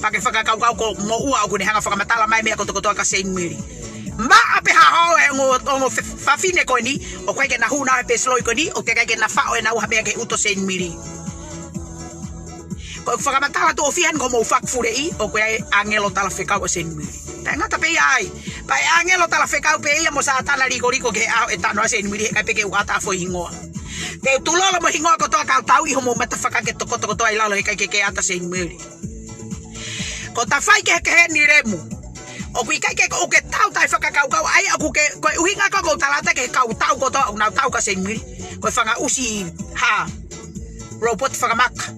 pea ke fakakaukau ko Moʻua ʻoku ne hanga ʻo fakamatala mai e meʻa kotokotoa kia Seinimili. Maʻa pē ha hao e ongo, ongo fe-, fafine ko eni, ʻoku ʻikai ke na hū naua he peesi loi ko eni, ʻoku teʻeki ai ke na faʻo ʻe naua ha meʻa ki he ʻuto ʻo Seinimili. Ko e fakamatala tuʻo fiha eni ko hoʻomou fakafuleʻi, ʻoku ʻi ai e ʻāngelo talafekau ʻa Seinimili. Pea ʻe ngata pē ia ai. Pea ʻe ʻāngelo talafekau pē ia mo Sātana Likoliko ki he ʻaho ʻe tano ai Seinimili, he ʻikai pē ke u ʻata ha foʻi hingoa. Te u tulolo mo e hingoa kotoa ka u tauʻi hoʻomou mata fakake tokotokotoa ʻi lalo he ʻikai ke ke ʻata Seinimili. Ko hota faikehekehe eni Lemu. ʻOku ʻikai ke, ʻoku ke tau taʻefakakaukau ai ʻoku ke, ko e ʻuhinga ko ē ʻoku ou tala atu ki he kau tau kotoa ʻoku nau tau kia Seinimili, ko e fanga ʻusi hā, robot fakamaka.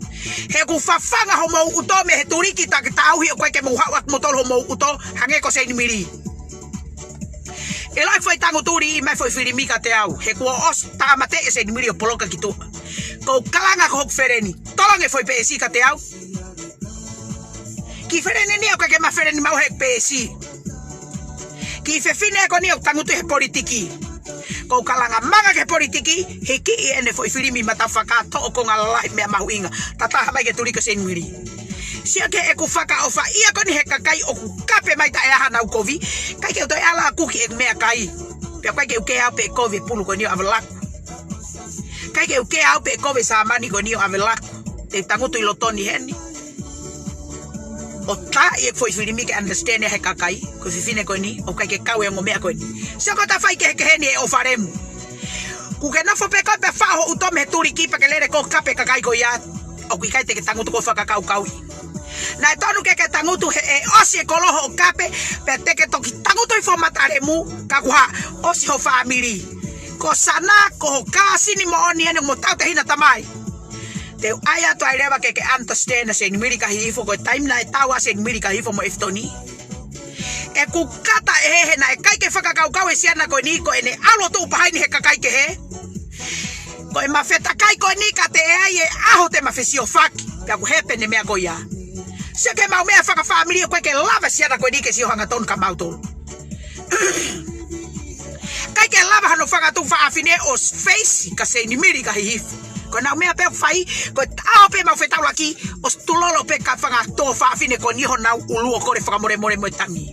He ʻoku fafanga homou ʻuto mei he tuliki taki tauhi ʻoku ʻikai ke mou haʻu ʻaki kimoutolu homou ʻuto hangē ko Seinimili. ʻE ʻilo e foʻi tangutu ʻoku ʻomai e foʻi filimi kiate au. He kuo ʻosi tāmateʻi ʻe Seinimili ʻo poloka ki tuʻa. Ko e kalanga ko hoku feleni. Tolongi e foʻi peesi kiate au. Kiʻi feleni ni ʻoku ʻikai ke ma feleni maʻu he peesi. Kiʻi fefine ko eni ʻoku tangutu he politiki. Ko e kalanga manga ki he politiki, hiki ʻi ʻene foʻi filimi matafaka toʻo konga lalahi meʻa mahuʻinga. Tataha mai ki he tuliki ʻo Seinimili. Sio ki heʻeku fakaʻofaʻia ko eni he kakai ʻoku kape mai taʻe ʻi ai hanau kovi. ʻIkai ke u toe ʻalu ʻo kuki ʻeku meʻakai. Pea ʻikai ke u kē au pe ʻe kovi e pulu ko eni ʻo ʻAvelaku. ʻIkai ke u kē au pe ʻe kovi e sāmani ko eni ʻo ʻAvelaku. Te u tangutu ʻi loto ni heni. ʻO tā ʻi he foʻi filimi ke understand ʻe he kakai, ko e fefine ko eni, ʻoku ʻikai ke kau e ongo meʻa ko eni. Sio ko e tafaʻaki kehekehe eni e ʻofa lemu. Kuo ke nofo pē koe pea faʻo ho ʻuto mei he tuliki pea ke lele koe ʻo kape e kakai ko ia, ʻoku ʻikai te ke tangutu koe ʻo fakakaukauʻi. Naʻe tonu ke ke tangutu he ʻe ʻosi e kolo hoʻo kape, pea te ke toki tangutu hifo ʻo mata lemu, ka kuo hā, ʻosi ho fāmili. Ko Sana, ko ho kāsini moʻoni eni mo tautehina tamai. Te u ʻai atu ai leva ke ke understand ʻa Seinimili kia Hihifo, ko e taimi naʻe tau ai ʻa Seinimili kia Hihifo mo ʻEfitoni. ʻOku kata ʻe he, he naʻe ʻikai ke fakakaukau e siana ko eni ko ʻene ʻalu ʻo tuʻu pahá ni he kakai kehe. Ko e mafetakai ko eni ka te ʻi ai e ʻaho te ma fesiofaki. Pea kuo happen e meʻa ko ia. Sio ki heʻemau meʻa fakafāmili ʻoku ʻikai ke lava e siana ko eni ke sio hangatonu kia mautolu. ʻIkai ke lava hano fanga tuofāfine ʻo face kia Seinimili kia Hihifo. Ko ʻenau meʻa pē ʻoku fai, ko e ʻaho pē ʻemau fetaulaki, ʻosi tulolo pē e fanga tuofāfine ko eni honau ʻulu ʻo kole fakamolemole mo e tangi.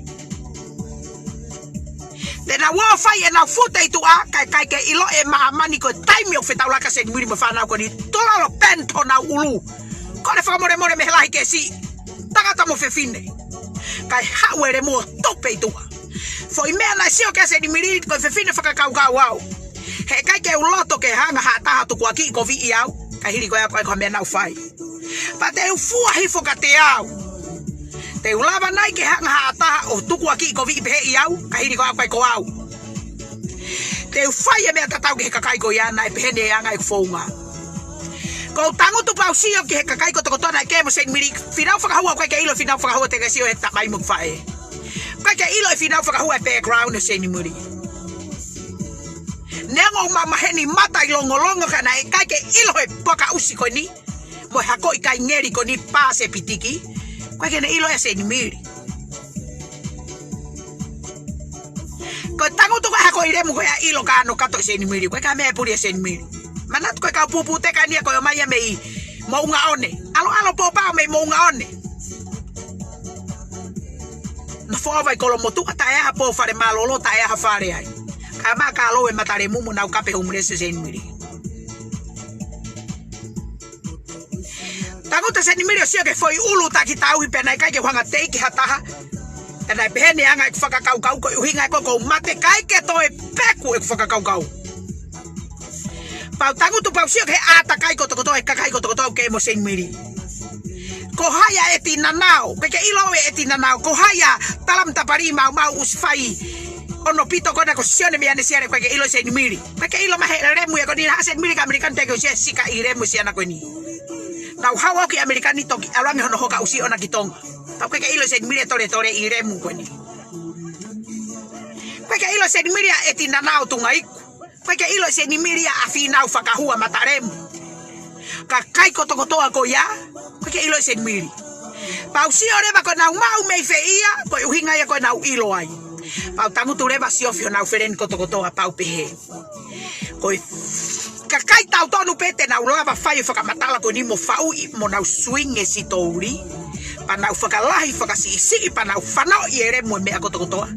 Te nau ō ʻo fai ʻenau fute ʻi tuʻa, kae ʻikai ke ʻilo ʻe māmani ko e taimi ʻoku fetaulaki ai ʻa Seinimili mo e fānau ko eni, tulolo pē honau ʻulu. Kole fakamolemole mei he lahi kesi, tangata mo fefine. Kae haʻu e lemu ʻo tupe ʻi tuʻa. Foʻi meʻa naʻe sio ki ai ʻa Seinimili, ko e fefine fakakaukau au. He ʻikai ke u loto ke hanga ha taha ʻo tukuakiʻi koviʻi au, kae hili ko ia ko e ko e meʻa naʻá ku fai. Pea te u fua hifo kiate au. Te u lava nai ke hanga ha taha ʻo tukuakiʻi koviʻi pehē ʻi au, kae hili ko ia ko e ko au. Te u fai e meʻa tatau ki he kakai ko ia, naʻe pehē ni e anga ʻeku founga. Ko u tangutu pea u sio ki he kakai kotokotoa naʻe kē mo Seinimili, finau fakahua, ʻoku ʻikai ke ʻilo e finau fakahua, te ke sio he tamai mo e faʻē. ʻOku ʻikai ke ʻilo e finau fakahua e background ʻo Seinimili. Neongo ʻemau maheni mata ʻi longolongo ka naʻe ʻikai ke ʻilo ʻe he paka ʻusi ko eni mo e hako ʻikai ngeli ko eni pā sepitiki. ʻOku ʻikai ke ne ʻilo ia ʻa Seinimili. Ko e tangutu ko ē hako ʻi lemu ko ia ʻilo ka ano kato ʻe Seinimili. ʻOku ʻikai ha meʻa ʻe puli ʻe Seinimili. Manatu ko e kau pūpūteka eni ia ko e ō mai ia mei Moʻungaʻone. ʻAloʻalo pōpao mei Moʻungaʻone. Nofo ʻova ʻi Kolomotuʻa taʻe ʻi ai ha pō fale mālōlō taʻe ʻi ai ha fale ai. Ka ma ka lo e mata lemu mo nau kape homeless ʻe Seinimili. Tangutu ʻa Seinimili ʻo sio ki he foʻi ʻulu taki tauhi pea naʻe ʻikai ke u hanga ʻo teiki ha taha. Ka naʻe pehē ni e anga ʻeku fakakaukau ko e ʻuhinga ko ē ʻoku ou mate ʻikai ke toe peku ʻeku fakakaukau. Pea u tangutu pea u sio ki he ʻātakai kotokotoa e kakai kotokotoa ʻoku kē mo Seinimili. Ko hai ʻa ʻEti Nanao, ʻoku ʻikai ke ʻilo ʻe ʻEti Nanao. Ko hai ʻa Talamu Tapali, Maumau, ʻUsifai, ʻOnopito ko ena ko Sione mei ʻAnesiale, ʻoku ʻikai ke ʻilo ʻe Seinimili. ʻOku ʻikai ke ʻilo mai he lemu ia ko eni, haʻu ʻa Seinimili ki ʻAmelika ni teʻeki ke u sio he sika ʻi lemu e siana ko eni. Nau haʻu au ki ʻAmelika ni toki ʻalu ange hono hoka ʻusi ʻona ki Tonga. Pea ʻoku ʻikai ke ʻilo ʻe Seinimili e toletole ʻi lemu ko eni. ʻOku ʻikai ke ʻilo ʻe Seinimili ʻa ʻEti Nanao Tungaiku. ʻOku ʻikai ke ʻilo ʻe Seinimili ʻa Finau Fakahua Matalemu. Kakai kotokotoa ko ia, ʻoku ʻikai ke ʻilo ʻe Seinimili. Pea u sio leva ko ʻenau maʻu mei fē ia, ko e ʻuhinga ia ko ʻenau ʻilo ai. Pea u tangutu leva siofi honau feleni kotokotoa pea u pehē. Ko e kakai tautonu pē te nau lava fai e fakamatala ko eni mo faʻuʻi mo nau swing e sitouli. Pea nau fakalahi, fakasiʻisiʻi, pea nau fanauʻi e lemu e meʻa kotokotoa.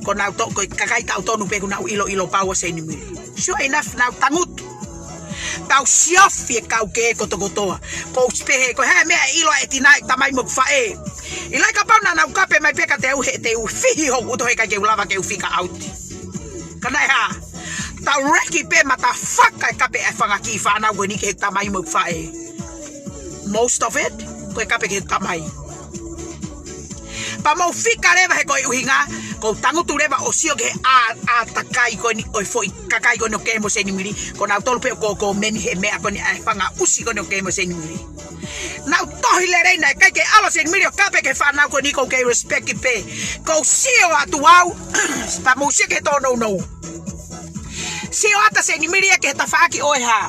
Ko nau to-, ko e kakai tautonu pē ʻoku nau ʻiloʻilo pau ʻa Seinimili. Sure enough, nau tangutu. Pea u siofi e kau kē kotokotoa. Ko u pehē, ko e hā e meʻa ʻe ʻilo ai ʻe Tina e tamai mo e faʻē. ʻIlai kapau naʻa nau kape mai pē kiate au he te u fihi hoku ʻuto he ʻikai ke u lava ke u fika ʻauti. Ka naʻe hā, tau leki pē matafaka e kape e fanga kiʻi fānau ko eni ki he tamai mo e faʻē. Most of it, ko e kape ki he tamai. Pea mou fika leva he ko e ʻuhinga, ʻoku ou tangutu leva ʻo sio ki he ʻā, ʻātakai ko eni ʻo e foʻi kakai ko eni ʻoku kei mo Seinimili, ko nautolu pē ʻoku kōmeni he meʻa ko eni ʻa e fanga ʻusi ko eni ʻoku kei mo Seinimili. Nau tohi lelei, naʻe ʻikai ke ʻalu ʻa Seinimili ʻo kape ki he fānau ko eni, ʻoku ou kei respect pē. ʻOku ou sio atu au, pea mou sio ki he tōnounou. Sio atu ʻa Seinimili ia ki he tafaʻaki ʻo e hā.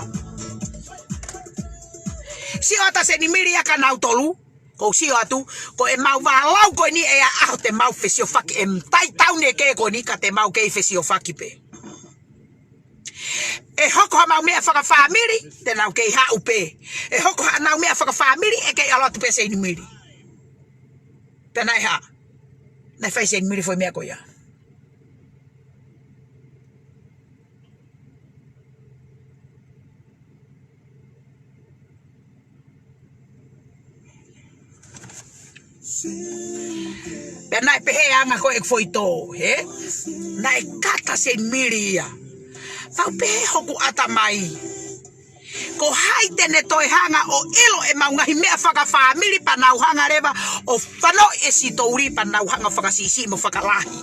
Sio atu ʻa Seinimili ia kia nautolu. ʻOku ou sio atu, ko ʻemau vālau ko eni ʻe ʻi ai ha ʻaho te mau fesiofaki, ʻe taʻetaau ʻene kē ko eni ka te mau kei fesiofaki pē. ʻE hoko haʻamau meʻa fakafāmili, te nau kei haʻu pē. ʻE hoko haʻanau meʻa fakafāmili, ʻe kei ʻalu atu pē Seinimili. Pea naʻe hā? Naʻe fai ʻe Seinimili e foʻi meʻa ko ia? Pea naʻe pehē ʻa e anga ko ē ʻeku foʻi tō, hē? Naʻe kata ʻa Seinimili ia. Pea u pehē hoku ʻatamai, ko hai te ne toe hanga ʻo ʻilo ʻemau ngaahi meʻa fakafāmili pea nau hanga leva ʻo fanauʻi e sitouli pea nau hanga ʻo fakasiʻisiʻi mo fakalahi.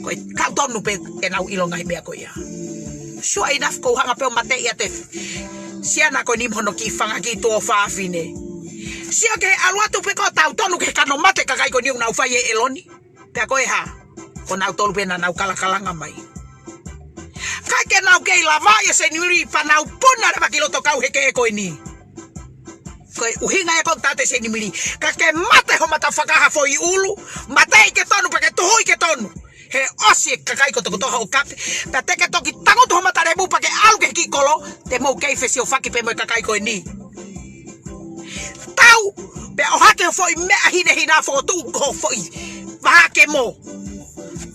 Ko e tautonu pē te nau ʻilo e ngaahi meʻa ko ia. Sure enough, ʻoku ou hanga pē ʻo mateʻi ʻa e siana ko eni mo hono kiʻi fanga kiʻi tuofāfine. Sio ki he ʻalu atu pē ko e tautonu ki he kano mate kakai ko eni ʻoku nau fai e ʻeloni. Pea ko e hā? Ko nautolu pē naʻa nau kalakalanga mai. ʻIkai ke nau kei lavaʻi ʻa Seinimili pea nau puna leva ki loto kau he kē ko eni. Ko e ʻuhinga ia ʻoku ou tala atu ʻe Seinimili, ka ke mate ho mata faka ha foʻi ʻulu, mateʻi ke tonu pea ke tuhuʻi ke tonu. He ʻosi e kakai kotokotoa hoʻo kape, pea te ke toki tangutu ho mata lemu pea ke ʻalu ki he kiʻi kolo, te mou kei fesiofaki pē mo e kakai ko eni. Tau, pea ʻohake ho foʻi meʻa hinehina fokotuʻu ko ho foʻi vahaʻa kemo.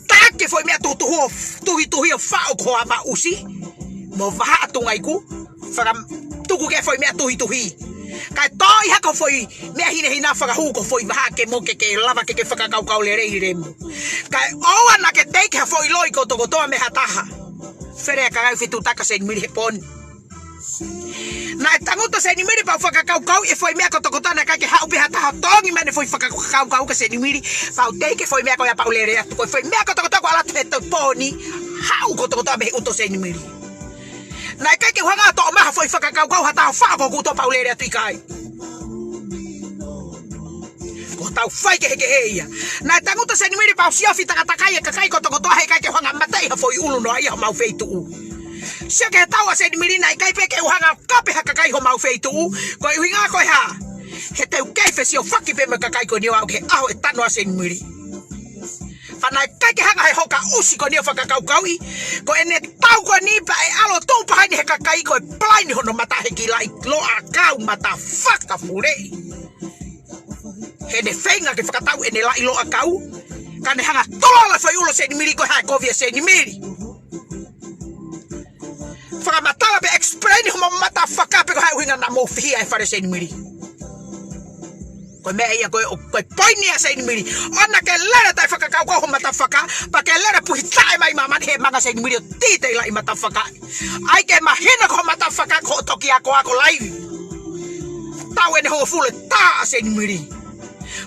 Taʻaki e foʻi meʻa tuhutuhu ʻo tuhituhi ʻo faʻo ko ho ava ʻusi mo ho vahaʻa tungaiku. Fakatuku ki ai e foʻi meʻa tuhituhi. Kae toʻo hake ho foʻi meʻa hinehina fakahū ko ho foʻi vahaʻa kemo ke ke lava ke ke fakakaukau lelei lemu. Kae ʻoua naʻa ke teʻeki ha foʻi loi kotokotoa mei ha taha. Fele ʻa e kakai fetutaka Seinimili he pō ni. Naʻe tangutu ʻa Seinimili pea u fakakaukauʻi e foʻi meʻa kotokotoa, naʻe ʻikai ke haʻu pē ha taha ʻo tongi mai ʻene foʻi fakakaukau kia Seinimili. Pea u teʻeki e foʻi meʻa ko ia pea u lele atu. Ko e foʻi meʻa kotokotoa ʻoku ʻalu atu he pō ni, haʻu kotokotoa mei he ʻuto ʻo Seinimili. Naʻe ʻikai ke u hanga ʻo toʻo mai ha foʻi fakakaukau ha taha ʻo faʻo ko hoku ʻuto pea u lele atu, ʻikai. Ko hotau fai kehekehe ia. Naʻe tangutu ʻa Seinimili pea u siofi takatakai e kakai kotokotoa he ʻikai ke u hanga ʻo mateʻi ha foʻi ʻulu noa ia homau feituʻu. Sio ki he tau ʻa Seinimili, naʻe ʻikai pē ke u hanga ʻo kape ha kakai homau feituʻu. Ko e ʻuhinga ko e hā? He te u kei fesiofaki pē mo e kakai ko eni ʻo aʻu ki he ʻaho ʻe tanu ai ʻa Seinimili. Pea naʻe ʻikai ke hanga ʻe he hoka ʻusi ko eni ʻo fakakaukauʻi, ko ʻene tau ko eni pea ʻe ʻalu ʻo tuʻu pē heni he kakai ko e palaini hono mata he kiʻi laʻi loʻakau mata fakafuleʻi. Heʻene feinga ke fakatau ʻene laʻi loʻakau, ka ne hanga ʻo tololo e foʻi ʻulu ʻo Seinimili, ko e hā e kovi ʻa Seinimili? Fakamatala pē, explain homo mata faka pe ko e hā e ʻuhinga naʻa mou fihia e fale ʻo Seinimili. Ko e meʻa ia ko e, ko e poini ʻa Seinimili. ʻOua naʻa ke lele taʻe fakakaukau ho mata faka, pea ke lele puhi taʻe mai māmani he manga ʻa Seinimili ʻo titei laʻi mata faka. ʻAi ke mahino ko ho mata faka ko hoʻo toki akoako laivi. Taʻu ʻe hongofulu ʻe taha ʻa Seinimili.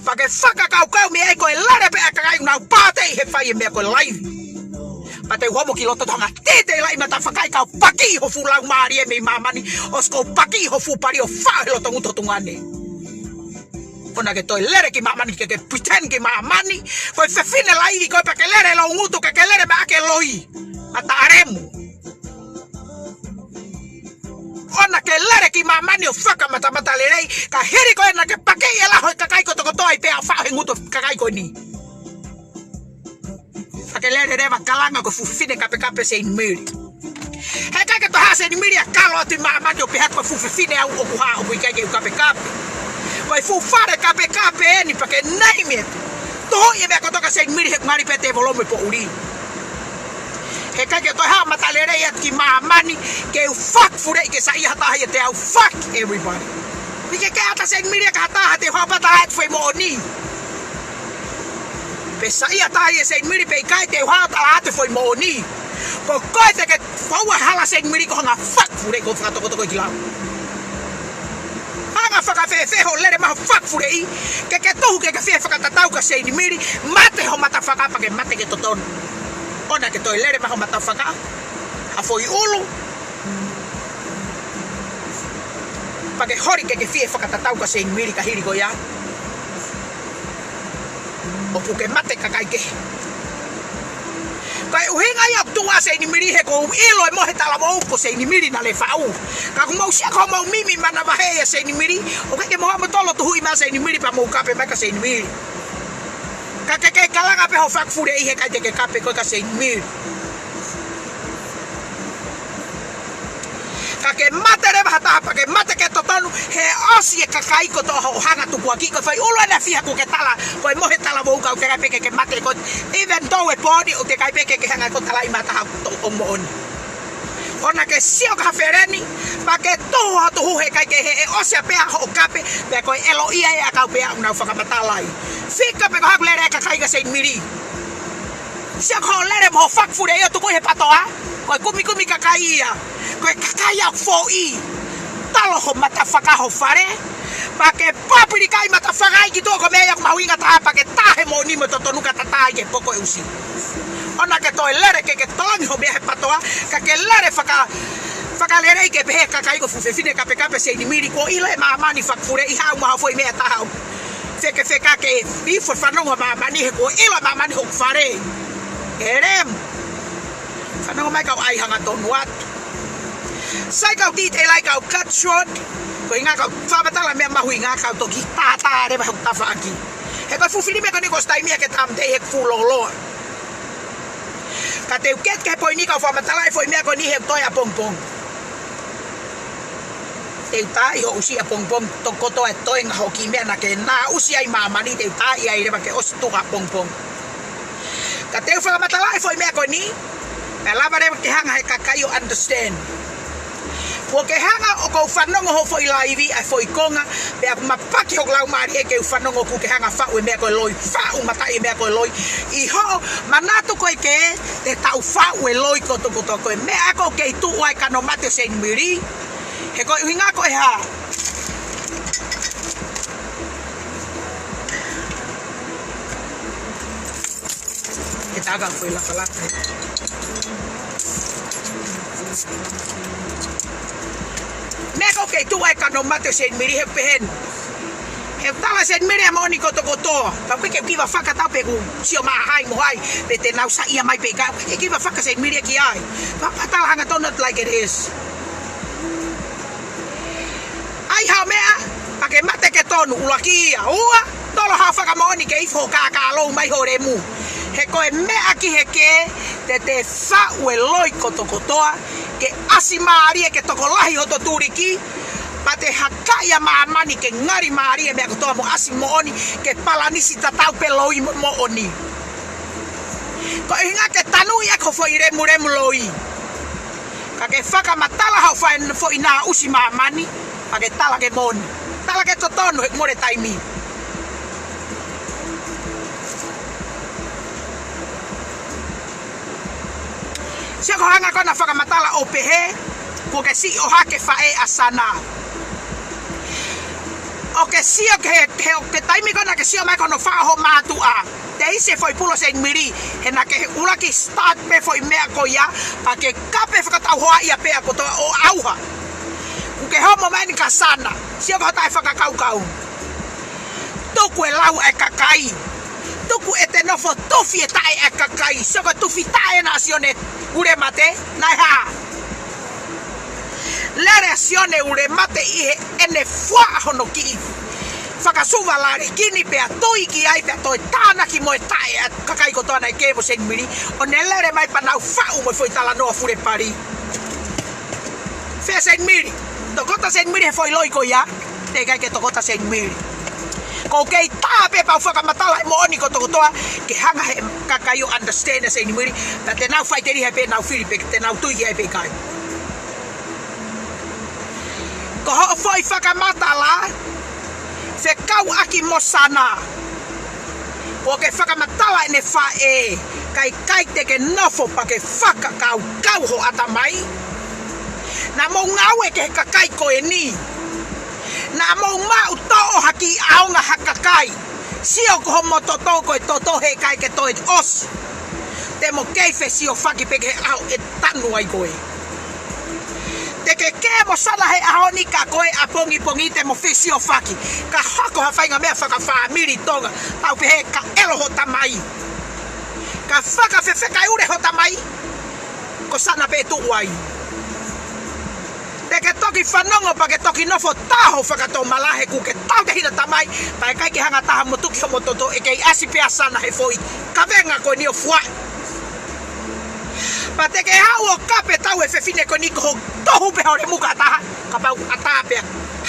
Pea ke fakakaukau mei ai ko e lele pē ʻa e kakai ʻoku nau pāteʻi he fai e meʻa ko e laivi. Pea te u homo ki loto ʻo hanga ʻo titei laʻi mata faka kae pakiʻi ho fuʻu laumālie mei māmani, ʻosi ko e pakiʻi ho fuʻu pali ʻo faʻo he loto ngutu ʻo tuʻunga ni. ʻOua naʻa ke toe lele ki māmani ke ke pretend ki māmani. Ko e fefine laivi koe pea ke lele ʻi loungutu, ke ke lele maʻake loi. Mata ʻalemu. ʻOua naʻa ke lele ki māmani ʻo fakamatamata lelei, ka hili ko ē naʻa ke pakiʻi e laho ʻo e kakai kotokotoa ʻi pea faʻo he ngutu ʻo e kakai ko eni. Pea ke lele leva ʻo kalanga ko e fuʻu fefine kapekape ʻa Seinimili. He ʻikai ke toe hanga ʻe Seinimili ʻo kalo atu ʻi māmani ʻo pehē ko e fuʻu fefine au ʻoku hā ʻoku ʻikai ke u kapekape. Ko e fuʻu fale kapekape eni pea ke name it. Tuhuʻi e meʻa kotoa kia Seinimili he ʻoku ngali pē tēvolo mo e poʻuli. He ʻikai ke toe hanga ʻo mata lelei atu ki māmani ke u fakafuleʻi ke saiʻia ha taha ʻiate au, fuck everybody. ʻIkai ke ʻata ʻe Seinimili ia ki ha taha, te u hanga ʻo pata atu e foʻi moʻoni. Pe saiʻia ha taha ʻia Seinimili pe ʻikai, te u hanga ʻo tala atu e foʻi moʻoni. Ko koe te ke foua e hala ʻo Seinimili ko hoʻo hanga ʻo fakafuleʻi ko e fakatokotoko ki lau. Hanga fakafēfē hoʻo lele mai ho fakafuleʻi, ke ke tuhu ke ke fie fakatatau kia Seinimili, mate ho matafaka pea ke mate ke totonu. ʻOua naʻá ke toe lele mai ho matafaka ha foʻi ʻulu, pea ke holi ke ke fie fakatatau kia Seinimili ka hili ko ia, ʻoku ke mate kakai kehe. Ko e ʻuhinga ia ʻoku tuʻu ai Seinimili, he ʻoku ou ʻilo e mohe talavou ko Seinimili naʻá ne faʻu. Ka ʻoku mou sio ko hoʻomou mimi manavahē ʻia Seinimili, ʻoku ʻikai ke mou haʻu mo tolo tuhuʻi mai Seinimili pea mou kape mai kia Seinimili. Ka ke kei kalanga pē ho fakafuleʻi, he ʻikai te ke kape koe kia Seinimili. Ka ke mate leva ha taha pea ke mate ke totonu, he ʻosi e kakai kotoa hoʻo hanga tukuakiʻi. Ko e foʻi ʻulu ena ʻe fiha kuó ke tala ko e mohe talavou, ka ʻoku teʻeki ai pē ke ke mate koe. Even though e pōni, ʻoku teʻeki ai pē ke ke hanga ʻo talaʻi mai ha taha ʻoku moʻoni. ʻOua naʻá ke sio ki ha feleni, pea ke tuhu ho tuhu, he ʻikai ke, he ʻe ʻosi ʻapē hoʻo kape, pea ko e ʻelo ia e ʻakau pē ʻoku nau fakamatalaʻi. Fika pē ko e hā ʻoku lele ai e kakai kia Seinimili. Sio ko hoʻo lele mo ho fakafuleʻi ʻo tuku ʻi he PTOA, ko e kumikumi kakai ia. Ko e kakai ʻoku foʻi. Talo ho matafaka ho fale, pea ke pāpili kai matafaka ai ki tuʻa, ko e meʻa ia ʻoku mahuʻinga taha, pea ke tā he moʻoni mo e totonu kae tatā ai ki he poko ʻe ʻusi. ʻOua naʻá ke toe lele ke ke tolongi ho meʻa he PTOA, ka ke lele faka-, fakalelei ke pehē ki he kakai ko e fuʻu fefine kapekape Seinimili, kuo ʻilo ʻe māmani fakafuleʻi, haʻu mo ha foʻi meʻa ʻe taha ʻo fekefeka ke ifo e fanongo ʻa māmani, he kuo ʻilo ʻe māmani hoku fale. ʻElem. Fanongo mai kau ʻai hangatonu atu. Sai kau titei lai kau cut short, ko e ʻuhinga kau fakamatala meʻa mahuʻinga kau toki tātā leva hoku tafaʻaki. He ko e fuʻu fili meʻa ko eni kuo ʻosi taimi ia ke tāmateʻi he fuʻu lōloa. Ka te u keti ki he poini kau fakamatala e foʻi meʻa ko eni he toe ʻapongipongi. Te u tā ʻi hoʻo ʻusi ʻapongipongi, tokoto e toenga hoʻo kiʻi meʻa naʻá ke naʻa ʻusi ai māmani, te u tā ʻi ai leva ke ʻosi tuʻu ʻapongipongi. Ka te u fakamatala e foʻi meʻa ko eni, pea lava leva ke hanga he kakai ʻo understand. Kuó ke hanga ʻo ʻoku ou fanongo hoʻo foʻi laivi ʻa e foʻi konga, pea ʻoku mapaki hoku laumālie ke u fanongo ʻokú ke hanga faʻu e meʻa ko e loi, faʻu mataʻi e meʻa ko e loi. ʻI hoʻo manatu ko ē ke te tau faʻu e loi kotokotoa, ko e meʻa ʻoku kei tuʻu ai e kano mate ʻo Seinimili. He ko e ʻuhinga ko e hā? He tā ka foʻi lakalaka. Meʻa ʻoku kei tuʻu ai e kano mate ʻo Seinimili he pehē ni. He ʻoku tala ʻe Seinimili ʻa e moʻoni kotokotoa. Ka ʻoku ʻikai ke u kiva faka tau pē ʻoku sio mai hai mo hai, pe te nau saiʻia mai pe ʻikai, ʻoku ʻikai ke u kiva faka Seinimili ki ai. Pea, pea tala hangatonu atu like it is. ʻAi haʻo meʻa, pea ke mate ke tonu, ʻuluaki ia. Ua, tolo haʻo fakamoʻoni ke ifo hoʻo kākā lou mai ho lemu. He ko e meʻa ki he kē, te te faʻu e loi kotokotoa, ke ʻasi mālie ke tokolahi hoto tuliki, pea te hakaʻi ʻa māmani ke ngali mālie meʻa kotoa mo ʻasi moʻoni, ke palanisi tatau pē loi mo moʻoni. Ko e ʻuhinga ke tanuʻi ʻaki ho foʻi lemulemu loi. Ka ke fakamatala haʻo fai foʻi naʻa ʻusi māmani, pea ke tala ke moʻoni. Tala ke totonu he mole taimi. Sio ko e hanga ko ena fakamatala ʻo pehē, kuó ke siʻi ʻohake faʻē ʻa Sana. ʻO ke sio ki he, ki he, ki he taimi ko ena ke sio mai ko hono faʻo ho mātuʻa. Teʻeki ai se foʻi pulo Seinimili, he naʻá ke ʻuluaki start pē foʻi meʻa ko ia, pea ke kape fakatauhoaʻia pē ʻa kotoa ʻo ʻauha. Kuó ke homo mai eni kia Sana, sio ko hoʻo taʻefakakaukau. Tuku e lau ʻa e kakai. Tuku ʻete nofo tufi e taʻe ʻa e kakai. Sio ko e tufi taʻe ena ʻa Sione Ulemate, naʻe hā? Lele ʻa Sione Ulemate ʻi heʻene fuaʻa hono kiʻi fakasuva lalekini pea tui ki ai pea toe tānaki mo e taʻe ʻa e kakai kotoa naʻe kē mo Seinimili, ʻo ne lele mai pea nau faʻu mo e foʻi talanoa fulepali. Fē Seinimili? Tokota Seinimili he foʻi loi ko ia? Teʻeki ai ke tokota Seinimili. ʻOku ou kei tā pē pea u fakamatala e moʻoni kotokotoa, ke hanga he kakai ʻo understand ʻa Seinimili, pea te nau faʻiteliha pē, nau fili pē, te nau tui ki ai pe ʻikai. Ko hoʻo foʻi fakamatala fekauʻaki mo Sana. Kuó ke fakamatala ʻene faʻē, ka ʻikai te ke nofo pea ke fakakaukau ho ʻatamai. Naʻa mou ngāue ki he kakai ko eni. Naʻa mou maʻu toʻo ha kiʻi ʻaonga ha kakai. Sio ko homo toto ko e toto he ʻikai ke toe ʻosi. Te mo kei fesiofaki pē ki he ʻao ʻe tanu ai koe. Te ke kē mo sana he ʻaho ni ka ko e ʻapongipongi te mo fesiofaki. Ka hoko ha faʻahinga meʻa fakafāmili Tonga. Tau pehē ka ʻelo ho tamai. Ka fakafefeka ʻi ule ho tamai. Ko sana pē tuʻu ai. Te ke toki fanongo pea ke toki nofo taho fakatomala he kuo ke tautehina tamai, pea ʻikai ke hanga taha mo tuki homo toto ʻe kei ʻasi pē ʻa sana he foʻi kavenga ko eni ʻo fuaʻi. Pea te ke haʻu ʻo kape tau e fefine ko eni ko ho tohu pē ho lemu ka taha, kapau ʻatā pē.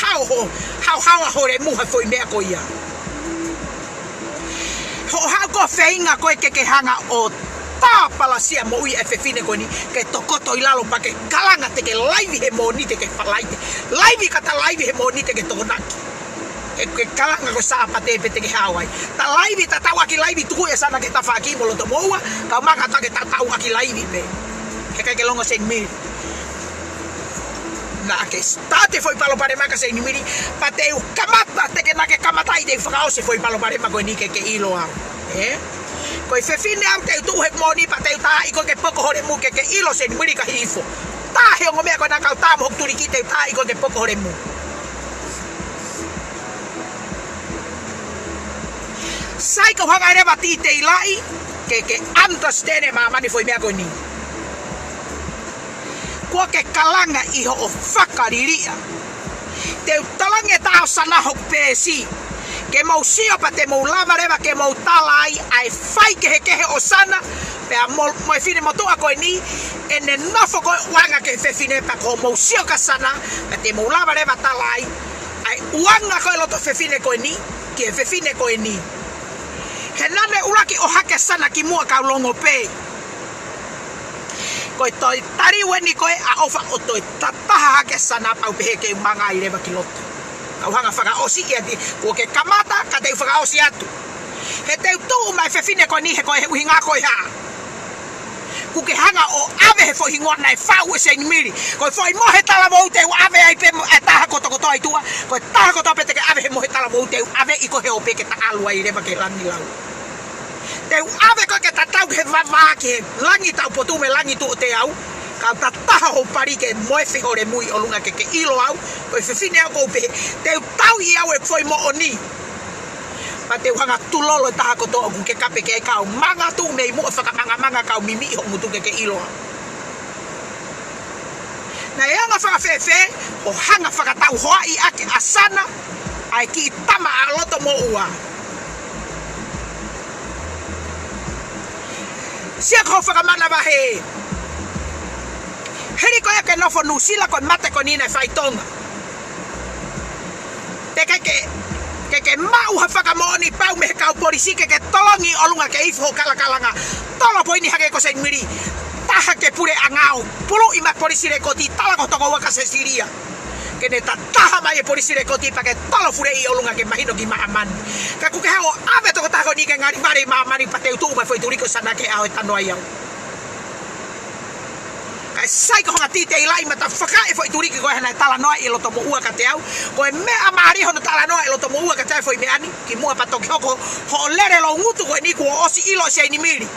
Hao ho, hao hao ho lemu he foʻi meʻa ko ia. Hoʻo haʻu ko e feinga ko e ke ke hanga ʻo tāpalasia moʻui e fefine ko eni, ke tokoto ʻi lalo pea ke kalanga te ke laivi he mōnite ke falaite. Laivi ka ta laivi he mōnite ke tokonaki. He ke kalanga ko Sāpate pē te ke hao ai. Ta laivi ta tauʻaki laivi tuku e sana ke ta faki mo loto moua, ka maka ta ke ta tauʻaki laivi pē. He ʻikai ke longo Seinimili. Naʻa ke start e foʻi palopalema ka Seinimili, pea te u kamata, te ke naʻa ke kamata ai te u fakaʻosi e foʻi palopalema ko eni ke ke ʻilo au. Ē? Ko e fefine au te u tuʻu he mōni pea te u tā ʻi ko ke poko ho lemu ke ke ʻilo Seinimili ka hifo. Tā he ongo meʻa ko ena kau tā mo hoku tuliki te u tā ʻi ko ke poko ho lemu. Sai kau hanga leva titeilaʻi, ke ke understand e māmani foʻi meʻa ko eni. Kuo ke kalanga ʻi hoʻo fakaliliʻa. Te u tolongi e tā ʻo sana hoku peesi. Ke mou sio pea te mou lava leva ke mou tala ai ʻa e faikehekehe ʻo sana, pea mo, mo e finemotuʻa ko eni, ʻene nofo ko e ʻuanga ki he fefine pea ko mou sio ka sana, pea te mou lava leva tala ai ʻa e ʻuanga ko e loto fefine ko eni, ki he fefine ko eni. He naʻa ne ʻuluaki ʻohake sana kimuʻa kau longo pē. Ko e toe taliu eni ko e ʻa ʻofa ʻo toe tataha hake sana pau pehē ke u manga ai leva ki loto. Kau hanga fakaʻosi ia ti, kuo ke kamata, ka te u fakaʻosi atu. He te u tuʻu mai fefine ko eni he ko e ʻuhinga ko e hā. Kuo ke hanga ʻo ʻave he foʻi hingoa naʻe faʻu ʻe Seinimili. Ko e foʻi mohe talavou te u ʻave ai pē mo e taha kotokotoa ʻi tuʻa. Ko e taha kotoa pē te ke ʻave he mohe talavou te u ʻave ʻi ko he ope ke ta ʻalu ai leva ke langi lau. Te u ʻave koe ke tatau he vavā ki he langi taupotu mo e langi tuʻo teau. Kau tataha hoʻo pali ke moefe ho lemu ʻi ʻolunga ke ke ʻilo au. Ko e fefine au kou pehē. Te u tauʻi au e foʻi moʻoni. Pea te u hanga tulolo e taha kotoa ʻoku ke kape ke kau manga tuʻu mei muʻa fakamangamanga kau mimiʻi hoʻo ngutu ke ke ʻilo au. Naʻe anga fakafēfē, ʻo hanga fakatau hoaʻi ake ʻa sana, ʻa e kiʻi tama ʻa loto moʻua. Sio ko e fakamanavahē. Hili ko ia ke nofo Nuʻusila ko e mate ko eni naʻe fai Tonga. Te ke ke, ke ke maʻu ha fakamoʻoni pau mei he kau polisi ke ke tolongi ʻolunga ke ifo ho kalakalanga. Tolo poini hake ko Seinimili. Taha ke puleʻanga ʻo puluʻi mai polisi lekoti tala ko tokoua ka Sesilia. Ke ne tataha mai e polisi lekoti pea ke tolo fuleʻi ʻolunga ke mahino ki māmani. Ka kuo ke haʻu ʻo ʻave tokotaha ko eni ke ngali vale ʻi māmani pea te u tuʻu mai foʻi tuliki ʻo sana ke ʻao e tano ai au. Kae sai ko e hanga titeilaʻi mata fakaʻe foʻi tuliki ko e hana e talanoa ʻi loto moʻua kiate au. Ko e meʻa mālie hono talanoa ʻi loto moʻua kiate au foʻi meʻa ni. Kimuʻa pea toki hoko hoʻo lele loungutu ko eni kuo ʻosi ʻilo ʻe Seinimili.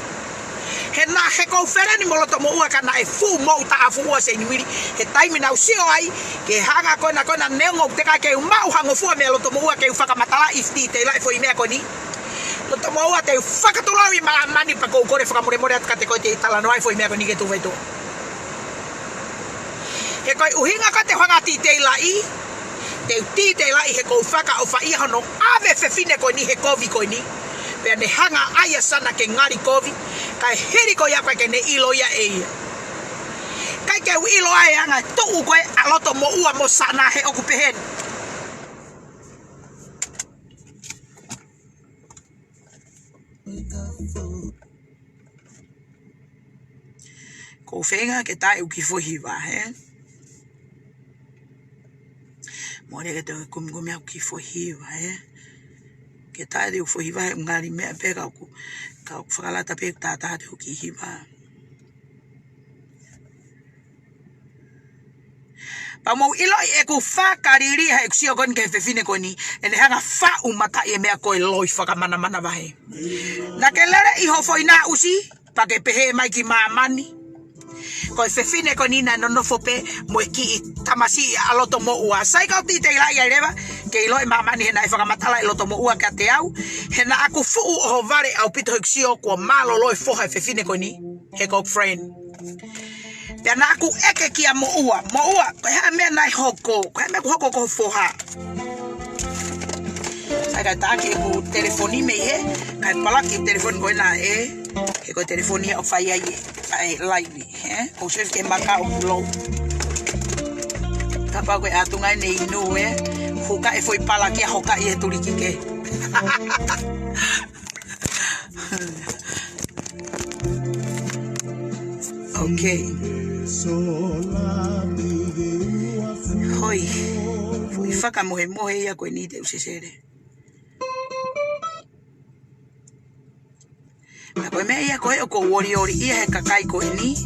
He naʻe he kou feleni mo loto moʻua ka naʻe fuʻu moʻu taʻafu ʻa Seinimili. He taimi naʻa ku sio ai, ke hanga ko ena ko ena neongo te ka ke u maʻu ha ngofua mei loto moʻua ke u fakamatalaʻi titeilaʻi foʻi meʻa ko eni. Loto moʻua te u fakatulou ʻi māmani pea kou kole fakamolemole atu kiate koe te u talanoa ai foʻi meʻa ko eni ke tuʻu faitoʻo. He ko e ʻuhinga ko e te u hanga titeilaʻi, te u titeilaʻi he kou fakaʻofaʻia hono ʻave fefine ko eni he kovi ko eni. Pea ne hanga ʻa ia sana ke ngali kovi, kae hili ko ia ko e ke ne ʻilo ia ʻe ia. ʻIkai ke u ʻilo ai anga e tuʻu ko e ʻa loto moʻua mo sana he ʻoku pehē ni. Ko e feinga ke tā ʻeku kiʻi foʻi hiva, hē? Mole ke te kumikumi ʻeku kiʻi foʻi hiva, hē? Ke tā ʻeku foʻi hiva he ngali meʻa pē ka ʻoku, ka ʻoku fakalata pē ʻeku tātā ʻeku kiʻi hiva. ʻOku mou ʻiloʻi ʻeku fakaliliʻa heʻeku sio ko eni ki he fefine ko eni, ʻene hanga faʻu mataʻi e meʻa ko e loi fakamanamana vahe. Naʻa ke lele ʻi ho foʻi naʻusi, pea ke pehē mai ki māmani. Ko e fefine ko eni naʻe nonofo pē mo e kiʻi tamasiʻi ʻa Lotomoʻua. Sai kau titeilaʻi ai leva, ke ʻilo ʻe māmani he naʻe fakamatala ʻe Lotomoʻua kiate au, he naʻa ku fuʻu ʻohovale ʻaupito heʻeku sio kuo mālōlō e foha e fefine ko eni, he ko e friend. Pea naʻa ku ʻeke kia Moʻua, Moʻua, ko e hā e meʻa naʻe hoko, ko e hā e meʻa kuo hoko ki ho foha. Sai kae taki ʻeku telefoni mei he, kae palaki e telefoni ko ena ē, he ko e telefoni ia ʻoku fai ai e, ʻa e laivi, ē? ʻOku save ke maka o kulo. Kapau ko e ʻatunga ʻene inu ē, huka e foʻi palaki ʻa hoka ʻi he tuliki ke. Okay. Hoi. Foʻi fakamohemohe ia ko eni te u sesele. Pea ko e meʻa ia ko ē ʻoku ou olioli ia he kakai ko eni,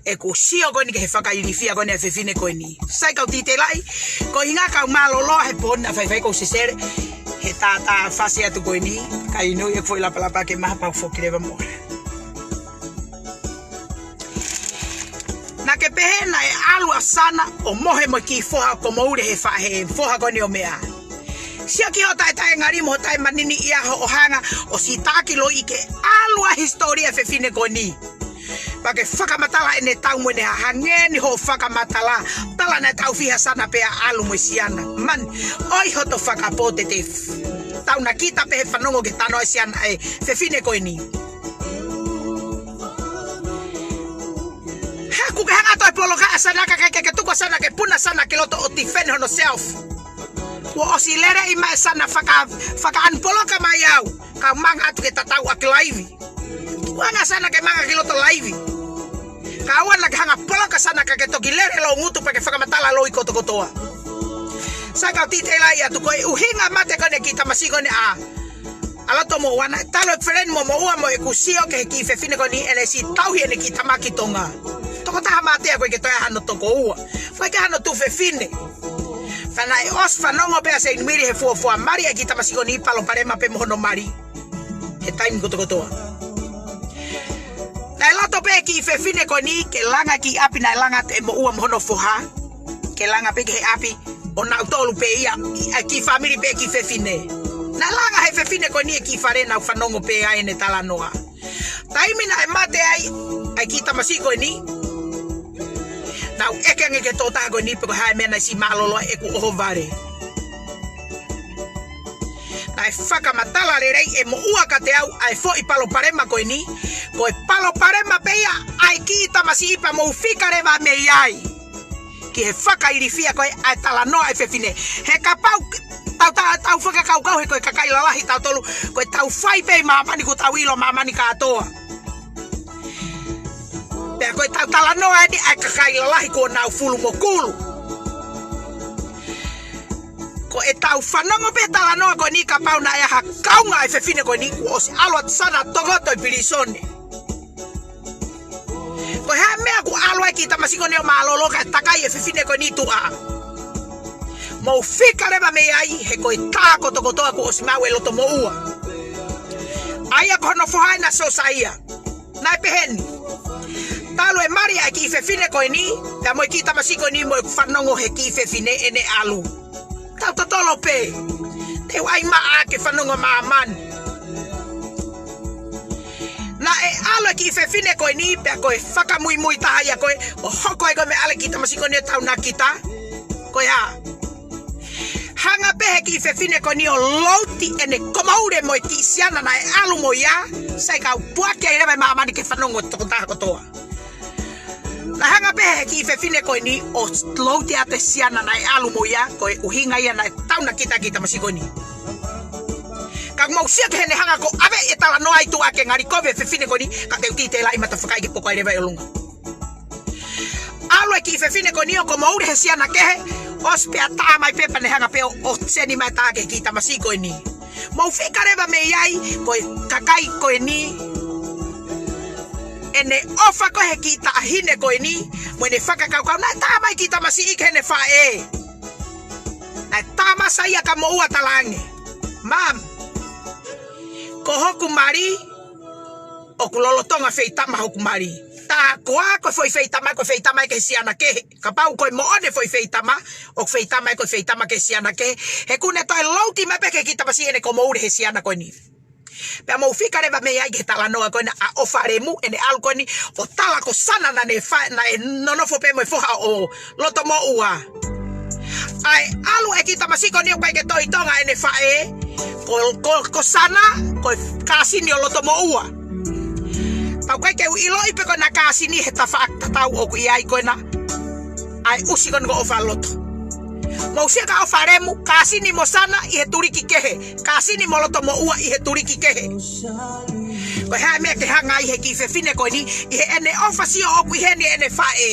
ʻeku sio ko eni ki he fakailifia ko eni ʻa e fefine ko eni. Sai kau titeilaʻi, ko e ʻuhinga kau mālōlō he pō ni naʻa faifai ʻoku ou sesele, he tātā fasi atu ko eni, kae inu ʻeku foʻi lapalapa ke maha pea u foki leva mo. Naʻa ke pehē naʻe ʻalu ʻa Sana ʻo mohe mo e kiʻi foha ko Moʻua he fa-, he foha ko eni ʻo meʻa. Sio ki hoʻo taʻetaʻengali mo hoʻo taʻemaniniʻia hoʻo hanga ʻo sitaki loi ke ʻalu ʻa e hisitōlia e fefine ko eni. Pea ke fakamatala ʻene tau mo ʻene hā, hangē ni hoʻo fakamatala. Tala naʻe taʻu fiha ʻa Sana pea ʻalu mo e siana. Man, ʻoi hoto fakapō te te taunakita pē he fanongo ki he talanoa e siana e fefine ko eni. Haku ke hanga atu ʻo poloka ʻa Sana ka ke, ke, ke tuku ʻa Sana ke puna ʻa Sana ki loto ʻo defend hono self. Kuo ʻosi lele ʻi mai ʻa Sana faka, faka-unblock mai au. Kau manga atu ke tatau ʻaki laivi. Kuo hanga ʻa Sana ke manga ki loto laivi. Ka ʻoua naʻa ke hanga poloka ʻa Sana ka ke toki lele loungutu pea ke fakamatala loi kotokotoa. Sai kau titeilaʻi atu ko e ʻuhinga mate ko eni e kiʻi tamasiʻi ko eni ʻa ʻa Lotomoʻua naʻe talu e friend mo Moʻua mo ʻeku sio ki he kiʻi fefine ko eni ʻene siʻi tauhi ʻene kiʻi tamaki Tonga. Tokotaha mate ʻa ko e ke toe hano tokoua. Ko e ke hano tuʻu fefine. Pea naʻe ʻosi fanongo pē ʻa Seinimili he fuofua mali e kiʻi tamasiʻi ko eni palopalema pē mo hono mali. He taimi kotokotoa. Naʻe loto pē kiʻi fefine ko eni ke langa kiʻi ʻapi naʻe langa ʻe Moʻua mo hono foha. Ke langa pē ki he ʻapi ʻo nautolu pē ia, ʻa e kiʻi fāmili pē kiʻi fefine. Naʻe langa he fefine ko eni e kiʻi fale naʻa ku fanongo pē ai ʻene talanoa. Taimi naʻe mate ai ʻa e kiʻi tamasiʻi ko eni, naʻa ku ʻeke ange ki he tokotaha ko eni pe ko e hā e meʻa naʻe siʻi mālōlō ai ʻeku ʻohovale. Naʻe fakamatala lelei ʻe Moʻua kiate au ʻa e foʻi palopalema ko eni, ko e palopalema pē ia ʻa e kiʻi tamasiʻi pea mou fika leva mei ai ki he fakailifia ko ē ʻa e talanoa e fefine. He kapau tau, tau, tau fakakaukau he ko e kakai lalahi tautolu, ko e tau fai pē ʻi māmani kuo tau ʻilo māmani kātoa. Pea ko e tau talanoa eni ʻa e kakai lalahi kuo nau fulu mo kulu. Ko e tau fanongo pē talanoa ko eni kapau naʻe ʻi ai ha kaunga e fefine ko eni kuo ʻosi ʻalu atu ʻa Sana ʻo tokoto ʻi pilīsone. Ko e hā e meʻa kuo ʻalu ai e kiʻi tamasiʻi ko eni ʻo mālōlō kae takai e fefine ko eni tuʻa. Mou fika leva mei ai he ko e tā kotokotoa kuo ʻosi maʻu ʻe Lotomoʻua. ʻA ia ko hono foha ʻena Siosaia. Naʻe pehē ni. Talu e mali ʻa e kiʻi fefine ko eni, pea mo e kiʻi tamasiʻi ko eni mo e fanongo he kiʻi fefine ʻene ʻalu. Tau totolo pē. Te u ʻai maʻa ke fanongo māmani. Naʻe ʻalu e kiʻi fefine ko eni, pea ko e fakamuimui taha ia ko ē, ʻo hoko ai ko e meʻa ʻa e kiʻi tamasiʻi ko eni ʻo taunakita. Ko e hā? Hanga pē he kiʻi fefine ko eni ʻo louti ʻene komoule mo e kiʻi siana naʻe ʻalu mo ia, sai kau puake ai leva e māmani ke fanongo tokotaha kotoa. Naʻe hanga pē he kiʻi fefine ko eni ʻo louti ʻa e siana naʻe ʻalu mo ia, ko e ʻuhinga ia naʻe taunakita e kiʻi tamasiʻi ko eni. Ka mou sio ki heʻene hanga ko ʻave e talanoa ʻi tuʻa ke ngali kovi e fefine ko eni, ka te u titeilaʻi mata fakaʻi ke poko ai leva ʻi ʻolunga. ʻAlu e kiʻi fefine ko eni ʻo komoule he siana kehe, ʻosi pea tā mai pē pea ne hanga pē ʻo, ʻo seni mai tā ki he kiʻi tamasiʻi ko eni. Mou fika leva mei ai, ko e kakai ko eni. ʻEne ʻofa ko ē he kiʻi taʻahine ko eni, mo ʻene fakakaukau, naʻe tā mai e kiʻi tamasiʻi ki heʻene faʻē. Naʻe tā mai ʻa Saia ka moʻua, talaange, "Mum, ko hoku mali, ʻoku lolotonga feitama hoku mali." Tā koā ko e foʻi feitama, ko e feitama ia ki he siana kehe. Kapau ko e moʻoni e foʻi feitama, ʻoku feitama ia ko e feitama ki he siana kehe. He ʻoku ne toe louti mai pē ki he kiʻi tamasiʻi ʻene komoule he siana ko eni. Pea mou fika leva mei ai ki he talanoa ko ena ʻa ʻOfa Lemu, ʻene ʻalu ko eni ʻo tala ko Sana naʻa ne fa-, naʻe nonofo pē mo e foha ʻo Lotomoʻua. ʻA e ʻalu e kiʻi tamasiʻi ko eni ʻo ʻikai ke toe ʻi Tonga ʻene faʻē, ko, ko, ko Sana, ko e kāsini ʻo Lotomoʻua. Pea ʻoku ʻikai ke u ʻiloʻi pe ko ena kāsini he tafaʻaki tatau ʻoku ʻi ai ko ena ʻa e ʻusi ko eni ko ʻOfaloto. Mou sio kia ʻOfa Lemu, kāsini mo Sana ʻi he tuliki kehe, kāsini mo Lotomoʻua ʻi he tuliki kehe. Ko e hā e meʻa ke hanga ai he kiʻi fefine ko eni, ʻi heʻene ʻofa sio ʻoku ʻi heni ʻene faʻē.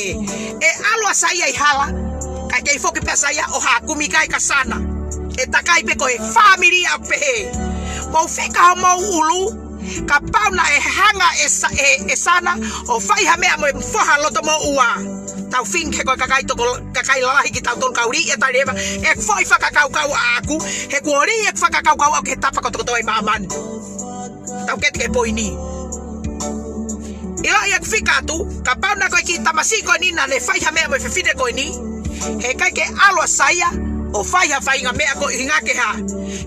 ʻE ʻalu ʻa Saia ʻi hala, kae kei foki pē ʻa Saia ʻo haʻu ʻo kumi kai kia Sana. ʻE takai pē ko e fāmili ʻa pehē. Mou fika homou ʻulu, kapau naʻe hanga ʻe Sa-, ʻe, ʻe Sana ʻo fai ha meʻa mo e foha Lotomoʻua, tau feinga he ko e kakai toko, kakai lalahi kitautolu, kau lī e tali eva e foʻi fakakaukau ʻaʻaku, he kuo lī e fakakaukau ʻaʻaku he tapa kotokotoa ʻi māmani. Tau keti ki he poini. ʻIloʻi ʻeku fika atu, kapau naʻe ko e kiʻi tamasiʻi ko eni naʻa ne fai ha meʻa mo e fefine ko eni, heʻikai ke ʻalu ʻa Saia ʻo fai ha faʻahinga meʻa ko e ʻuhinga ke hā?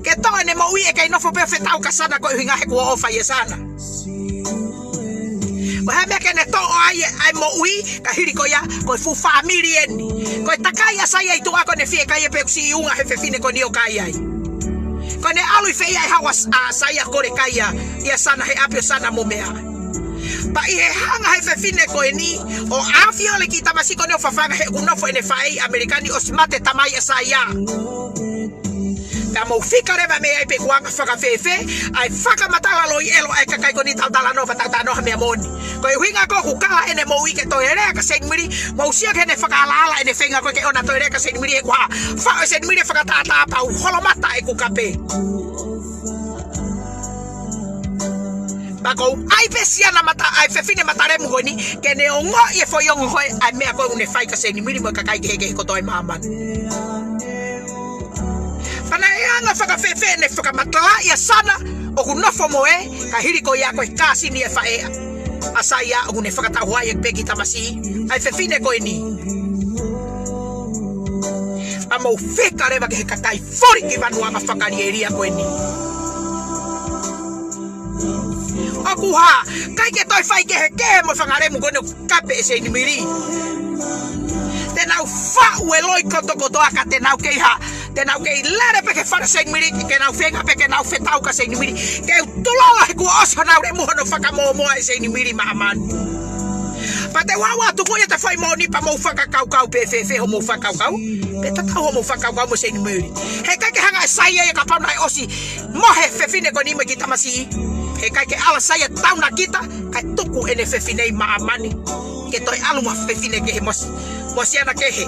Ke toʻo ʻene moʻui ʻe kei nofo pē ʻo fetau kia Sana ko e ʻuhinga he kuo ʻofa ʻia Sana. Ko e hā e meʻa ke ne toʻo ai e, ʻa e moʻui, ka hili ko ia, ko e fuʻu fāmili eni. Ko e takai ʻa Saia ʻi tuʻa ko ʻene fiekaia pē ʻoku siʻi ʻunga he fefine ko eni ʻo kai ai. Ko ʻene ʻalu ʻi fē ia ʻe haʻu ʻa, ʻa Saia ʻo kole kai ʻia Sana he ʻapi ʻo Sana mo meʻa. Pea ʻi he hanga he fefine ko eni ʻo ʻafio le kiʻi tamasiʻi ko eni ʻo fafanga he ʻoku nofo ʻene faʻē ʻi ʻAmelika ni ʻosi mate tamai ʻa Saia. Pea mou fika leva mei ai pē kuo anga fakafēfē ʻa e fakamatala loi ʻelo ʻa e kakai ko eni, tau talanoa, tau talanoa ha meʻa moʻoni. Ko e ʻuhinga ko ē ʻoku kala ʻene moʻui ke toe lea kia Seinimili, mou sio ki heʻene fakaalaala ʻene feinga ko ē ke ʻoua toe lea kia Seinimili he kuo faʻo ʻe Seinimili e fakatātā pau holomata ʻeku kape. Pea ʻoku ʻi ai pē siana mata, ʻa e fefine mata lemu ko eni, ke ne ongoʻi e foʻi ongo ko ē ʻa e meʻa ko ē ʻoku ne fai kia Seinimili mo e kakai kehekehe kotoa ʻi māmani. Pea naʻe anga fakafēfē ʻene fakamatalaʻi ʻa Sana ʻoku nofo mo ē, ka hili ko ia ko e kāsini e faʻē ʻa Saia ʻoku ne fakatauhaʻi ʻaki pē kiʻi tamasiʻi ʻa e fefine ko eni. Pea mou fika leva ki he kakai fuli kiʻi vanuanga fakalielia ko eni. ʻOku hā, ʻikai ke toe fai kehekehe mo e fanga lemu ko eni ʻoku kape ʻe Seinimili. Te nau faʻu e loi kotokotoa ka te nau kei hā? Te nau kei lele pē ki he fale ʻo Seinimili, ke nau feinga pē ke nau fetau kia Seinimili. Ke u tulolo he kuo ʻosi honau lemu hono fakamōmoa ʻe Seinimili ʻi māmani. Pea te u ʻalu atu ko ia ʻo fai moʻoni pea mou fakakaukau pē fēfē hoʻomou fakakaukau. Pea tatau hoʻomou fakakaukau mo Seinimili. Heʻikai ke hanga ʻe Saia ia kapau naʻe ʻosi mohe e fefine ko eni mo e kiʻi tamasiʻi, heʻikai ke ala ʻa Saia ʻo tau naʻa kita, kae tuku ʻene fefine ʻi māmani ke toe ʻalu mo ha fefine kehe mo s-, mo ha siana kehe.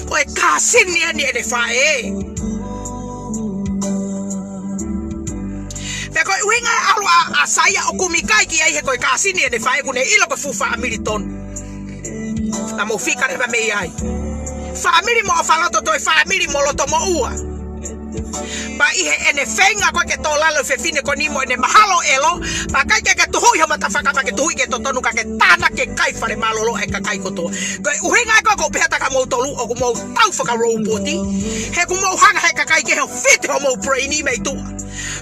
Ko e kāsini eni ʻene faʻē. Pea ko e ʻuhinga e ʻalu ʻa, ʻa Saia ʻo kumi kai ki ai he ko e kāsini ʻene faʻē, ʻoku ne ʻilo ko e fuʻu fāmili tonu. Pea mou fika leva mei ai. Fāmili mo ʻOfaloto, toe fāmili mo Lotomoʻua. Pea ʻi heʻene feinga ko ē ke tō lalo e fefine ko eni mo ʻene mahalo ʻelo, pea ʻikai ke ke tuhuʻi ho mata faka, pea ke tuhuʻi ki he totonu ka ke tānaki e kai fale mālōlō ʻa e kakai kotoa. Ko e ʻuhinga ia ko ē ʻoku ou pehē atu kia moutolu ʻoku mou tau fakalōpoti. He ʻoku mou hanga he kakai kehe ʻo fiti hoʻomou puleini mei tuʻa.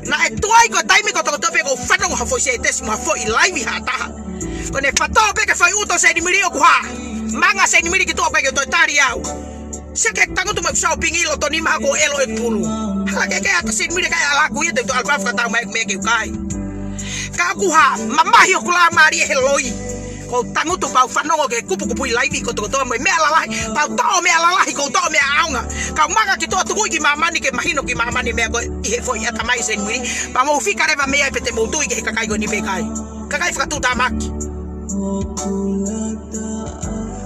Naʻe tuai ko e taimi kotokotoa pē ʻoku ou fanongo ha foʻi sētesi mo ha foʻi laivi ha taha, ko ʻene patō pē ki he foʻi ʻuto ʻo Seinimili ʻoku hā? Manga Seinimili ki tuʻa, ʻoku ʻikai ke u toe tali au. Sio ki he tangutu mai ʻeku sōpingi ʻi loto nima, hako ʻelo ʻeku pulu. Hala kehekehe atu Seinimili kae ʻalu ʻaku ia te u toe ʻalu pē au ʻo fakatau mai ʻeku meʻa ke u kai. Ka ʻoku hā, mamahi hoku laumālie he loi. ʻOku ou tangutu pea u fanongo ki he kupukupuʻi laivi kotokotoa mo e meʻa lalahi, pea u toʻo meʻa lalahi, ʻoku ou toʻo meʻa ʻaonga. Ka u manga ki tuʻa, tukuʻi ki māmani ke mahino ki māmani e meʻa ko ē ʻi he foʻi ʻatamai ʻo Seinimili. Pea mou fika leva mei ai pe te mou tui ki he kakai ko eni pe ʻikai. Kakai fakatuʻutāmaki.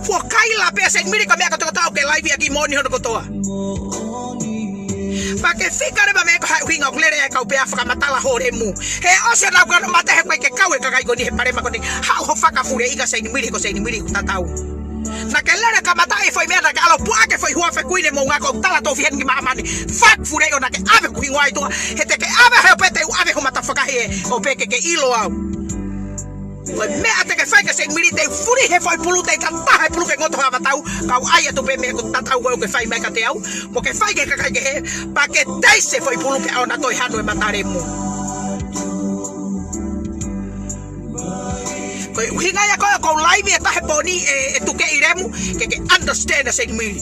Fuʻu kaila pē ʻa Seinimili ka meʻa kotokotoa ʻoku ke laivi ʻaki, moʻoni hono kotoa. Pea ke fika leva mei ai ko e hā e ʻuhinga ʻoku lele ai e kau pē ʻa e fakamatala ho lemu. He ʻosi ʻenau kano mate he ʻikai ke kau e kakai ko eni he palema ko eni. Haʻu ho fakafuleʻi ka Seinimili, ko Seinimili ʻoku tatau. Naʻa ke lele kamata e foʻi meʻa naʻa ke ʻalu ʻo puʻaki e foʻi huafa ʻo e kuini mo ngako tala tofi heni ki māmani. Fakafuleʻi ʻo naʻa ke ʻave hoku hingoa ʻi tuʻa. He te ke ʻave he ʻoku pē te u ʻave ho mata fakahi ē. ʻOku pē ke ke ʻilo au. Ko e meʻa te ke fai kia Seinimili te u fuli he foʻi pulu te u tataha e pulu ke ngoto ha vatau. Kau ʻai atu pē meʻa ko e tatau ko ē ʻoku ke fai mai kiate au. Mo ke fai ki he kakai kehe. Pea ke teisi e foʻi pulu pea ʻoua naʻa toe hanu e mata lemu. Ko e ʻuhinga ia ko ē ʻoku ou laivi e taha e pō ni ʻe, ʻe Tukeʻi Lemu, ke ke understand ʻa Seinimili.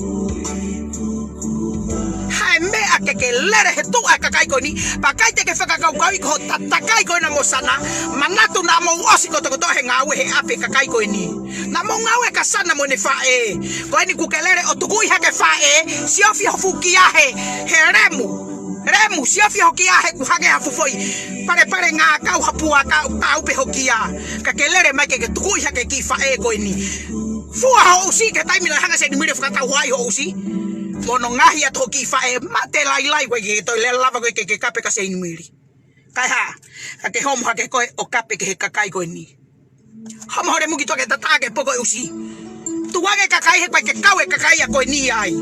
Hā e meʻa ke ke lele he tuʻa e kakai ko eni, pea ʻikai te ke fakakaukauʻi ko ho tatakai ko ena mo Sana, manatu naʻa mou ʻosi kotokotoa he ngāue he ʻapi e kakai ko eni. Naʻa mou ngāue kia Sana mo ʻene faʻē. Ko eni kuo ke lele ʻo tukuʻi hake faʻē, siofi ho fuʻu kia he, he lemu. Lemu, siofi ho kia he kuo hake ha fuʻu foʻi palepale ngākau ha puaka ʻo kau pē ho kia. Ka ke lele mai ke ke tukuʻi hake kiʻi faʻē ko eni. Fua ho ʻusi ki he taimi naʻe hanga ʻe Seinimili ʻo fakatau ai ho ʻusi. Mo hono ngaohi atu ho kiʻi faʻē mate lailai ko ē ke toe lele lava ko ē ke ke kape kia Seinimili. Kae hā, ka ke homo hake koe ʻo kape ki he kakai ko eni. Homo ho lemu ki tuʻa ke tataʻaki e poko ʻusi. Tukuange kakai he ʻikai ke kau e kakai ia ko eni ai.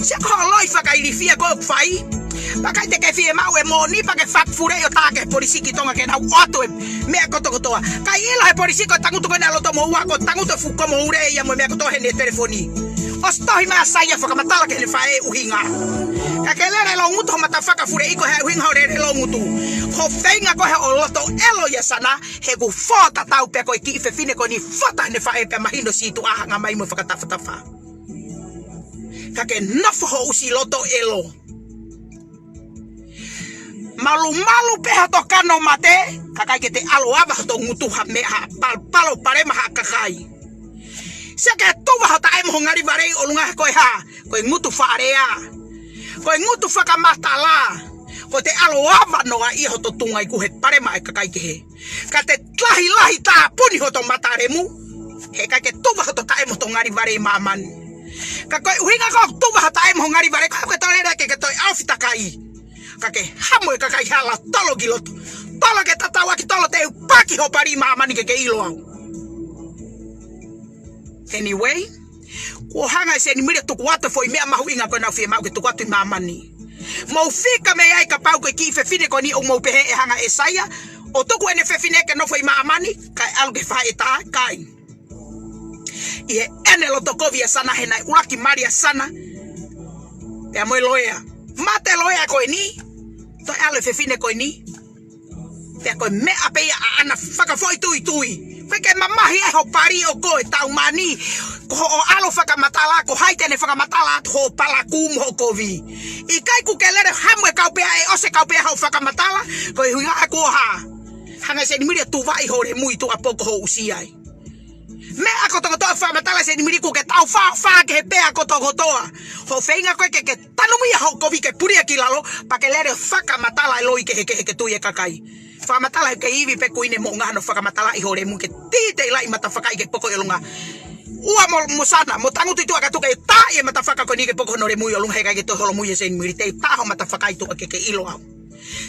Sio ko hoʻo loi fakailifia ko ē ʻoku fai. Pea ʻikai te ke fiemaʻu e moʻoni pea ke fakafuleʻi ʻo tā ki he polisi ki Tonga ke nau ʻoatu e meʻa kotokotoa. Kae ʻilo he polisi ko e tangutu ko ena loto moua ko e tangutu fuko mo ure ia mo e meʻa kotoa heni e telefoni. ʻOsi tohi mai ʻa Saia fakamatala ki heʻene faʻē ʻuhinga. Ka ke lele loungutu ho mata fakafuleʻi ko e hā e ʻuhinga hoʻo lele loungutu. Ko e feinga ko ē hoʻo loto ʻelo ia Sana, he kuo fō tatau pē ko e kiʻi fefine ko eni fō taha ʻene faʻē pea mahino sītuʻa hanga mai mo e fakatafatafa. Ka ke nofo ho ʻusi loto ʻelo. Malumalu pē hoto kano mate, ka ʻikai ke te ʻalu ʻo ava hoto ngutu ha meʻa ha pal-, palo palema ha kakai. Sio ki he tuva ho taʻemu ho ngali vale ʻi ʻolunga he ko e hā, ko e ngutu fakalea. Ko e ngutu fakamatala. Ko e te ʻalu ʻo ava noa ia hoto tunga ʻi kuo he palema e kakai kehe. Ka te lahilahi tāpuni hoto mata lemu. He ʻikai ke tuva hoto taʻemu hoto ngali vale ʻi māmani. Ka ko e ʻuhinga ko e tuva ho taʻemu ho ngali vale, ko e hā ke toe lele ke ke toe ʻaofi takai. Ka ke hamu e kakai hala tolo ki loto. Tolo ke tatau ʻaki tolo te u paki ho pali ʻi māmani ke ke ʻilo au. Anyway, kuo hanga ʻe Seinimili ʻo tuku atu e foʻi meʻa mahuʻinga ko ē naʻa ku fiemaʻu ke tuku atu ʻi māmani. Mou fika mei ai kapau ko e kiʻi fefine ko eni ʻoku mou pehē ʻe hanga ʻe Saia ʻo tuku ʻene fefine ke nofo ʻi māmani, kae ʻalu ki he faʻē ʻe taha, ʻikai. ʻI heʻene loto kovi ʻa Sana he naʻe ʻuluaki mali ʻa Sana. Pea mo e loea. Mate loea ko eni. Toe ʻalu e fefine ko eni. Pea ko e meʻa pē ia ʻaʻana fakafoʻituitui. Ko e ke mamahi ai ho pali ʻo ko e tau mani. Ko hoʻo ʻalu fakamatala, ko hai te ne fakamatala atu hoʻo palakū mo hoʻo kovi. ʻIkai kuo ke lele hamu e kau pea ʻe ʻosi e kau pea hoʻo fakamatala, ko e ʻuhinga ia kuo hā. Hanga ʻe Seinimili ʻo tuvaʻi ho lemu ʻi tuʻa pea ko hoʻo ʻusi ai. Meʻa kotokotoa fakamatala ʻe Seinimili kuo ke tau fā, fā ki he pea kotokotoa. Hoʻo feinga ko ē ke, ke tanumia hoʻo kovi ke pulia ki lalo, pea ke lele ʻo fakamatala e loi kehekehe ke tui e kakai. Fakamatala he ke ivi pē kuini mo ngahano fakamatala ʻi ho lemu ke titeilaʻi mata fakahi ke poko ʻi ʻolunga. ʻUa mo, mo Sana, mo tangutu ʻi tuʻa ka tuku e tā e mata faka ko eni ke poko hono lemu ʻi ʻolunga he ʻikai ke toe holomui ʻe Seinimili te tā ho mata fakahi tuʻa ke ke ʻilo au.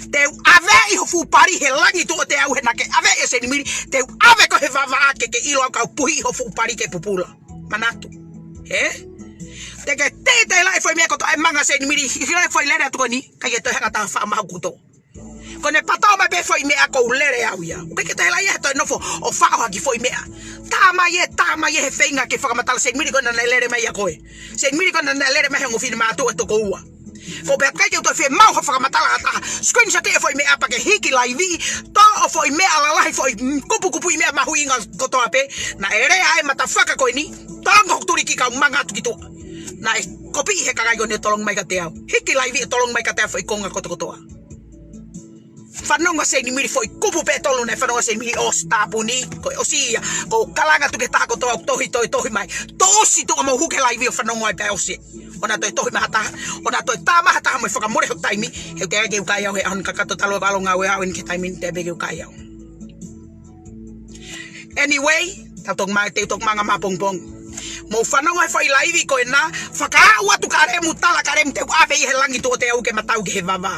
Te u ʻaveʻi ho fuʻu pali he langi tuʻa te au he naʻa ke ʻaveʻi ʻa Seinimili, te u ʻave koe he vavaʻa ke ke ʻilo au kau puhi ho fuʻu pali ke pupula. Manatu. Ē? Te ke titeilaʻi e foʻi meʻa kotoa e manga Seinimili, hila e foʻi lele atu ko eni, ʻikai ke toe hanga taha faʻa maha kuto. Ko ʻene pato mai pē foʻi meʻa ʻoku ou lele au ia. ʻOku ʻikai ke toe lele ia he toe nofo ʻo faʻo hake foʻi meʻa. Tā mai ē, tā mai ē he feinga ke fakamatala Seinimili ko ena naʻe lele mai ia ko ē. Seinimili ko ena naʻe lele mai he ongo finemātuʻa ʻe toko ua. Ko pea ʻikai ke u toe fiemaʻu ha fakamatala ha taha. Screenshot e foʻi meʻa pea ke hiki laivi. Toʻo foʻi meʻa lalahi foʻi, mm, kupukupuʻi meʻa mahuʻinga kotoa pē. Naʻe lea e mata faka ko eni. Tolongi hoku tuliki kau manga atu ki tuʻa. Naʻe kopiʻi he kakai ko eni ʻo tolongi mai kiate au. Hiki laivi ʻo tolongi mai kiate au foʻi konga kotokotoa. Fanongo Seinimili foʻi kupu pē ʻe tolu naʻe fanongo Seinimili ʻosi tāpuni, ko e ʻosi ia, ko e kalanga tuku e taha kotoa ʻoku tohi, tohi, tohi mai. Toʻo ʻosi tuʻa mo huke laivi ʻo fanongo ai pē ʻosi. ʻOua naʻa toe tohi mai ha taha, ʻoua naʻa toe tā mai ha taha mo e fakamole ho taimi, he ʻoku ʻikai ke u kai au he ʻaho ni kakato talu e valo ngāue au eni ki he taimi ni te u pē ke u kai au. Anyway, tau toki mā, te u toki manga mā pongipongi. Mou fanongo he foʻi laivi ko ena, fakaʻau atu ka lemu, tala ka lemu, te u ʻave ʻi he langi tuʻo te au ke matau ki he vavā.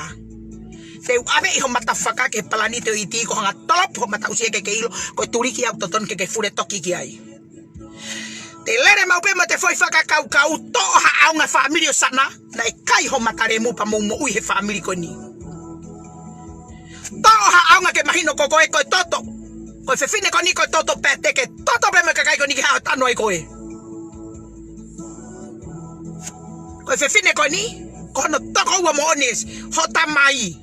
Te u ʻave ʻi ho mata faka ki he palani te u iti ko hanga tolopu ho mata ʻusi ke ke ʻilo, ko e tuliki au totonu ke ke fule toki ki ai. Te lele maʻu pē mo te foʻi fakakaukau toʻo ha ʻaonga fāmili ʻo Sana, naʻe kai ho mata lemu pea mou moʻui he fāmili ko eni. Toʻo ha ʻaonga ke mahino ko koe ko e toto. Ko e fefine ko eni ko e toto pē te ke toto pē mo e kakai ko eni ke haʻo tano ai koe. Ko e fefine ko eni, ko hono tokoua moʻoni ʻa ho tamai.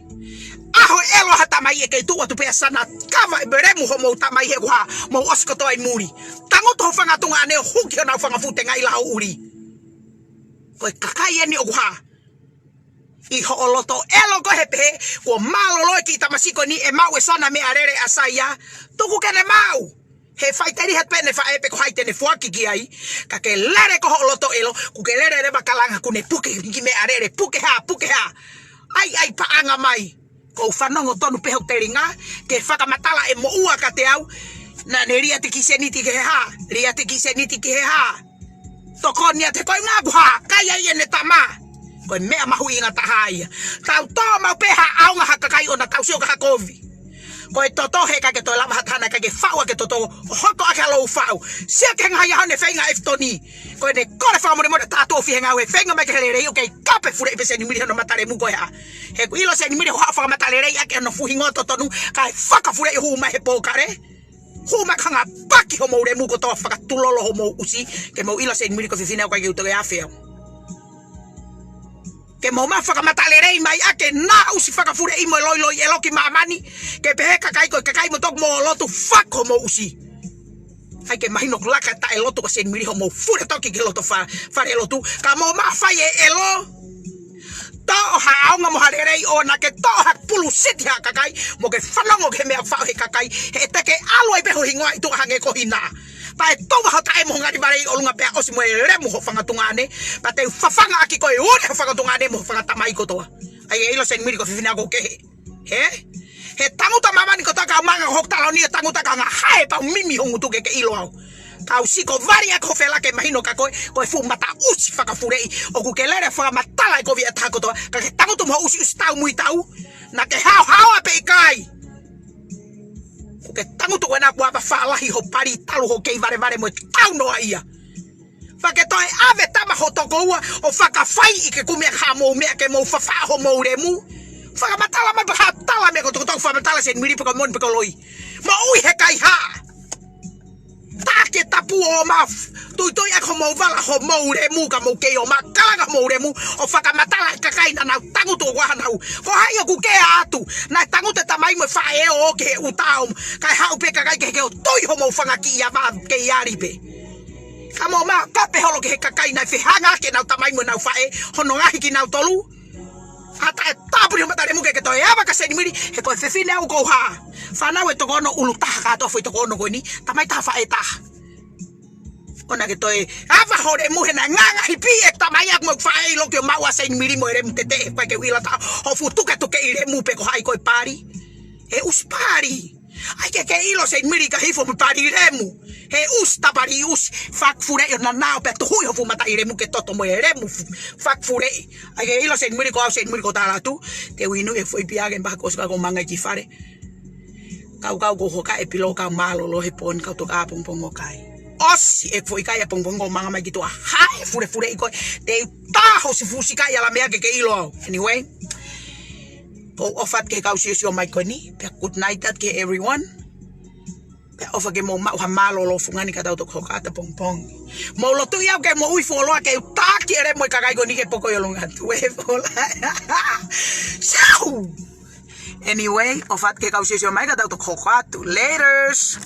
ʻAho ʻelo ha tamai ʻe kei tuʻu atu pē ʻa Sana kava ʻe lemu homou tamai he kuo hā, mou ʻosi kotoa ʻi muli. Tangutu ho fanga tuongaʻane ʻo huki honau fanga fuʻu tengaʻi laho ʻuli. Ko e kakai eni ʻoku hā. ʻI hoʻo loto ʻelo ko ē he pehē, kuo mālōlō e kiʻi tamasiʻi ko eni ʻe maʻu ʻe Sana meʻalele ʻa Saia, tuku ke ne maʻu. He faʻiteliha pē ʻene faʻē pe ko hai te ne foaki ki ai, ka ke lele ko hoʻo loto ʻelo, kuo ke lele leva kalanga kuo ne puke ki meʻalele, puke hā, puke hā. ʻAi, ʻai paʻanga mai. Kou fanongo tonu pē hoku telinga, ke fakamatala ʻe moʻua kiate au, naʻa ne liate kiʻi seniti ki he hā, liate kiʻi seniti ki he hā. Tokoni atu he ko e ʻuhinga kuo hā, kai ai ʻene tama. Ko e meʻa mahuʻinga taha ia. Tau toʻo maʻu pē ha ʻaonga ha kakai ʻo na tau sio ki ha kovi. Ko e toto he ʻikai ke toe lava ha taha naʻe ʻikai ke faʻu ʻaki e toto, ʻo hoko ʻaki ha lou faʻu. Sio ki he ngaahi ʻaho ne feinga ʻEfitoni. Ko ʻene kole fakamolemole ʻa e ʻOtua ʻoku fie ngāue, feinga mai ki he lelei ʻo kei kape fuleʻi pē Seinimili hono mata lemu ko e hā. He ʻoku ʻilo Seinimili ʻoku haʻu ʻo fakamatala lelei ʻaki hono fuʻu hingoa totonu, kae fakafuleʻi ʻo hū mai he pōkale. Hū mai ka hanga paki homou lemu kotoa, fakatulolo homou ʻusi, ke mou ʻilo Seinimili ko e fefine ʻoku ʻikai ke u toe afe au. Ke mou maʻu fakamatala lelei mai ʻaki e na ʻusi fakafuleʻi mo e loiloi ʻelo ki māmani, ke pehē kakai ko e kakai mo toku mo lotu fakamoʻui ʻusi. ʻAi ke mahino ko e laka taʻelotu ʻa Seinimili hoʻomou fule toki ki he loto fa-, fale lotu, ka mou maʻu fai e ʻelo. Toʻo ha ʻaonga mo ha lelei ʻoua naʻa ke toʻo ha pulusiti ha kakai, mo ke fanongo ki he meʻa faʻu he kakai, he te ke ʻalu ai pē ho hingoa ʻi tuʻa hangē ko Hina. Pea ʻe tova ho taʻe mo ho ngali vale ʻi ʻolunga pea ʻosi mo e lemu ho fanga tuongaʻane, pea te u fafanga ʻaki koe ʻuli ho fanga tuongaʻane mo ho fanga tamai kotoa. ʻAi ke ʻilo Seinimili ko e fefine ʻoku kehe. He? He tangutu ʻa māmani kotoa kau manga ko hoku taloni ʻo tangutu ka hanga hae pau mimi ho ngutu ke ke ʻilo au. Kau siko vali ʻaki ho fela ke mahino kia koe, ko e fuʻu mata ʻusi fakafuleʻi, ʻoku ke lele fakamatala e kovi ʻa e taha kotoa, ka ke tangutu mo ho ʻusiʻusi tau mui tau, naʻa ke haohaoa pē ʻikai. Ko e tangutu ko ena kuo ava fālahi ho pali talu ho kei valevale mo e tau noa ia. Fake toe ʻave tama ho tokoua ʻo fakafai ʻi ke kumi ʻaki haʻamou meʻa ke mou fafaʻo homou lemu. Fakamatala mai pē ha tala meʻa ko e tokotaha fakamatala Seinimili pe ko e moʻoni pe ko e loi. Moʻui he kaihaʻa. Taʻaki e tapu ʻo maf. Tuitui ʻaki homou vala homou lemu ka mou kei ō mai kalanga homou lemu ʻo fakamatala e kakai naʻa nau tangutu ʻo ʻaho nau. Ko hai ʻoku ke atu. Naʻe tangutu e tamai mo e faʻē ʻo ke ʻuta ʻo kae haʻu pē kakai ke ke ʻo tui homou fanga kiʻi ava kei ali pē. Ka mou maʻu kape holo ki he kakai naʻe fehanga ʻaki ʻenau tamai mo ʻenau faʻē, hono ngaohi kinautolu. ʻA taʻe tāpuni ho mata lemu ke ke toe ava kia Seinimili, he ko e fefine au kou hā. Fānau ʻe toko ono ʻulu taha kātoa foʻi toko ono ko eni, tamai taha faʻē taha. ʻOua naʻa ke toe ava ho lemu he naʻe nganga hipi e tamai ʻaku mo e faʻē ʻi loki ʻo maʻu ʻa Seinimili mo e lemu teteʻe, ʻikai ke u ʻilo atu ho fuʻu tuketukeʻi lemu pe ko hai ko e pali. ʻE ʻusi pali. ʻAi ke ke ʻilo Seinimili ka hifo mo e pali lemu. He ʻusi tapali ʻusi. Fakafuleʻi ʻo nanaʻo pea tuhuʻi ho fuʻu mataʻi lemu ke toto mo e lemu fu-, fakafuleʻi. ʻAi ke ʻilo Seinimili ko au Seinimili ko tala atu. Te u inu e foʻi pia ke mbaha ko sika ko manga ki fale. Kau kau ko hoka e pilo kau mālōlō he pō ni kau toka ʻapongipongi ʻo kai. ʻOsi e foʻi kai ʻapongipongi ʻo manga mai ki tuʻa. Hae fulefuleʻi koe. Te u taho si fusi kai ala meʻa ke ke ʻilo au. Anyway. Kou ʻofa atu ki he kau siosio mai ko eni, pea good night atu ki everyone. Pea ʻofa ke mou maʻu ha mālōlō fungani ka tau toki hoka atu ʻapongipongi. Mou lotu ia ke mou ui fuoloa ke u taki ere mo e kakai ko eni ke poko ʻi ʻolunga atu. ʻE fuoloa. So, anyway, ʻofa atu ki he kau siosio mai ka tau toki hoka atu. Laters.